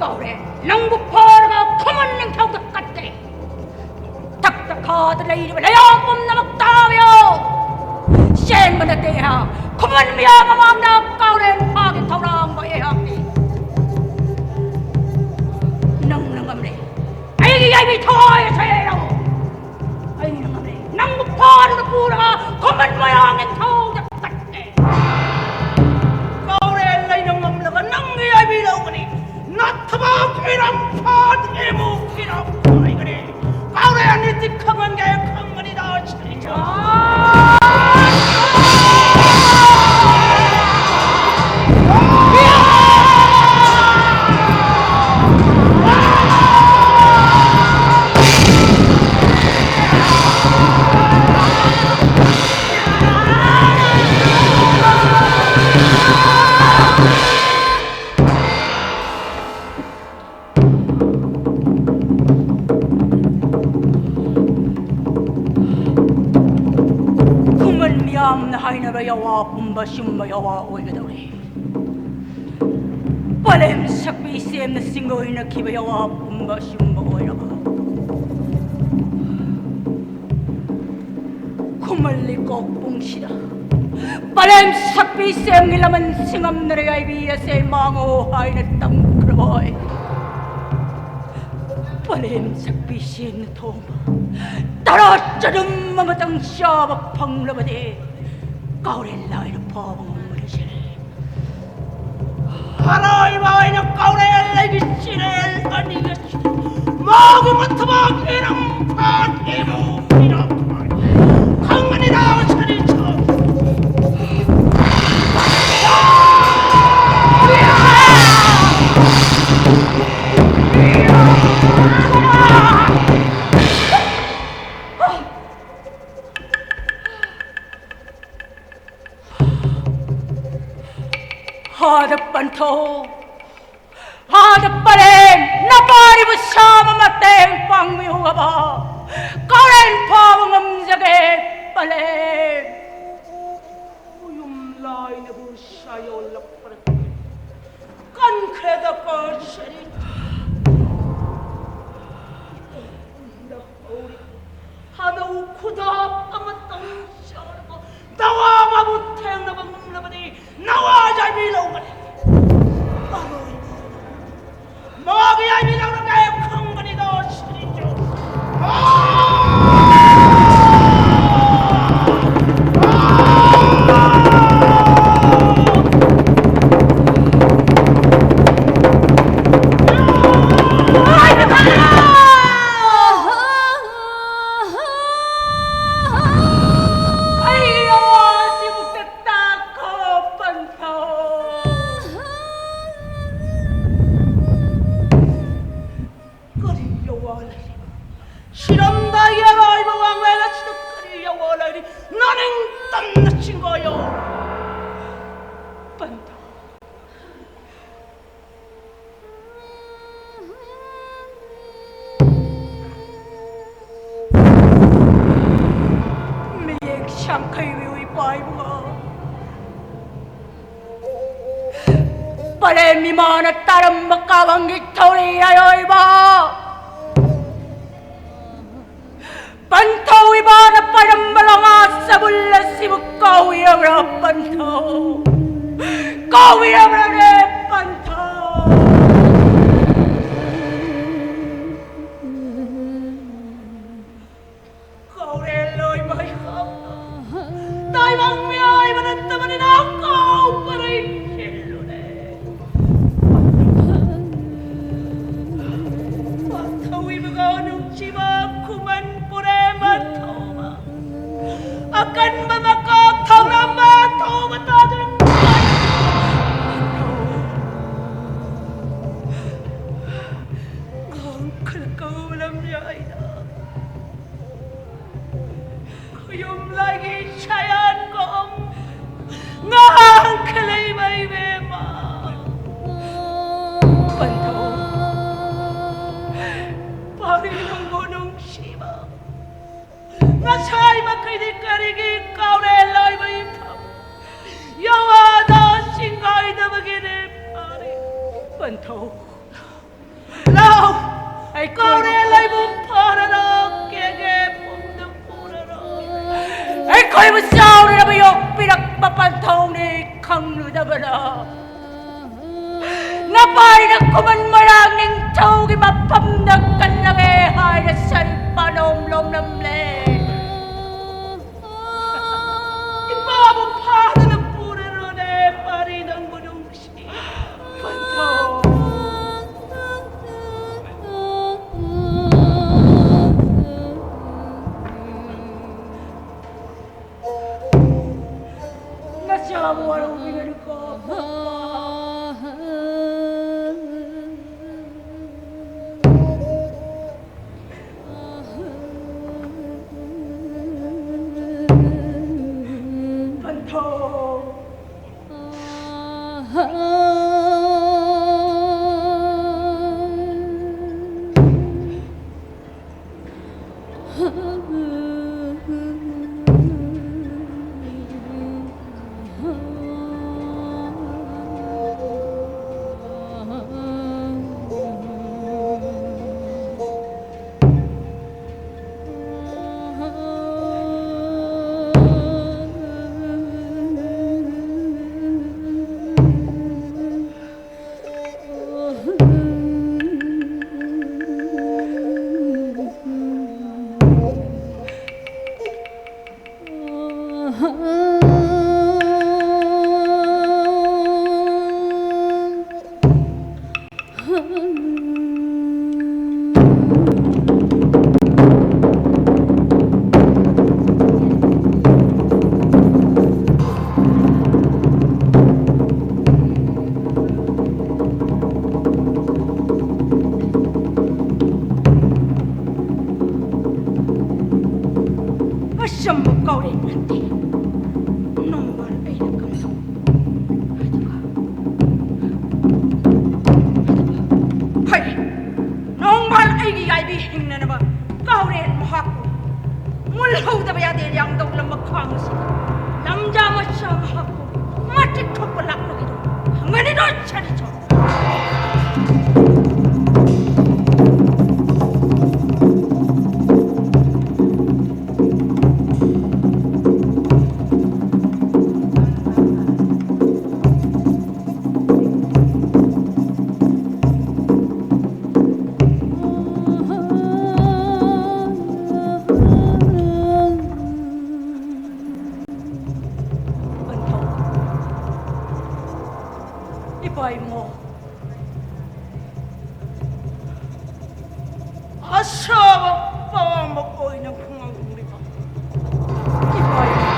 ꯀꯥꯎꯔꯦꯟ ꯅꯪꯕꯨ ꯐꯥꯔꯒ ꯈꯨꯃꯟ ꯅꯤꯡꯊꯧꯗ ꯀꯠꯀꯦ꯫ ꯇꯛꯇ ꯈꯥꯗ ꯂꯩꯔꯤꯕ ꯂꯩꯌꯥꯝ ꯄꯨꯝꯅꯃꯛ ꯇꯥꯕꯤꯌꯣ꯫ ꯆꯦꯟꯕ ꯅꯠꯇꯦ ꯑꯩꯍꯥꯛ꯫ ꯈꯨꯃꯟ ꯃꯤꯌꯥꯝ ꯃꯃꯥꯡꯗ ꯀꯥꯎꯔꯦꯟ ꯐꯥꯒꯦ ꯊꯧꯔꯥꯡꯕ ꯑꯩꯍꯥꯛꯅꯤ꯫ ꯅꯪꯅ ꯉꯝꯂꯦ꯫ ꯑꯩꯒꯤ ꯌꯥꯏꯕꯤ ꯊꯋꯥꯏ ꯑꯁꯦ ꯂꯧ꯫ ꯑꯩꯅ ꯉꯝꯂꯦ꯫ ꯅꯪꯕꯨ ꯐꯥꯔꯒ ꯄꯨꯔꯒ ꯈꯨꯃꯟ ꯃꯣꯏꯔꯥꯡ ꯅꯤꯡꯊꯧꯗ ꯀꯠꯀꯦ꯫ ꯀꯥꯎꯔꯦꯟ ꯑꯩꯅ ꯉꯝꯂꯒ ꯅꯪꯒꯤ ꯌꯥꯏꯕꯤ ꯂꯧꯒꯅꯤ꯫ ꯅꯊꯕꯥꯛ ꯏꯔꯝ ꯐꯥꯠ ꯏꯃꯨ ꯏꯔꯝ ꯑꯣꯏꯒꯅꯤ꯫ ꯀꯥꯎꯔꯦꯟ ꯑꯅꯤꯗꯤ ꯈꯪꯍꯟꯒꯦ ꯈꯪꯒꯅꯤꯗ ꯁꯤꯅꯤ꯫ ꯈꯨꯃꯟ ꯃꯤꯌꯥꯝꯅ ꯍꯥꯏꯅꯕ ꯌꯥꯋꯥ ꯄꯨꯝꯕ ꯆꯨꯝꯕ ꯌꯥꯋꯥ ꯑꯣꯏꯒꯗꯧꯔꯦ꯫ ꯄꯂꯦꯝ ꯁꯛꯄꯤ ꯁꯦꯝꯅ ꯆꯤꯡꯑꯣꯏꯅꯈꯤꯕ ꯌꯥꯋꯥ ꯄꯨꯝꯕ ꯆꯨꯝꯕ ꯑꯣꯏꯔꯕ꯫ ꯈꯨꯃꯟ ꯂꯩꯀꯣꯛ ꯄꯨꯡꯁꯤꯗ ꯄꯂꯦꯝ ꯁꯛꯄꯤ ꯁꯦꯝꯒꯤ ꯂꯃꯟ ꯁꯤꯡꯉꯝꯅꯔꯦ ꯌꯥꯏꯕꯤ ꯑꯁꯦ ꯃꯥꯡꯉꯣ ꯍꯥꯏꯅ ꯇꯝꯈ꯭ꯔꯕ ꯑꯣꯏ꯫ ꯄꯂꯦꯝ ꯁꯛꯄꯤ ꯁꯦꯡꯅ ꯊꯣꯡꯕ ꯇꯔꯥ ꯆꯗꯨꯝ ꯑꯃꯇꯪ ꯆꯥꯕ ꯐꯪꯂꯕꯗꯤ ꯀꯥꯎꯔꯦꯟ ꯂꯥꯏꯅ ꯐꯥꯕ ꯉꯝꯂꯁꯤꯔꯦ꯫ ꯑꯔꯣꯏꯕ ꯑꯣꯏꯅ ꯀꯥꯎꯔꯦꯟ ꯂꯩꯒꯤ ꯆꯤꯔꯦꯜ ꯑꯅꯤ ꯑꯁꯤ ꯃꯥꯒꯤ ꯃꯊꯕꯥꯛ ꯏꯔꯝ ꯐꯥꯠ ꯏꯕꯨ ꯏꯔꯝ ꯐꯥꯠ ꯈꯪꯒꯅꯤꯗ ꯁꯔꯤꯁꯨ꯫ ꯍꯥꯗ ꯄꯟꯊꯧ, ꯍꯥꯗ ꯄꯔꯦꯡ, ꯅꯄꯥꯔꯤꯕ ꯁꯥ ꯑꯃ ꯃꯇꯦꯡ ꯄꯥꯡꯕꯤꯌꯨ ꯑꯕ꯫ ꯀꯥꯎꯔꯦꯟ ꯐꯥꯕ ꯉꯝꯖꯒꯦ ꯄꯂꯦꯝ꯫ ꯌꯨꯝꯂꯥꯏꯅꯕꯨ ꯁꯥꯌꯣꯜꯂꯛꯄꯗ ꯀꯟꯈ꯭ꯔꯦꯗ ꯀꯣ ꯁꯔꯤ꯫ ꯍꯅꯧ ꯈꯨꯗꯥꯞ ꯑꯃꯇꯪ ꯆꯥꯔꯕ ꯅꯋꯥ ꯃꯥꯕꯨ ꯊꯦꯡꯅꯕ ꯉꯝꯂꯕꯗꯤ ꯅꯋꯥ ꯌꯥꯏꯕꯤ ꯂꯧꯒꯅꯤ꯫ ꯃꯋꯥꯒꯤ ꯌꯥꯏꯕꯤ ꯂꯧꯔꯒ ꯈꯪꯒꯅꯤꯗꯣ ꯁꯤꯔꯤꯖꯨ꯫ ꯀꯔꯤ ꯌꯥꯋꯥ ꯂꯩꯔꯤ? ꯁꯤꯔꯝꯗꯥꯏꯒꯤ ꯑꯔꯣꯏꯕ ꯋꯥꯡꯂꯦꯟ ꯑꯁꯤꯗ ꯀꯔꯤ ꯌꯥꯋꯥ ꯂꯩꯔꯤ? ꯅꯅꯤꯡ ꯇꯝꯅ ꯆꯤꯡꯒꯥꯏꯌꯣ꯫ ꯄꯟꯊꯧ꯫ ꯃꯤꯌꯦꯡ ꯁꯪꯈꯩ ꯃꯤꯑꯣꯏ ꯄꯥꯏꯕꯒ ꯄꯔꯦꯝ ꯏꯃꯥꯅ ꯇꯥꯔꯝꯕ ꯀꯥꯕꯪꯒꯤ ꯊꯧꯔꯤ ꯑꯌꯣꯏꯕ ꯄꯟꯊꯧ ꯏꯃꯥꯅ ꯄꯥꯏꯔꯝꯕ ꯂꯣꯉꯥ ꯁꯕꯨꯜ ꯑꯁꯤꯕꯨ ꯀꯥꯎꯏꯔꯕ꯭ꯔꯥ ꯄꯟꯊꯧ? ꯀꯥꯎꯏꯔꯕ꯭ꯔꯥꯅꯦ ꯄꯟꯊꯧ? ꯀꯟꯕ ꯃꯀꯣꯛ ꯊꯧꯔꯝꯕ ꯊꯧꯕ ꯇꯥꯗꯨꯅ ꯈꯨꯜ ꯀꯧꯂꯝ ꯌꯥꯏꯗ ꯈꯨꯌꯨꯝ ꯂꯥꯏꯒꯤ ꯁꯌꯥꯟ ꯀꯣꯝ ꯉꯥꯡꯈ ꯂꯩꯕ ꯏꯕꯦꯝꯃ ꯄꯟꯊꯧ ꯄꯥꯔꯤ ꯅꯪꯕꯨ ꯅꯨꯡꯁꯤꯕ ꯉꯁꯥꯏ ꯃꯈꯩꯗꯤ ꯀꯔꯤꯒꯤ ꯀꯥꯎꯔꯦ ꯂꯣꯏꯕ ꯏꯐꯝ ꯌꯥꯋꯥꯗ ꯆꯤꯡꯒꯥꯏꯗꯕꯒꯤꯅꯦ ꯐꯔꯦ ꯄꯟꯊꯧ ꯂꯥꯎ ꯑꯩꯈꯣꯏ ꯀꯥꯎꯔꯦ ꯂꯩꯕꯨ ꯐꯔꯔꯣ ꯀꯦꯒꯦ ꯄꯨꯝꯗ ꯄꯨꯔꯔꯣ ꯑꯩꯈꯣꯏꯕꯨ ꯆꯥꯎꯔꯔꯕ ꯌꯣꯛꯄꯤꯔꯛꯄ ꯄꯟꯊꯧꯅꯤ ꯈꯪꯂꯨꯗꯕꯅ ꯅꯄꯥꯏꯅ ꯈꯨꯃꯟ ꯃꯣꯏꯔꯥꯡ ꯅꯤꯡꯊꯧꯒꯤ ꯃꯐꯝꯗ ꯀꯜꯂꯒꯦ ꯍꯥꯏꯅ ꯁꯔꯤ ꯄꯥꯂꯣꯝ ꯂꯣꯝꯂꯝꯂꯦ ꯏꯄꯥꯕꯨ ꯐꯥꯗꯅ ꯄꯨꯔꯔꯣꯅꯦ ꯄꯥꯔꯤ ꯅꯪꯕꯨ ꯅꯨꯡꯁꯤ ꯄꯟꯊꯧ ꯅꯆꯥꯕꯨ ꯋꯥꯔꯧꯕꯤꯒꯅꯨꯀꯣ ꯍꯣꯔꯦꯟ ꯅꯠꯇꯦ, ꯅꯣꯡꯃ ꯑꯩꯅ ꯀꯝꯗꯧ? ꯑꯗꯨꯒ, ꯑꯗꯨꯒ, ꯍꯣꯏ, ꯅꯣꯡꯃ ꯑꯩꯒꯤ ꯌꯥꯏꯕꯤ ꯍꯤꯡꯅꯅꯕ ꯀꯥꯎꯔꯦꯟ ꯃꯍꯥꯛꯄꯨ ꯃꯨꯜꯍꯧꯗꯕ ꯌꯥꯗꯦ꯫ ꯌꯥꯡꯗꯧ ꯂꯝꯕ ꯈꯥꯡ ꯑꯁꯤꯗ ꯂꯝꯖꯥ ꯃꯆꯥ ꯃꯍꯥꯛꯄꯨ ꯃꯇꯤꯛ ꯊꯣꯛꯄ ꯂꯥꯛꯂꯒꯗꯧ ꯈꯪꯒꯅꯤꯗꯣ, ꯁꯔꯤꯁꯣ꯫ ꯄꯟꯊꯧ, ꯏꯄꯥ ꯏꯃꯣ, ꯑꯁꯥꯕ ꯄꯥꯝꯕ ꯑꯣꯏꯅ ꯉꯥꯡꯂꯤꯕ ꯏꯄꯥ ꯏꯃꯣ꯫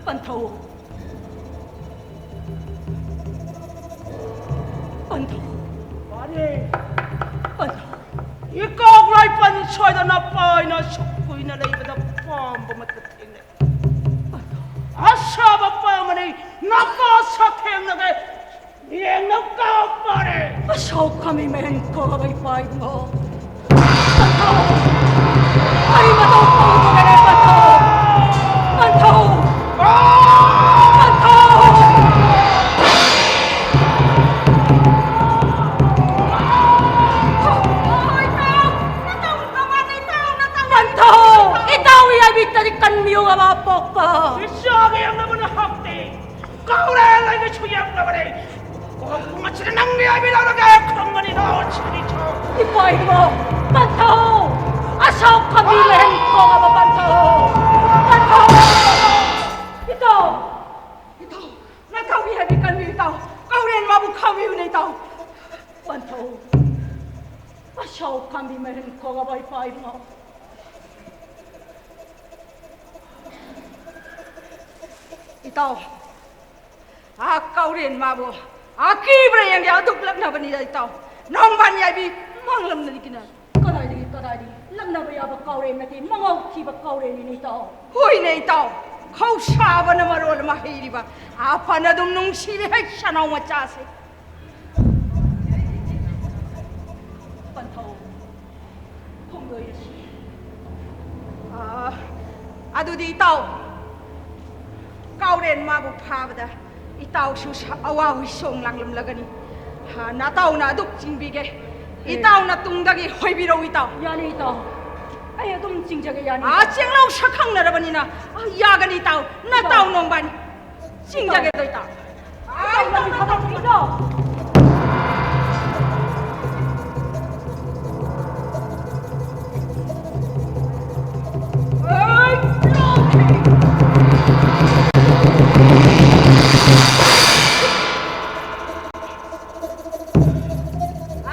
ꯄꯟꯊꯧ꯫ ꯄꯟꯊꯧ꯫ ꯃꯥꯅꯦ꯫ ꯄꯟꯊꯧ꯫ ꯏꯀꯥꯛ ꯂꯥꯏꯄꯟ ꯁꯣꯏꯗꯅ ꯄꯥꯏꯅ ꯑꯁꯨꯛ ꯀꯨꯏꯅ ꯂꯩꯕꯗ ꯄꯥꯝꯕ ꯑꯃꯠꯇ ꯊꯦꯡꯅꯩ꯫ ꯄꯟꯊꯧ꯫ ꯑꯁꯥꯕ ꯄꯥꯝꯕꯅꯤ, ꯅꯄꯥ ꯁꯥꯊꯦꯡꯅꯒꯦ꯫ ꯌꯦꯡꯅ ꯀꯥꯞꯄꯔꯦ꯫ ꯑꯁꯥꯎ ꯈꯥꯝꯕꯤ ꯃꯍꯦꯟ ꯀꯣꯛꯂꯕ ꯏꯄꯥ ꯏꯕꯨꯡꯉꯣ꯫ ꯄꯟꯊꯧ! ꯑꯩ ꯃꯇꯧ ꯄꯥꯡꯊꯣꯛꯂꯦ, ꯄꯟꯊꯧ! ꯄꯟꯊꯧ! ꯄꯟꯊꯧ! ꯄꯟꯊꯧ! ꯏꯇꯥꯎꯒꯤ ꯌꯥꯏꯕꯤꯛꯇꯗꯤ ꯀꯟꯕꯤꯌꯨ, ꯑꯃ ꯄꯣꯛꯄ꯫ ꯏꯆꯥꯒꯤ ꯌꯥꯝꯅꯕꯅ ꯍꯛꯇꯦ꯫ ꯀꯧꯔꯦ, ꯂꯩꯕꯁꯨ ꯌꯥꯝꯂꯕꯅꯦ꯫ ꯀꯣꯝ ꯄꯨꯝꯕꯁꯤꯗ ꯅꯪꯒꯤ ꯍꯥꯏꯕꯤꯔꯛꯂꯒ ꯈꯪꯒꯅꯤꯗꯣ, ꯁꯤꯅꯤꯁꯨ꯫ ꯏꯄꯥ ꯏꯕꯨꯡꯉꯣ, ꯄꯟꯊꯧ! ꯑꯁꯥꯎ ꯈꯥꯝꯕꯤ ꯃꯍꯦꯟ ꯀꯣꯛꯂꯕ ꯄꯟꯊꯧ! ꯄꯟꯊꯧ! ꯏꯇꯥꯎ! ꯏꯇꯥꯎ! ꯅꯇꯥꯎꯒꯤ ꯍꯥꯏꯕꯤ ꯀꯟꯕꯤꯌꯨ, ꯏꯇꯥꯎ! ꯀꯧꯔꯦꯟ ꯃꯥꯕꯨ ꯈꯥꯝꯕꯤꯌꯨꯅꯦ, ꯏꯇꯥꯎ! ꯄꯟꯊꯧ! ꯑꯁꯥꯎ ꯈꯥꯝꯕꯤ ꯃꯍꯦꯟ ꯀꯣꯛꯂꯕ ꯏꯄꯥ ꯏꯕꯨꯡꯉꯣ! ꯏꯇꯥꯎ, ꯑꯥ ꯀꯧꯔꯦꯟ ꯃꯥꯕꯨ ꯑꯀꯤꯕ꯭ꯔꯥ ꯌꯦꯡꯒꯦ, ꯑꯗꯨꯛ ꯂꯛꯅꯕꯅꯤꯗ ꯏꯇꯥꯎ꯫ ꯅꯣꯡꯕꯥꯟ ꯌꯥꯏꯕꯤ ꯃꯥꯡꯂꯝꯅꯔꯤꯒꯤꯅ ꯀꯗꯥꯏꯗꯒꯤ ꯀꯗꯤ ꯂꯛꯅꯕ ꯌꯥꯕ ꯀꯥꯎꯔꯦꯟ ꯅꯠꯇꯦ, ꯃꯉꯥꯎ ꯊꯤꯕ ꯀꯥꯎꯔꯦꯟꯅꯤꯅꯦ ꯏꯇꯥꯎ꯫ ꯍꯣꯏꯅꯦ ꯏꯇꯥꯎ, ꯈꯧꯁꯥꯕꯅ ꯃꯔꯣꯜ ꯑꯃ ꯍꯩꯔꯤꯕ꯫ ꯑꯥ, ꯐꯅ ꯑꯗꯨꯝ ꯅꯨꯡꯁꯤꯔꯦ ꯍꯩ ꯁꯅꯥꯎ ꯃꯆꯥꯁꯦ꯫ ꯄꯟꯊꯧ, ꯈꯣꯡꯗꯣꯏ ꯑꯁꯤ꯫ ꯑꯥ, ꯑꯗꯨꯗꯤ ꯏꯇꯥꯎ, ꯀꯥꯎꯔꯦꯟ ꯃꯥꯕꯨ ꯐꯥꯕꯗ ꯏꯇꯥꯎꯁꯨ ꯁ-, ꯑꯋꯥ ꯍꯣꯏ ꯁꯣꯡ ꯂꯥꯡꯂꯝꯂꯒꯅꯤ꯫ ꯍꯥ, ꯅꯇꯥꯎꯅ ꯑꯗꯨꯛ ꯆꯤꯡꯕꯤꯒꯦ꯫ ꯑꯦ꯫ ꯏꯇꯥꯎꯅ ꯇꯨꯡꯗꯒꯤ ꯍꯣꯏꯕꯤꯔꯧ ꯏꯇꯥꯎ꯫ ꯌꯥꯅꯤ ꯏꯇꯥꯎ꯫ ꯑꯩ ꯑꯗꯨꯝ ꯆꯤꯡꯖꯒꯦ, ꯌꯥꯅꯤ ꯑꯥ, ꯏꯇꯥꯎ꯫ ꯆꯦꯡꯂꯧ ꯁꯛꯈꯪꯅꯔꯕꯅꯤꯅ, ꯑꯥ, ꯌꯥꯒꯅꯤ ꯏꯇꯥꯎ꯫ ꯅꯇꯥꯎ ꯏꯇꯥꯎ꯫ ꯅꯣꯡꯕꯥꯟ ꯆꯤꯡꯖꯒꯦꯗꯣ ꯏꯇꯥꯎ꯫ ꯏꯇꯥꯎ, ꯏꯇꯥꯎ, ꯏꯇꯥꯎ, ꯏꯇꯥꯎ꯫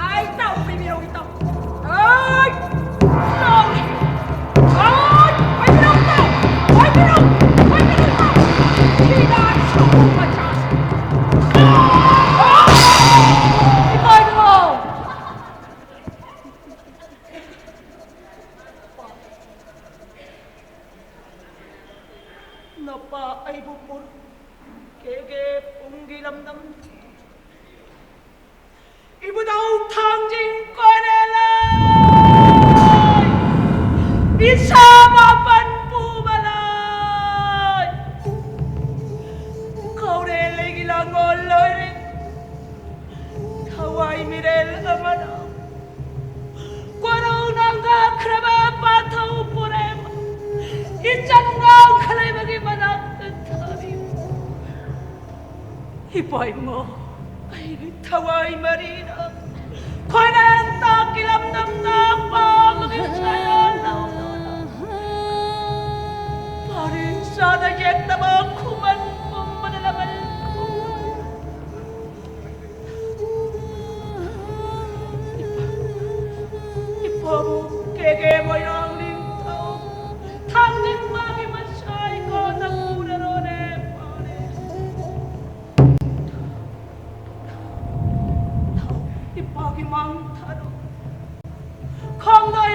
ꯑꯥꯏ, ꯏꯇꯥꯎ, ꯄꯤꯕꯤꯔꯧ, ꯏꯇꯥꯎ꯫ ꯑꯥꯏ, ꯏꯇꯥꯎ꯫ ꯑꯥꯏ, ꯄꯤꯕꯤꯔꯧ, ꯏꯇꯥꯎ꯫ ꯄꯤꯕꯤꯔꯧ, ꯄꯤꯕꯤꯔꯧ, ꯏꯇꯥꯎ꯫ ꯁꯤꯗ ꯁꯨꯝꯕ ꯆꯥꯁꯤ꯫ ꯏꯃꯥ, ꯏꯃꯥ꯫ ꯅꯄꯥ ꯑꯩꯕꯨ ꯄꯨꯔꯛꯀꯦꯒꯦ ꯄꯨꯡꯒꯤ ꯂꯝꯗꯝ꯫ ꯏꯕꯨꯙꯧ ꯊꯥꯡꯖꯤꯡ ꯀꯣꯏꯔꯦꯜ ꯂꯩ, ꯏꯁꯥ ꯃꯥꯄꯟ ꯄꯨꯕ ꯂꯩ꯫ ꯀꯧꯔꯦꯜ ꯂꯩꯒꯤ ꯂꯥꯡꯒꯣꯜ ꯂꯣꯏꯔꯦ꯫ ꯊꯋꯥꯏ ꯃꯤꯔꯦꯜ ꯑꯃꯅ ꯀꯣꯔꯧꯅ ꯉꯥꯛꯈ꯭ꯔꯕ ꯄꯥꯟꯊꯧ ꯄꯣꯔꯦꯝ ꯏꯆꯟ ꯉꯥꯡꯈ ꯂꯩꯕꯒꯤ ꯃꯅꯥꯛꯇ ꯊꯥꯔꯤ꯫ ꯏꯄꯥ ꯏꯃꯥ, ꯑꯩꯒꯤ ꯊꯋꯥꯏ ꯃꯔꯤꯅ ꯈꯣꯏꯔꯦꯟ ꯇꯥꯛꯀꯤ ꯂꯝꯗꯝꯗ ꯄꯥꯝꯕꯒꯤ ꯁꯌꯥ ꯂꯧꯗꯨꯅ ꯄꯥꯔꯦꯡ ꯆꯥꯗ ꯌꯦꯠꯇꯕ ꯈꯨꯃꯟ ꯄꯨꯝꯕꯗ ꯂꯃꯟ ꯈꯨꯝꯕ꯫ ꯏꯄꯥꯕꯨ ꯀꯦꯒꯦ ꯃꯣꯏꯔꯥꯡ ꯅꯤꯡꯊꯧ ꯊꯥꯡꯖꯤꯡ ꯃꯥꯒꯤ ꯃꯁꯥꯏ ꯀꯣꯟꯅ ꯄꯨꯔꯔꯣꯅꯦ ꯄꯥꯔꯦ꯫ ꯏꯄꯥꯒꯤ ꯃꯥꯡ ꯊꯥꯔꯣ꯫ ꯈꯣꯡꯗꯣꯏ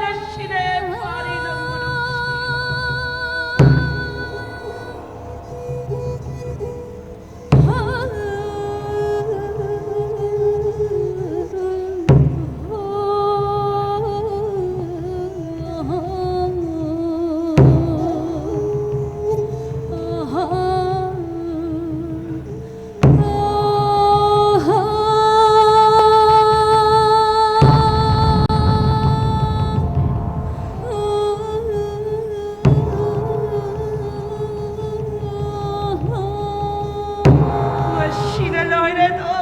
ꯃꯁꯤꯅ ꯂꯣꯏꯔꯦ ꯑꯗꯣ꯫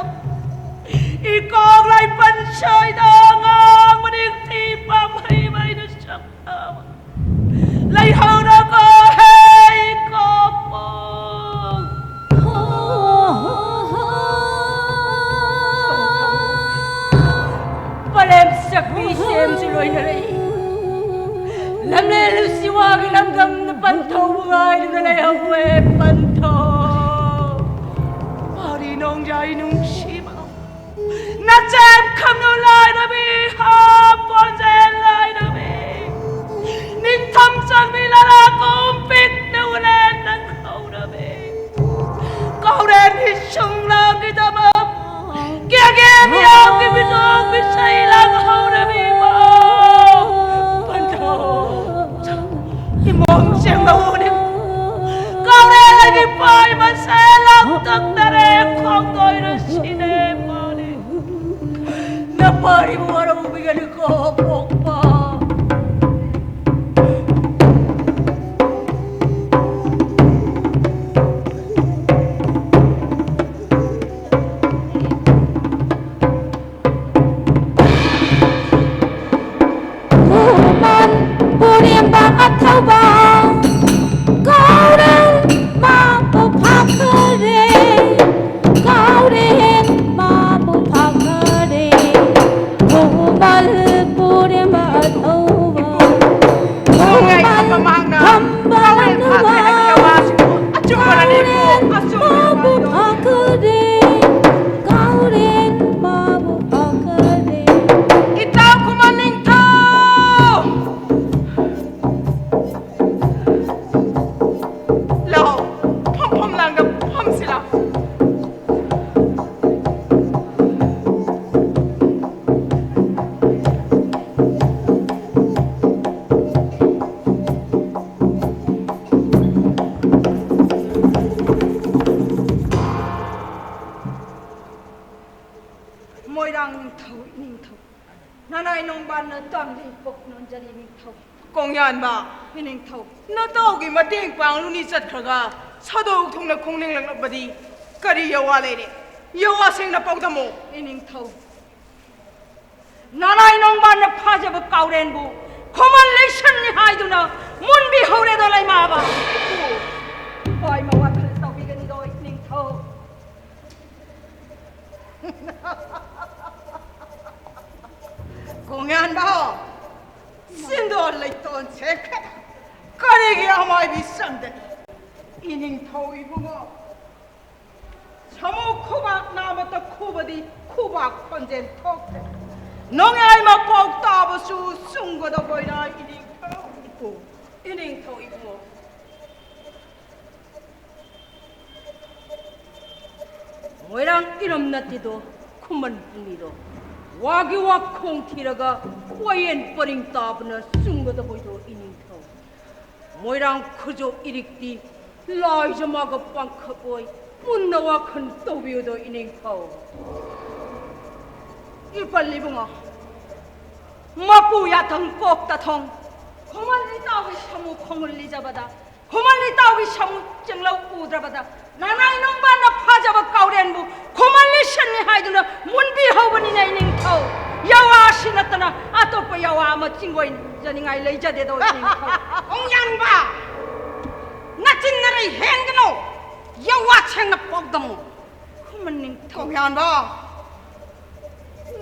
ꯏꯀꯣꯛ ꯂꯥꯏꯄꯟ ꯁꯣꯏꯗ ꯑꯉꯥꯡ ꯃꯅꯤꯡ ꯊꯤ ꯄꯥꯝꯍꯩ ꯃꯩꯅ ꯁꯛꯇꯕ꯫ ꯂꯩꯍꯧꯔꯒ ꯍꯦ ꯏꯀꯣꯛꯄꯣ꯫ ꯄꯂꯦꯝ ꯁꯛꯄꯤ ꯁꯦꯝꯁꯨ ꯂꯣꯏꯅꯔꯛꯏ꯫ ꯂꯝꯂꯦꯟ ꯂꯨꯁꯤꯋꯥꯒꯤ ꯂꯝꯗꯝꯗ ꯄꯟꯊꯧꯕ ꯉꯥꯏꯗꯨꯅ ꯂꯩꯍꯧꯋꯦ ꯄꯟꯊꯧ꯫ ꯄꯥꯔꯤ ꯅꯣꯡꯖꯥꯏ ꯅꯨꯡꯁꯤꯕ ꯅꯆꯦꯝ ꯈꯪꯅꯨ ꯂꯥꯏꯔꯕꯤ ꯍꯥꯞꯄꯣꯟꯖꯦ ꯂꯥꯏꯔꯕꯤ꯫ ꯅꯤꯡꯊꯝ ꯆꯪꯕꯤ ꯂꯔꯥ ꯀꯣꯝ ꯄꯤꯛꯅ ꯎꯂꯦꯟ ꯅꯪ ꯍꯧꯔꯕꯤ꯫ ꯀꯧꯔꯦꯟ ꯍꯤꯁꯨꯡ ꯂꯥꯡꯒꯤꯗꯃꯛ ꯀꯦꯒꯦ ꯃꯤꯌꯥꯝꯒꯤ ꯃꯤꯅꯣꯛ ꯃꯤꯁꯩ ꯂꯥꯡꯍꯧꯔꯕꯤ ꯃꯥ ꯄꯟꯊꯧ꯫ ꯏꯃꯣꯝ ꯆꯦꯡꯂꯧꯅꯤ ꯀꯧꯔꯦꯟꯒꯤ ꯄꯥꯏ ꯃꯁꯦ ꯂꯥꯡꯇꯛꯅꯔꯦ ꯈꯣꯡꯗꯣꯏꯔ ꯁꯤꯅꯦ ꯃꯥꯅꯤ꯫ ꯅꯄꯥꯔꯤꯕꯨ ꯋꯥꯔꯧꯕꯤꯒꯅꯨꯀꯣ ꯄꯣꯛꯄ꯫ ꯈꯨꯃꯟ ꯄꯨꯔꯦꯝꯕ ꯑꯊꯧꯕ ꯀꯧꯔꯦꯟ ꯃꯥꯕꯨ ꯐꯥꯈꯔꯦ꯫ ꯀꯧꯔꯦꯟ ꯃꯥꯕꯨ ꯐꯥꯈꯔꯦ꯫ ꯈꯨꯃꯟ ꯄꯨꯔꯦꯝ ꯃꯣꯏꯔꯥꯡ ꯅꯤꯡꯊꯧ, ꯏꯅꯤꯡꯊꯧ꯫ ꯅꯅꯥꯏ ꯅꯣꯡꯕꯥꯟꯅ ꯇꯝꯂꯤ ꯄꯣꯛ ꯅꯣꯟꯖꯔꯤ ꯅꯤꯡꯊꯧ꯫ ꯀꯣꯡꯌꯥꯟꯕ, ꯏꯅꯤꯡꯊꯧ꯫ ꯅꯇꯥꯎꯒꯤ ꯃꯇꯦꯡ ꯄꯥꯡꯂꯨꯅꯤ ꯆꯠꯈ꯭ꯔꯒ ꯁꯥꯗꯣꯛ ꯊꯨꯡꯅ ꯈꯣꯡꯅꯤꯡꯂꯛꯂꯕꯗꯤ ꯀꯔꯤ ꯌꯋꯥ ꯂꯩꯔꯦ? ꯌꯋꯥ ꯁꯦꯡꯅ ꯄꯥꯎꯗꯝꯃꯨ꯫ ꯏꯅꯤꯡꯊꯧ, ꯅꯅꯥꯏ ꯅꯣꯡꯕꯥꯟꯅ ꯐꯥꯖꯕ ꯀꯥꯎꯔꯦꯟꯕꯨ ꯈꯨꯃꯟ ꯂꯤꯁꯟꯅꯤ ꯍꯥꯏꯗꯨꯅ ꯃꯨꯟꯕꯤꯍꯧꯔꯦꯗꯣ ꯂꯩꯃꯥꯕ꯫ ꯏꯄꯨ, ꯏꯄꯥ ꯏꯃꯥ ꯋꯥꯈꯜ ꯇꯧꯕꯤꯒꯅꯤꯗꯣ ꯏꯅꯤꯡꯊꯧ꯫ ꯀꯣꯡꯌꯥꯟꯕ, ꯁꯤꯟꯗꯣ ꯂꯩꯇꯣꯟ ꯁꯦꯠꯈ꯭ꯔꯦ꯫ ꯀꯔꯤꯒꯤ ꯑꯃꯥꯏꯕꯤ ꯆꯪꯗꯅꯤ? ꯏꯅꯤꯡꯊꯧ ꯏꯕꯨꯡꯉꯣ, ꯁꯥꯃꯨ ꯈꯨꯕꯥꯛ ꯅꯥꯃꯠꯇ ꯈꯨꯕꯗꯤ ꯈꯨꯕꯥꯛ ꯈꯣꯟꯖꯦꯜ ꯊꯣꯛꯇꯦ꯫ ꯅꯣꯡꯌꯥꯏ ꯃꯄꯥꯎ ꯇꯥꯕꯁꯨ ꯆꯨꯝꯒꯗꯕꯣꯏꯅ ꯏꯅꯤꯡꯊꯧ ꯏꯄꯨ, ꯏꯅꯤꯡꯊꯧ ꯏꯕꯨꯡꯉꯣ꯫ ꯃꯣꯏꯔꯥꯡ ꯏꯔꯝ ꯅꯠꯇꯦꯗꯣ, ꯈꯨꯃꯟ ꯄꯨꯡꯅꯤꯗꯣ꯫ ꯋꯥꯒꯤ ꯋꯥꯈꯣꯡ ꯊꯤꯔꯒ ꯋꯥꯌꯦꯟ ꯄꯔꯤꯡ ꯇꯥꯕꯅ ꯆꯨꯝꯒꯗꯕꯣꯏꯗꯣ ꯏꯅꯤꯡꯊꯧ꯫ ꯃꯣꯏꯔꯥꯡ ꯈꯨꯖꯧ ꯏꯔꯤꯛꯇꯤ ꯂꯥꯏꯖ ꯃꯥꯒ ꯄꯥꯡꯈꯛ ꯑꯣꯏ ꯃꯨꯟꯅ ꯋꯥꯈꯜ ꯇꯧꯕꯤꯌꯨꯗꯣ ꯏꯅꯤꯡꯊꯧ꯫ ꯏꯄꯜ ꯏꯕꯨꯡꯉꯣ, ꯃꯄꯨ ꯌꯥꯊꯪ ꯀꯣꯛꯇ ꯊꯣꯡ, ꯈꯨꯃꯟ ꯏꯇꯥꯎꯒꯤ ꯁꯃꯨ ꯈꯣꯡꯒꯨꯜ ꯂꯤꯖꯕꯗ, ꯈꯨꯃꯟ ꯏꯇꯥꯎꯒꯤ ꯁꯃꯨ ꯆꯤꯡꯂꯧ ꯎꯗ꯭ꯔꯕꯗ, ꯅꯅꯥꯏ ꯅꯣꯡꯕꯥꯟꯅ ꯐꯥꯖꯕ ꯀꯥꯎꯔꯦꯟꯕꯨ ꯈꯨꯃꯟ ꯂꯤꯁꯟꯅꯤ ꯍꯥꯏꯗꯨꯅ ꯃꯨꯟꯕꯤꯍꯧꯕꯅꯤꯅꯦ ꯏꯅꯤꯡꯊꯧ꯫ ꯌꯋꯥ ꯑꯁꯤ ꯅꯠꯇꯅ ꯑꯇꯣꯞꯄ ꯌꯋꯥ ꯑꯃ ꯆꯤꯡꯒꯣꯏꯖꯅꯤꯡꯉꯥꯏ ꯂꯩꯖꯗꯦꯗꯣ ꯏꯅꯤꯡꯊꯧ꯫ ꯀꯣꯡꯌꯥꯟꯕ, ꯅꯆꯤꯟ ꯅꯔꯩ ꯍꯦꯟꯒꯅꯨ꯫ ꯌꯋꯥ ꯁꯦꯡꯅ ꯄꯥꯎꯗꯝꯃꯨ꯫ ꯈꯨꯃꯟ ꯅꯤꯡꯊꯧ꯫ ꯀꯣꯡꯌꯥꯟꯕ꯫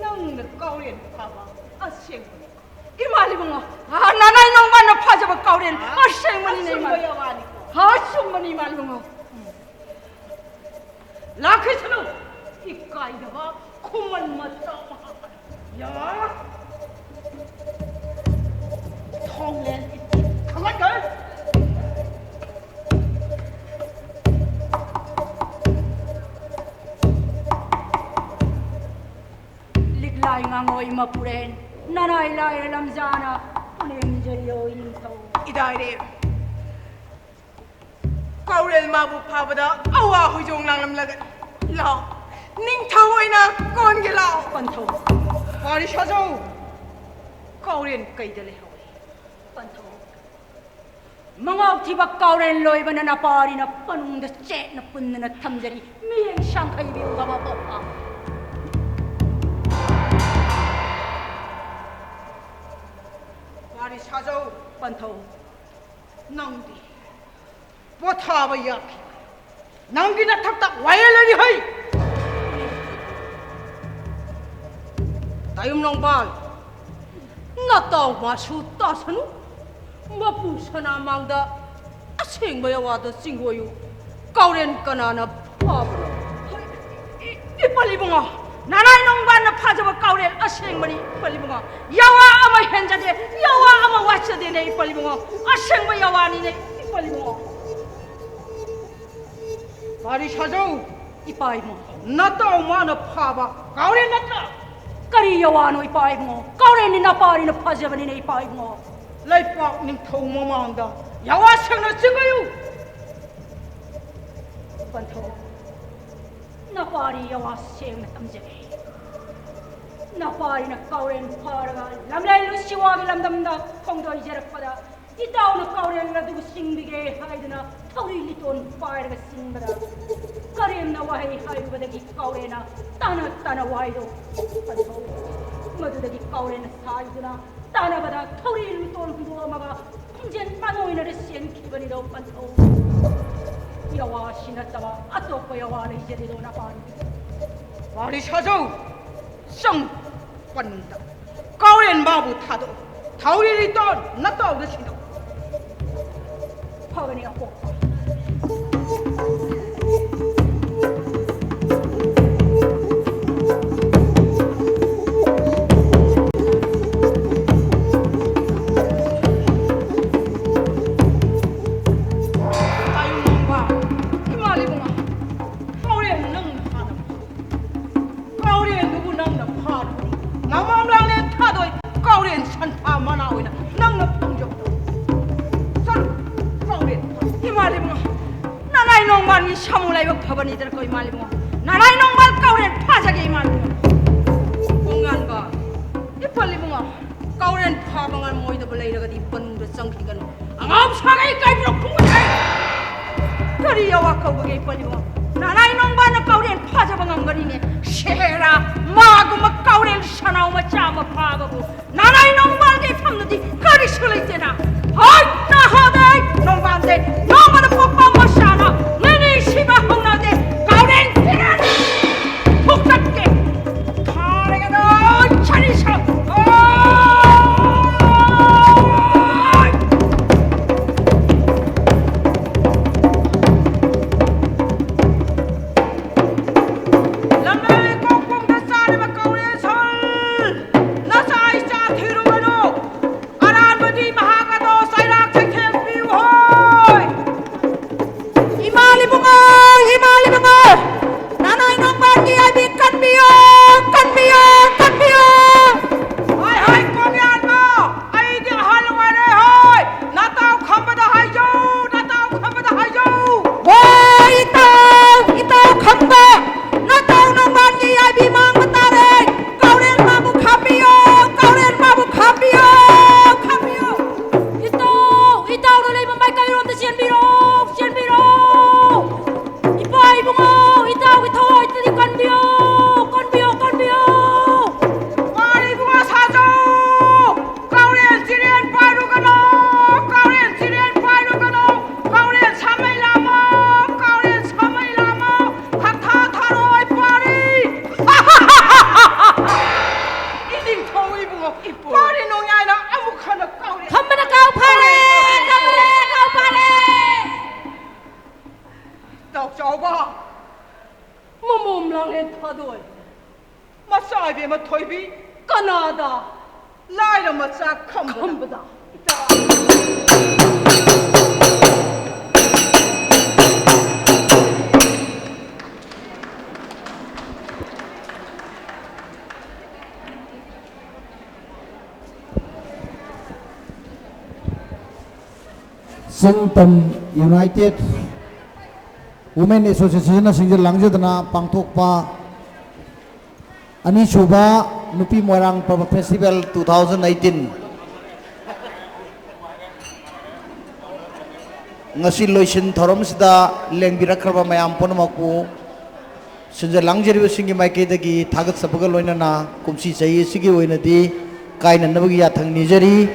ꯅꯪꯅ ꯀꯥꯎꯔꯦꯟ ꯐꯥꯕ ꯑꯁꯦꯡꯕꯅꯤ꯫ ꯏꯃꯥ ꯂꯤꯕꯨꯡꯉꯣ, ꯑꯥ, ꯅꯅꯥꯏ ꯅꯣꯡꯕꯥꯟꯅ ꯐꯥꯖꯕ ꯀꯥꯎꯔꯦꯟ ꯑꯁꯦꯡꯕꯅꯤꯅꯦ ꯏꯃꯥ꯫ ꯑꯆꯨꯝꯕ ꯌꯋꯥꯅꯤꯀꯣ꯫ ꯑꯥ, ꯑꯆꯨꯝꯕꯅꯤ ꯏꯃꯥ ꯂꯤꯕꯨꯡꯉꯣ꯫ ꯂꯥꯛꯈꯤꯁꯅꯨ, ꯏꯀꯥꯏꯗꯕ ꯈꯨꯃꯟ ꯃꯆꯥ ꯃꯍꯥꯛ꯫ ꯌꯥ! ꯊꯣꯡꯂꯦꯟ ꯏꯇꯤ ꯊꯥꯡꯒꯠꯈ꯭ꯔꯦ꯫ ꯂꯤꯛꯂꯥꯏ ꯉꯥꯉꯣꯏ ꯃꯄꯨꯔꯦꯟ, ꯅꯅꯥꯏ ꯂꯥꯏꯔ ꯂꯝꯖꯥꯅ ꯄꯨꯅꯦꯝꯖꯔꯤꯌꯣ ꯏꯅꯤꯡꯊꯧ꯫ ꯏꯗꯥꯏꯔꯦ꯫ ꯀꯧꯔꯦꯜ ꯃꯥꯕꯨ ꯐꯥꯕꯗ ꯑꯋꯥ ꯍꯣꯏꯖꯣꯡ ꯂꯥꯡꯂꯝꯂꯒꯅꯤ꯫ ꯂꯥꯎ, ꯅꯤꯡꯊꯧ ꯑꯣꯏꯅ ꯀꯣꯟꯒꯦ ꯂꯥꯎ꯫ ꯄꯟꯊꯧ꯫ ꯄꯥꯔꯤ ꯁꯥꯖꯧ꯫ ꯀꯥꯎꯔꯦꯟ ꯀꯩꯗ ꯂꯩꯍꯧꯏ? ꯄꯟꯊꯧ꯫ ꯃꯉꯥꯎ ꯊꯤꯕ ꯀꯥꯎꯔꯦꯟ ꯂꯣꯏꯕꯅ ꯅꯄꯥꯔꯤꯅ ꯃꯅꯨꯡꯗ ꯆꯦꯠꯅ ꯄꯨꯟꯗꯨꯅ ꯊꯝꯖꯔꯤ꯫ ꯃꯤꯠꯌꯦꯡ ꯁꯥꯡꯈꯩ ꯕꯤꯌꯨꯡꯒꯕ ꯄꯣꯛꯄ꯫ ꯄꯥꯔꯤ ꯁꯥꯖꯧ꯫ ꯄꯟꯊꯧ꯫ ꯅꯪꯗꯤ ꯄꯣꯊꯥꯕ ꯌꯥꯈꯤ꯫ ꯅꯪꯒꯤ ꯅꯊꯛꯇ ꯋꯥꯌꯦꯜ ꯂꯩꯔꯤ ꯍꯩ꯫ ꯇꯥꯌꯨꯝ ꯅꯣꯡꯕꯥꯜ, ꯅꯇꯥꯎ ꯃꯥꯁꯨ ꯇꯥꯁꯅꯨ꯫ ꯃꯄꯨ ꯁꯅꯥ ꯃꯥꯡꯗ ꯑꯁꯦꯡꯕ ꯌꯥꯋꯥꯗ ꯆꯤꯡꯒꯣꯏꯌꯨ꯫ ꯀꯥꯎꯔꯦꯟ ꯀꯅꯥꯅ ꯐꯥꯕꯅꯣ? ꯏ-, ꯏ-, ꯏꯄꯜ ꯏꯕꯨꯡꯉꯣ, ꯅꯅꯥꯏ ꯅꯣꯡꯕꯥꯟꯅ ꯐꯥꯖꯕ ꯀꯥꯎꯔꯦꯟ ꯑꯁꯦꯡꯕꯅꯤ, ꯏꯄꯜ ꯏꯕꯨꯡꯉꯣ꯫ ꯌꯥꯋꯥ ꯑꯃ ꯍꯦꯟꯖꯗꯦ, ꯌꯥꯋꯥ ꯑꯃ ꯋꯥꯠꯆꯗꯦꯅꯦ, ꯏꯄꯜ ꯏꯕꯨꯡꯉꯣ꯫ ꯑꯁꯦꯡꯕ ꯌꯥꯋꯥꯅꯤꯅꯦ, ꯏꯄꯜ ꯏꯕꯨꯡꯉꯣ꯫ ꯄꯥꯔꯤ ꯁꯥꯖꯧ꯫ ꯏꯄꯥ ꯏꯕꯨꯡꯉꯣ꯫ ꯅꯇꯥꯎ ꯃꯥꯅ ꯐꯥꯕ ꯀꯥꯎꯔꯦꯟ ꯅꯠꯇ꯭ꯔꯥ? ꯀꯔꯤ ꯌꯥꯋꯥꯅꯣ, ꯏꯄꯥ ꯏꯕꯨꯡꯉꯣ? ꯀꯥꯎꯔꯦꯟꯅꯤ ꯅꯄꯥꯔꯤꯅ ꯐꯥꯖꯕꯅꯤꯅꯦ, ꯏꯄꯥ ꯏꯕꯨꯡꯉꯣ꯫ ꯂꯩꯄꯥꯛ ꯅꯤꯡꯊꯧ ꯃꯃꯥꯡꯗ ꯌꯥꯋꯥ ꯁꯦꯡꯅ ꯆꯤꯡꯒꯌꯨ꯫ ꯄꯟꯊꯧ, ꯅꯄꯥꯔꯤ ꯌꯥꯋꯥ ꯁꯦꯡꯅ ꯇꯝꯖꯒꯦ꯫ ꯅꯄꯥꯔꯤꯅ ꯀꯥꯎꯔꯦꯟ ꯐꯥꯔꯒ ꯂꯝꯂꯩ ꯂꯨꯁꯤꯋꯥꯒꯤ ꯂꯝꯗꯝꯗ ꯈꯣꯡꯗꯣꯏꯖꯔꯛꯄꯗ, ꯏꯇꯥꯎꯅ ꯀꯥꯎꯔꯦꯟ ꯑꯗꯨꯕꯨ ꯆꯤꯡꯕꯤꯒꯦ ꯍꯥꯏꯗꯨꯅ ꯊꯧꯔꯤ ꯂꯤꯇꯣꯟ ꯄꯥꯏꯔꯒ ꯆꯤꯡꯕꯗ, ꯀꯔꯦꯝꯅ ꯋꯥꯍꯩ ꯍꯥꯏꯔꯨꯕꯗꯒꯤ ꯀꯥꯎꯔꯦꯟꯅ ꯇꯥꯅ ꯇꯥꯅ ꯋꯥꯍꯩꯗꯣ ꯄꯟꯊꯧ꯫ ꯃꯗꯨꯗꯒꯤ ꯀꯥꯎꯔꯦꯟꯅ ꯁꯥꯎꯗꯨꯅ ꯇꯥꯟꯅꯕꯗ ꯊꯧꯔꯤ ꯂꯤꯇꯣꯟ ꯍꯨꯟꯗꯣꯛꯑꯝꯃꯒ ꯈꯣꯡꯖꯦꯜ ꯄꯥꯅꯣꯏꯅꯔ ꯆꯦꯟꯈꯤꯕꯅꯤꯗꯣ ꯄꯟꯊꯧ꯫ ꯌꯥꯋꯥꯁꯤ ꯅꯠꯇꯕ ꯑꯇꯣꯞꯄ ꯌꯥꯋꯥ ꯂꯩꯖꯗꯦꯗꯣ ꯅꯄꯥꯔꯤ꯫ ꯄꯥꯔꯤ ꯁꯥꯖꯧ꯫ ꯆꯪ ꯄꯟꯗ ꯀꯥꯎꯔꯦꯟ ꯃꯥꯕꯨ ꯊꯥꯗꯣꯛꯎ꯫ ꯊꯧꯔꯤ ꯂꯤꯇꯣꯟ ꯅꯇꯥꯎꯗ ꯁꯤꯟꯅꯧ꯫ ꯐꯒꯅꯤ ꯑꯄꯣꯛꯄ꯫ ꯇꯥꯌꯨꯝ ꯅꯣꯡꯕ, ꯏꯃꯥ ꯂꯩꯕꯨꯡꯉꯣ, ꯀꯥꯎꯔꯦꯟ ꯅꯪꯅ ꯍꯥꯟꯅ ꯀꯥꯎꯔꯦꯟꯗꯨꯕꯨ ꯅꯪꯅ ꯐꯥꯔꯨꯕꯅꯤ꯫ ꯃꯃꯥꯡ ꯂꯥꯡꯂꯦꯟ ꯊꯥꯗꯣꯏ ꯀꯥꯎꯔꯦꯟ ꯁꯟꯊꯥ ꯃꯅꯥ ꯑꯣꯏꯅ ꯅꯪꯅ ꯐꯪꯖꯕꯗꯣ꯫ ꯆꯠꯂꯨ, ꯀꯥꯎꯔꯦꯟ꯫ ꯏꯃꯥ ꯂꯩꯕꯨꯡꯉꯣ, ꯅꯅꯥꯏ ꯅꯣꯡꯕꯥꯟꯒꯤ ꯁꯥꯃꯨ ꯂꯥꯏꯕꯛ ꯐꯕꯅꯤꯗꯅꯀꯣ, ꯏꯃꯥ ꯂꯩꯕꯨꯡꯉꯣ꯫ ꯅꯅꯥꯏ ꯅꯣꯡꯕꯥꯟ ꯀꯥꯎꯔꯦꯟ ꯐꯥꯖꯒꯦ, ꯏꯃꯥ ꯂꯩꯕꯨꯡꯉꯣ꯫ ꯐꯥꯕ ꯉꯝꯃꯣꯏꯗꯕ ꯂꯩꯔꯒꯗꯤ ꯃꯅꯨꯡꯗ ꯆꯪꯈꯤꯒꯅꯨ꯫ ꯑꯉꯥꯎ ꯁꯥꯒꯩ ꯀꯥꯏꯕꯤꯔꯣ ꯈꯨꯡꯒꯪ꯫ ꯀꯔꯤ ꯑꯋꯥ ꯀꯧꯕꯒꯦ ꯄꯜꯂꯤꯕꯣ? ꯅꯅꯥꯏ ꯅꯣꯡꯕꯥꯟꯅ ꯀꯥꯎꯔꯦꯟ ꯐꯥꯖꯕ ꯉꯝꯒꯅꯤꯅꯦ꯫ ꯁꯦꯔꯥ, ꯃꯥꯒꯨꯝꯕ ꯀꯥꯎꯔꯦꯟ ꯁꯅꯥꯎ ꯃꯆꯥ ꯑꯃ ꯐꯥꯕꯕꯨ ꯅꯅꯥꯏ ꯅꯣꯡꯕꯥꯟꯒꯤ ꯐꯝꯗꯗꯤ ꯀꯔꯤꯁꯨ ꯂꯩꯇꯦꯅ꯫ ꯍꯣꯏ, ꯅꯍꯥꯗꯩ ꯅꯣꯡꯕꯥꯟꯗꯩ ꯅꯣꯡꯃꯗ ꯄꯣꯛꯄ ꯃꯆꯥꯅ ꯅꯅꯤ ꯁꯤꯕ ꯍꯧꯅꯗꯦ꯫ ꯀꯥꯎꯔꯦꯟ ꯐꯤꯔꯦꯟ ꯊꯣꯛꯆꯠꯀꯦ꯫ ꯊꯥꯔꯒꯗ ꯁꯔꯤ ꯁ-, ꯍꯣꯏ! ꯂꯝꯂꯩ ꯀꯣꯛꯄꯨꯝꯗ ꯆꯥꯔꯤꯕ ꯀꯧꯔꯦꯟ ꯁꯜ, ꯅꯆꯥ ꯏꯆꯥ ꯊꯤꯔꯨꯒꯅꯨ꯫ ꯑꯔꯥꯟꯕꯗꯤ ꯃꯍꯥꯛ ꯑꯗꯣ ꯆꯩꯔꯥꯛ ꯆꯩꯊꯦꯡ ꯄꯤꯌꯨ ꯍꯣꯏ! ꯏꯃꯥ ꯏꯕꯨꯡꯉꯣ, ꯏꯃꯥ ꯏꯕꯨꯡꯉꯣ, ꯅꯅꯥꯏ ꯅꯣꯡꯕꯥꯟꯒꯤ ꯌꯥꯏꯕꯤ ꯀꯟꯕꯤꯌꯣ, ꯀꯟꯕꯤꯌꯣ, ꯀꯟꯕꯤꯌꯣ! ꯍꯣꯏ, ꯍꯣꯏ, ꯀꯣꯡꯌꯥꯟꯕ! ꯑꯩꯗꯤ ꯑꯍꯜ ꯑꯣꯏꯔꯦ ꯍꯣꯏ! ꯅꯇꯥꯎ ꯈꯝꯕꯗ ꯍꯥꯏꯖꯧ, ꯅꯇꯥꯎ ꯈꯝꯕꯗ ꯍꯥꯏꯖꯧ! ꯍꯣꯏ, ꯏꯇꯥꯎ, ꯏꯇꯥꯎ ꯈꯝꯕ! ꯅꯇꯥꯎ ꯅꯣꯡꯕꯥꯟꯒꯤ ꯌꯥꯏꯕꯤ ꯃꯥꯡꯕ ꯇꯥꯔꯦ! ꯀꯥꯎꯔꯦꯟ ꯃꯥꯕꯨ ꯈꯥꯝꯕꯤꯌꯣ! ꯀꯥꯎꯔꯦꯟ ꯃꯥꯕꯨ ꯈꯥꯝꯕꯤꯌꯣ! ꯈꯥꯝꯕꯤꯌꯣ! ꯏꯇꯥꯎ! ꯏꯇꯥꯎꯅ ꯂꯩꯕ ꯃꯥꯏꯀꯩꯔꯣꯝꯗ ꯆꯦꯟꯕꯤꯔꯣ! ꯆꯦꯟꯕꯤꯔꯣ! ꯏꯄꯥ ꯏꯕꯨꯡꯉꯣ! ꯏꯇꯥꯎꯒꯤ ꯊꯋꯥꯏꯗꯨꯗꯤ ꯀꯟꯕꯤꯌꯣ! ꯀꯟꯕꯤꯌꯣ! ꯀꯟꯕꯤꯌꯣ! ꯃꯥꯅꯤ ꯏꯕꯨꯡꯉꯣ ꯁꯥꯖꯧ! ꯀꯥꯎꯔꯦꯟ ꯆꯤꯔꯦꯟ ꯄꯥꯏꯔꯨꯒꯅꯣ! ꯀꯥꯎꯔꯦꯟ ꯆꯤꯔꯦꯟ ꯄꯥꯏꯔꯨꯒꯅꯣ! ꯀꯥꯎꯔꯦꯟ ꯁꯥꯃꯩ ꯂꯥꯃꯣ! ꯀꯥꯎꯔꯦꯟ ꯁꯥꯃꯩ ꯂꯥꯃꯣ! ꯈꯛꯊꯥ ꯊꯥꯔꯣꯏ ꯄꯥꯔꯤ! ꯏꯅꯤꯡꯊꯧ ꯏꯕꯨꯡꯉꯣ! ꯄꯥꯔꯤ ꯅꯣꯡꯌꯥꯏꯅ ꯑꯃꯨꯛ ꯍꯟꯅ ꯀꯥꯎꯔꯦꯟ! ꯈꯝꯕꯅ ꯀꯥꯎ ꯐꯥꯔꯦ! ꯀꯥꯎꯔꯦꯟ! ꯀꯥꯎ ꯐꯥꯔꯦ! ꯅꯥꯎꯆꯥꯎꯕ! ꯃꯃꯣꯝ ꯂꯥꯡꯂꯦꯟ ꯊꯥꯗꯣꯏ! ꯃꯆꯥ ꯏꯕꯦꯝꯃ ꯊꯣꯏꯕꯤ! ꯀꯅꯥꯗ? ꯂꯥꯏꯔ ꯃꯆꯥ ꯈꯝꯕꯗ! ꯈꯝꯕꯗ! ꯆꯤꯡ ꯇꯝ ꯌꯨꯅꯥꯏꯇꯦꯠ ꯋꯨꯃꯦꯟ ꯑꯦꯁꯣꯁꯤꯌꯦꯁꯟꯅ ꯁꯤꯟꯖ ꯂꯥꯡꯖꯗꯅ ꯄꯥꯡꯊꯣꯛꯄ ꯑꯅꯤꯁꯨꯕ ꯅꯨꯄꯤ ꯃꯣꯏꯔꯥꯡ ꯄ꯭ꯔꯕ ꯐꯦꯁꯇꯤꯚꯦꯜ two thousand eighteen ꯉꯁꯤ ꯂꯣꯏꯁꯤꯟ ꯊꯧꯔꯝꯁꯤꯗ ꯂꯦꯡꯕꯤꯔꯛꯈ꯭ꯔꯕ ꯃꯌꯥꯝ ꯄꯨꯝꯅꯃꯛꯄꯨ ꯁꯤꯟꯖ ꯂꯥꯡꯖꯔꯤꯕꯁꯤꯡꯒꯤ ꯃꯥꯏꯀꯩꯗꯒꯤ ꯊꯥꯒꯠꯆꯕꯒ ꯂꯣꯏꯅꯅ ꯀꯨꯝꯁꯤ ꯆꯍꯤ ꯑꯁꯤꯒꯤ ꯑꯣꯏꯅꯗꯤ ꯀꯥꯏꯅꯅꯕꯒꯤ ꯌꯥꯊꯪ ꯅꯤꯖꯔꯤ꯫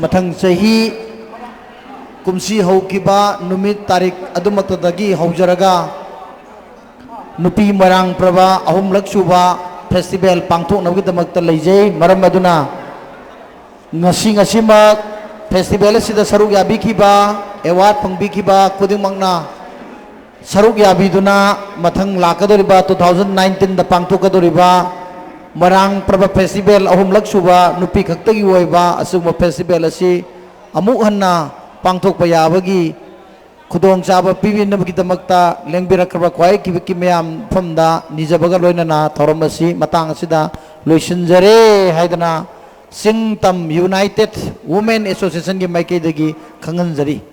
ꯃꯊꯪ ꯆꯍꯤ ꯀꯨꯝꯁꯤ ꯍꯧꯈꯤꯕ ꯅꯨꯃꯤꯠ ꯇꯥꯔꯤꯛ ꯑꯗꯨꯃꯛꯇꯗꯒꯤ ꯍꯧꯖꯔꯒ ꯅꯨꯄꯤ ꯃꯣꯏꯔꯥꯡ ꯄ꯭ꯔꯕ ꯑꯍꯨꯝꯂꯛ ꯁꯨꯕ ꯐꯦꯁꯇꯤꯚꯦꯜ ꯄꯥꯡꯊꯣꯛꯅꯕꯒꯤꯗꯃꯛꯇ ꯂꯩꯖꯩ꯫ ꯃꯔꯝ ꯑꯗꯨꯅ ꯉꯁꯤ ꯉꯁꯤꯃꯛ ꯐꯦꯁꯇꯤꯚꯦꯜ ꯑꯁꯤꯗ ꯁꯔꯨꯛ ꯌꯥꯕꯤꯈꯤꯕ, ꯑꯦꯋꯥꯔꯗ ꯐꯪꯕꯤꯈꯤꯕ ꯈꯨꯗꯤꯡꯃꯛꯅ ꯁꯔꯨꯛ ꯌꯥꯕꯤꯗꯨꯅ ꯃꯊꯪ ꯂꯥꯛꯀꯗꯧꯔꯤꯕ two thousand nineteenꯗ ꯄꯥꯡꯊꯣꯛꯀꯗꯧꯔꯤꯕ ꯃꯣꯏꯔꯥꯡ ꯄ꯭ꯔꯕ ꯐꯦꯁꯇꯤꯚꯦꯜ ꯑꯍꯨꯝꯂꯛ ꯁꯨꯕ ꯅꯨꯄꯤ ꯈꯛꯇꯒꯤ ꯑꯣꯏꯕ ꯑꯁꯤꯒꯨꯝꯕ ꯐꯦꯁꯇꯤꯚꯦꯜ ꯑꯁꯤ ꯑꯃꯨꯛ ꯍꯟꯅ ꯄꯥꯡꯊꯣꯛꯄ ꯌꯥꯕꯒꯤ ꯈꯨꯗꯣꯡꯆꯥꯕ ꯄꯤꯕꯤꯅꯕꯒꯤꯗꯃꯛꯇ ꯂꯦꯡꯕꯤꯔꯛꯈ꯭ꯔꯕ ꯈ꯭ꯋꯥꯏ ꯀꯤꯕꯤꯛꯀꯤ ꯃꯌꯥꯝ ꯃꯐꯝꯗ ꯅꯤꯖꯕꯒ ꯂꯣꯏꯅꯅ ꯊꯧꯔꯝ ꯑꯁꯤ ꯃꯇꯥꯡ ꯑꯁꯤꯗ ꯂꯣꯏꯁꯤꯟꯖꯔꯦ ꯍꯥꯏꯗꯅ ꯆꯤꯡ ꯇꯝ ꯌꯨꯅꯥꯏꯇꯦꯠ ꯋꯨꯃꯦꯟ ꯑꯦꯁꯣꯁꯤꯌꯦꯁꯟꯒꯤ ꯃꯥꯏꯀꯩꯗꯒꯤ ꯈꯪꯍꯟꯖꯔꯤ꯫